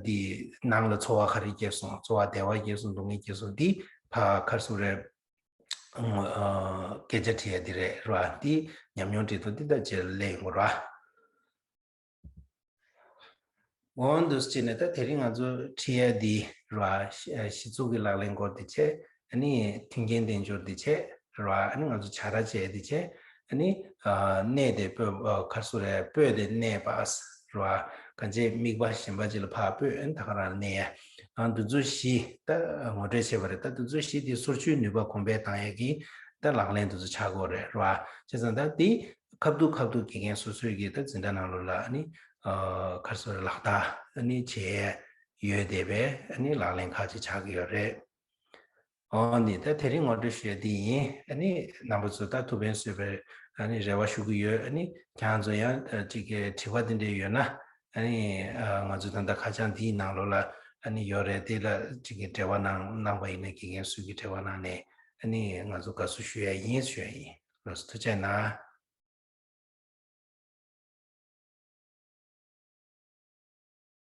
འདི་ནང་ལ་ཚོར་བ་ག་རེ་སྐྱེས་སོང་། ཚོར་བ་བདེ་བ་སྐྱེས་སོང་སྡུག་བསྔལ་སྐྱེས་སོང་འདི་ཕ་ག་རེ་ཟེར་རེད། སྐད་ཆ་དྲི་ཡ་འདི་རེད་ར། འདི་ཉམས་མྱོང་འདྲི་རྟོག་འདི་ད་རྗེས་ལ་སླེབས་ཡོང་གི་ར། འོ་འདུག་སེ་བྱས་ནས་ད་དེ་རིང་ང་ཚོ་ཁྲིད་ཡ་འདི་རེད་བ། གཞི་གཞི་ཚུགས་ཀྱི་ལག་ལེན་སྐོར་འདི་བྱས། ཨ་ནི་མཐུན་རྐྱེན་དལ་འབྱོར་འདི་བྱས་རེད་བ། ཨ་ནི་ང་ཚོ་བྱ་ར་བྱས་འདི་བྱས། ཨ་ནི་ཨ་གནས་དེ་སྤོས། ཨ་ག་རེ་ཟེར་རེད། སྤོས་དེ་གནས་པ་རེད་བ། གང་བྱས་དམིགས་པ་གཞན་པ་ཅིག་ལ་ཕར་སྤོས། ཨ་ནི་ད་ག་རང་གནས་ཡ། ཨ་འདི་ཚོ་བཞི་ད་ངོ་སྤྲོད་བྱས་པ་རེད། ད་འདི་ཚོ་བཞི་དེ་སོར་ཆུད་ནུས་པ་གོང་འཕེལ་བཏང་ཡ་གི་ད་ལག་ལེན་འདི་ཚོ་ཆགས་ཀྱི་ཡོད་རེད་བ། བྱས་ཙང་ད་དེ་ཁ་ཐུག་ཁ་ཐུག་དགེ་རྒན་སོ་སོའི་གི་ད་འཛིན་གྲྭ་ནང་ལོགས་ལ་ཨ་ནི་ཨ་ག་རེ་ཟེར་རེད། ལག་བསྟར་ཨ་ནི་བྱས་ཡོད་བསྡད་པའི་ཨ་ནི་ལག་ལེན་ཁག་ཅིག་ཆགས་ཀྱི་ཡོད་རེད། འོ་ནི་ད་དེ་རིང་ངོ་སྤྲོད་ཞུ་ཡ་འདི་ཡིན། ཨ་ནི་རྣམ་པ་ཚོ་ད་ཐུགས་ཕན་གསོས་པའི་ཨ་ནི་རེ་བ་ཞུ་གི་ཡོད། ཨ་ནི་ཁྱེད་རང་ཚོ་ཡང་ཨ་ཅིག་གི་དྲི་བ་འདི་འདྲ་ཡོད་ན། ཨ་ནི་ཨ་ང་ཚོ་ད་ལྟ་ཁ་བྱང་འདིའི་ནང་ལོགས་ལ་ཨ་ནི་ཡོད་རེད། དེ་ལ་ཅིག་གི་འབྲེལ་བ་གནང་གནང་པ་ཡིན་ན། དགེ་རྒན་ཚོས་ཀྱི་འབྲེལ་བ་གནང་ནས་ཨ་ནི་ང་ཚོ་དགའ་བསུ་ཞུ་ཡ་ཡིན་ཞུ་ཡ་ཡིན། ལགས་སོ། ཐུགས་རྗེ་གནང་།